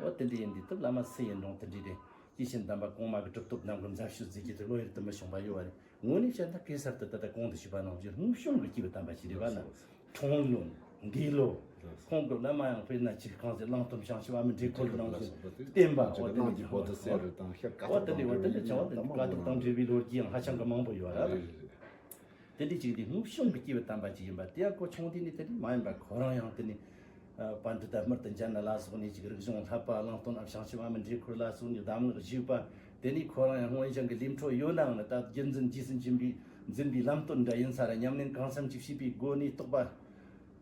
འོ་དེ་འདྲ་ཡིན་དུས་དེ་བླ་མ་སུ་ཡི་འགྲོ་དེ་འདྲ་རེད། དེ་བཞིན་དམ་པ་གོང་མ་གི་གྲུབ་ཐོབ་རྣམས་ཀྱི་མཛད་ཤུལ་མཛད་རྒྱུ་དེ་བློ་ཡུལ་དུ་མི་ཤོང་བ་ཡོད་བ་རེད། དངོས་གནས་བཤད་ན་གེ་སར་དེ་ད་ལྟ་གོང་དུ་ཞུས་པ་ནང་བཞིན་སྔོན་བྱུང་གི་སྐྱེས་བུ་དམ་པ་ཞིག་རེད་བ་ལ། འཁྲུངས་ལོ། འདས་ལོ། ཁོང་གི་བླ་མ་ཡང་དཔེར་ན་ཅིག་གང་ཟེར་གླང་སྟོན་བྱང་ཆུབ་བ་མི་འབྲས་ཁོ་ལ་ནང་བཞིན་བསྟན་པ་འོ་དེ་འདྲ་ཅིག་འོ་དེ་འདྲ་བ་དེ་འདྲ་བྱུང་བ་དེ་འདྲ་དཀའ་སྡུག་དང་འབྲེལ་བའི་ལོ་རྒྱུས་ཡང་ཧ་ཅང་གི་མང་པོ་ཡོད་ར། དེ་འདྲ་ཅིག་དེ་སྔོན་བྱུང་གི་སྐྱེས་བུ་དམ་པ་ཅིག་ཡིན་པ་དེ་ཡང་ཁོ་ཆུང་དུས་ནས་དེ་འདྲ་མ་ཡིན་པ་ཁོ་རང་ཡང་དེ་ནས། པཎྜི་ཏ་སྨྲྀ་ཏི་འཇམ་ན་ལ་སོགས་ནས་ཅིག་རིག་གཞུང་བསླབ་པ། གླང་སྟོན་བྱང་ཆུབ་བ་མི་འབྲས་ཁོ་ལ་སོགས་ནས་གདམས་ངག་ཞུས་པ། དེ་ནས་ཁོ་རང་ཡང་སྔོན་བྱོན་གྱི་ལས་འཕྲོ་ཡོད་ནའང་ནི་ད་རྒྱུད་འཛིན་རྗེས་སུ་འཛིན་པའི་འཛིན་པའི་ལམ་སྟོན་འདྲ་ཡིན་ས་ར། ཉམས་ལེན་གང་འཚམ་ཅིག་བྱས་པའི་སྒོ་ནས་རྟོགས་པ།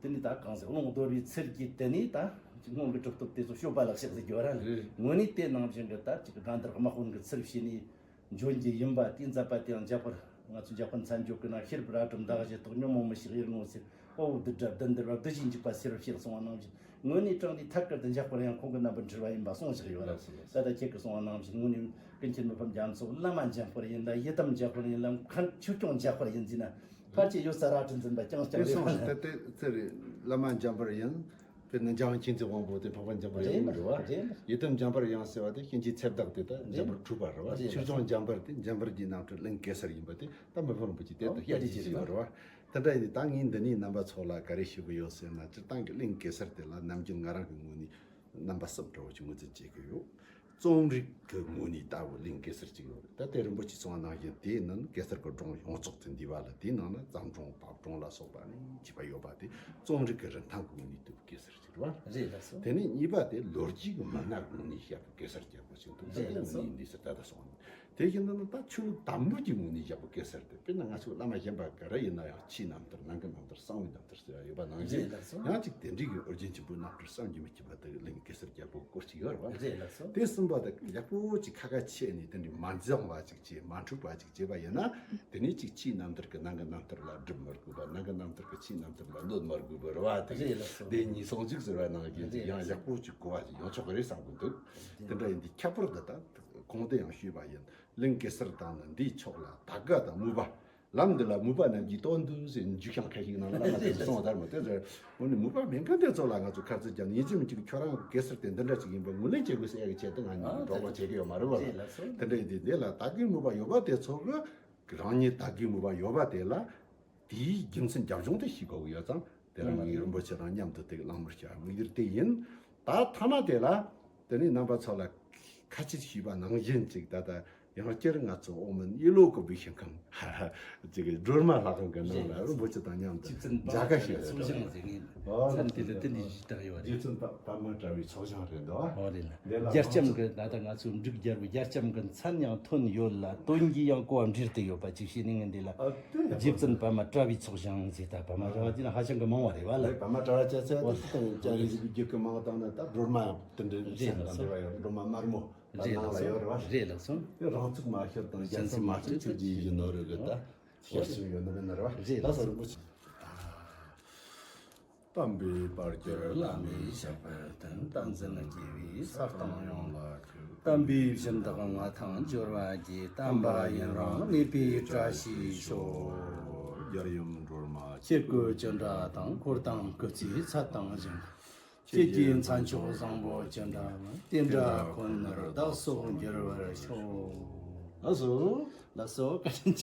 དེ་ནས་ད་གང་ཟེར་ཀློང་རྡོལ་བའི་ཚུལ་གྱིས་དེ་ནས་ད་སྔོན་གྱི་གྲུབ་ཐོབ་དེ་ཚོ་སྤྱོད་པ་ལག་ཤེས་ཟེར་རྒྱུ་ར་ལ། དངོས་གནས་དེ་ནང་བཞིན་གྱི་ད་ཅིག་དགའ་ལྡན་དམག་དཔོན་གྱི་ཚུལ་བྱས་ནས། འཇོན་གྱི་ཡིན་པ་དེའི་མཛད་པ་དེའང་འཇམ་དཔལ། ང་ཚོ་འཇམ་དཔལ་མཚན་བརྗོད་ཀྱི་ནང་ཤེས་རབ་རལ་གྲི་མདའ་གཞུ་དང་། ཉོན་མོངས་མི་ཤིགས་གཡུལ་ངོ་ཟེར། དཔའ་བོ་བདུད་དགྲ་བདུད་འདུལ་བ། བདུད་བཞིའི་འཇིགས་པ་སེལ་བར་བྱེད་གསུངས་པ་ནང་བཞིན། དངོས་གནས་དྲང་གནས་ཐད་ཀར་དུ་འཇམ་དཔལ་ཡང་ཁོང་གི་རྣམ་པར་འཕྲུལ་བ་ཡིན་པ་གསུངས་བཞག་ཡོད་རེད། ད་ལྟ་ཁྱེད་ཀྱིས་གསུངས་པ་ནང་བཞིན་དངོས་གནས་ཀུན་མཁྱེན་མི་ཕམ་རྒྱ་མཚོ་བླ་མ་འཇམ་དཔལ་ཡིན་ལ། ཡི་དམ་འཇམ་དཔལ་ཡིན་ལ། མཁན་ཆོས་སྐྱོང་འཇམ་དཔལ་ཡིན་ཟེར་ན། ཕལ་ཆེར་ཡོད་ས་རལ་གྲི་འཛིན་པ་རྐྱང་རྐྱང་རེད་པ་ལ། དེ་སོང་ཙང་དེ་དེ་རེད། བླ་མ་འཇམ་དཔལ་ཡིན། དཔེར་ན་འཇམ་དབྱངས་མཁྱེན་བརྩེ་དབང་པོ་དེ་འཕགས་པ་འཇམ་དཔལ་རེད་ཡིན་རེད་བ། རེད། ཡི་དམ་འཇམ་དཔལ་དབྱངས་ཟེར་བ་དེ་གཤིན་རྗེ་ཚེ་བདག་དེ་ད་འཇམ་དཔལ་འཁྲུགས་པ་རེད་བ། རེད། ཆོས་སྐྱོང་འཇམ་དཔལ་དེ་འཇམ་དཔལ་གྱི་རྣམ་སྤྲུལ་གླིང་གེ་སར་ཡིན་པ་དེ་ད་མི་ཕམ་རིན་པོ་ཆེ་དེ་ད་ཨོ་བཤད་དེ་རྒྱུ་ཅིག་ཡོད་རེད་བ། དེ་འདྲ་ཡིན་དུས་ད་ངས་འདི་ནས་རྣམ་པ་ཚོ་ལ་ག་རེ་ཞུ་གི་ཡོད་ཟེར་ན། སྤྱིར་བཏང་གི་གླིང་གེ་སར་དེ་ལ་ནམ་རྒྱུན་ང་རང་གི་ངོས་ནས་རྣམ་པ་གསུམ་འདྲ་བོ་ཅིག་ངོས་འཛིན་བྱེད་ཀྱི་ཡོད། རྩོམ་རིག་གི་ངོས་ནས་ལྟ་བུ་གླིང་གེ་སར་ཅིག་ཡོད་རེད། ད་དེ་རིན་པོ་ཆེ་གསུངས་པ་ནང་བཞིན་དེའི་ནང་གེ་སར་གྱི་སྒྲུང་ཡོངས་རྫོགས་དེ་འདུས་པ་ལ། དེའི་ནང་ན་བརྩམས་སྒྲུང་བབས་སྒྲུང་ལ་སོགས་པ་ནི་བཅས་པ་ཡོད་པ་དེ་རྩོམ་རིག་གི་རིན་ཐང་གི་ངོས་ནས་ལྟ་བུ་གེ་སར་ཅིག་རེད་བ། རེད་ལགས་སོ། དེ་ནས་གཉིས་པ་དེ་ལོ་རྒྱུས་ཀྱི་མན་ངག་ངོས་ནས་བཤད་པའི་གེ་སར་རྒྱལ་པོ་ཅིག་འདུག་རེད་ལགས་སོ། དེ་ངོས་ནས་འདི་ཟེར་ད་ལྟ་སོང་། དེ་བཞིན་དུ་ད་ཆོས་ལུགས་དང་པོ་གི་ངོས་ནས་བཤད་པའི་གེ་སར་དེ། དཔེར་ན་ང་ཚོ་བླ་མ་གཞན་པ་ག་རེ་ཡིན་ན་ཡང་ཆོས་རྣམ་ཐར་ནང་གི་རྣམ་ཐར་གསང་བའི་རྣམ་ཐར་ཟེར་ཡ་ཡོད་པ་ནང་བཞིན། རེད་ལགས་སོ། ཡང་ཅིག་དེ་འདྲའི་གི་ཨོ་རྒྱན་ཆེན་པོའི་རྣམ་ཐར་བསམ་གྱིས་མི་ཁྱབ་པ་དེ་གླིང་གེ་སར་རྒྱལ་པོའི་སྐོར་ཅིག་ཡོད་རེད་བ། རེད་ལགས་སོ། དེ་གསུམ་པ་དེ་ཡག་པོ་ཅིག་ཁ་ཁ་ཕྱེ་ནས་དེ་འདྲའི་མ་འཛོམས་པ་ཅིག་བྱས། མ་འཁྲུག་པ་ཅིག་བྱས་པ་ཡིན་ན། དེ་ནས་ཅིག་ཆོས་རྣམ་ཐར་གྱི་ནང་གི་རྣམ་ཐར་ལ་སྒྲུབ་མི་དགོས་པ། ནང་གི་རྣམ་ཐར་གྱི་ཆོས་རྣམ་ཐར་ལ་གནོད་མི་དགོས་པ་རེད་བ། དེ་རེད་ལགས་སོ། བདེན་གཉིས་ཟུང་འཇུག་ཟེར་བ་ནང་བཞིན་ཅིག་ཡང་ཡག་པོ་ཅིག་གོ་བ་ཅིག་ཡོང་ཆོག་གི་རེད་བསམ་གྱི་འདུག་དེ་འདྲ་ཡིན་དུས་ཁྱད་པར་དུ་ད་གོང་དུ་ཡང་ཞུས་པ་ཡིན། གླིང་གེ་སར་དང་ནི་འདིའི་ཕྱོགས་ལ་དར་དཀར་དང་མུས་པ། ལམ་འདི་ལ་མུས་པ་རྣམས་ཀྱིས་བསྟོད་འདུག་ཟེར་འཇུག་ཤིང་ཁ་ཤིག་ནང་ལ་ལ་ཟེར་གསུངས་པ་ལྟར་མོ། དེ་ཟེར་འོ་ནི་མུས་པ་མེད་མཁན་དེ་ཚོ་ལ་ང་ཚོ་ཁ་རྩོད་བརྒྱབ་ནས་ཡིན་གཅིག་མིན་གཅིག་ཁྱོད་རང་གི་གེ་སར་དེ་འདི་འདྲ་ཅིག་ཡིན་པ་ངོས་ལེན་བྱེད་དགོས་ཟེར་ཡ་གི་ཆེད་དུ་ང་ནི་ཨ་གྲོགས་པོ་བྱེད་ཀྱི་ཡོད་མ་རེད་བ། རེད་ལགས་སོ། དེ་འདྲ་ཡིན་དུས་འདི་ལ་དར་དཀར་མུས་པ་ཡོད་པ་དེ་ཚོ་གི་རང་ཉིད་དར་དཀར་མུས་པ་ཡོད་པ་དེ་ལ་དེའི་རྒྱུ་མཚན་རྒྱབ་ལྗོངས་དེ་ཤེས་དགོས་ཀྱི་ཡོད་ཙང་། དེ་རང་ངའི་རིན་པོ་ཆེ་རང་མཉམ་དུ་དེ་གླེང་མོལ་བྱ་དམིགས་ཡུལ་དེ་ཡིན། ད་ཐ་མ་དེ་ལ་དེ་ནས་རྣམ་པ་ཚོ་ལ་ཁ་ཆད་ཞུས་པ་ནང་བཞིན་ཅིག་ད་ལྟ་ ཡང་བསྐྱར་ང་ཚོ་ཨོ་མོན་ཡེ་ལོ་གི་བི་ཤིང་ཁང་ཅིག་སྒྲོལ་མ་ལྷ་ཁང་གི་ནང་ལ་རིན་པོ་ཆེ་དང་མཉམ་དུ་མཇལ་ཁ་ཞུ་ཡ་ཚོགས་ཞིང་ཟེར་ངེས་ཨོ་མཚན་དེ་ལ་དེ་འདྲའི་ཞུས་བཏགས་ཡོད་རེད། རྗེ་བཙུན་པ་པདྨ་དྲ་བའི་ཚོགས་ཞིང་རེད་འདུག་ཨོ་རེད་ལ། རྒྱ་ལྕམ་གི་ད་ལྟ་ང་ཚོའི་འབྲུག་རྒྱལ་པོའི་རྒྱ་ལྕམ་གི་མཚན་ཡང་ཐོན་ཡོད་ལ། དོན་གྱིས་ཡང་གོ་བ་འདྲེས་ཏེ་ཡོད་པ་ཅིག་བྱས་ནས་ངས་འདི་ལ་ཨ་དེ་རྒྱལ་བཙུན་པདྨ་དྲ་བའི་ཚོགས་ཞིང་ཟེར། ད་པདྨ་དྲ་བ་དེ་ནི་ཧ་ཅང་གི་མང་བ་རེད་བ་ལ། པདྨ་དྲ་བ་བཅས་ཚད་དེ་དང་ཅ་རི་རིགས་རྒྱུད་ཀྱི་མང་དང་ནི་ད་སྒྲོལ་མ་དེ་འདྲའི་རེད་མཚན་ལགས་དང་སོ། འབྲེལ་བ་ཡོད། སྒྲོལ་མ་དམར་མོ་ད་རེད་ནང་ལ་ལགས་ཡོད་སོ། རེད་བ། རེད་ལགས་སོ། དེ་རང་ཚུགས་མ་ཤར་དང་རྒྱལ་མཚན་མ་ཤར་ཆོས་ཀྱི་ཡིད་ཀྱི་ནོར་བུ་གི་ད་ཤེར་ཕྱིན་ཡོད་ནི་རེད་ན་རེད་བ། རེད་ད་ལགས་སོ། སོ་རིན་པོ་ཆེ། དམ་པའི་བར་གྱུར་བླ་མའི་ཞབས་པད་བརྟན། བསྟན་འཛིན་དགེ་བའི་ས་སྟེང་ཡོངས་ལ་ཁྱབ། དམ་པའི་ཞིང་བདག་མངའ་ཐང་འབྱོར་བ་རྒྱས། དམ་པ་ཡུན་རིང་གནས་པའི་བཀྲ་ཤིས་ཤོག། རྒྱལ་ཡུམ་སྒྲོལ་མ་སྐྱེ་དགུའི་ཅོ་འདྲ་དང་། འཁོར་དང་སྐུ་ཚེའི་ཚད་དང་ཞིང་། ཁྱེད་ཀྱི་མཚན་མཆོག་བཟང་པོ་ཅི་འདྲ་བ། དེ་འདྲ་ཁོ་ནར་བདག་སོགས་འགྱུར་བར་ཤོག། ལགས་སོ། ལགས་སོ། བཀའ་དྲིན་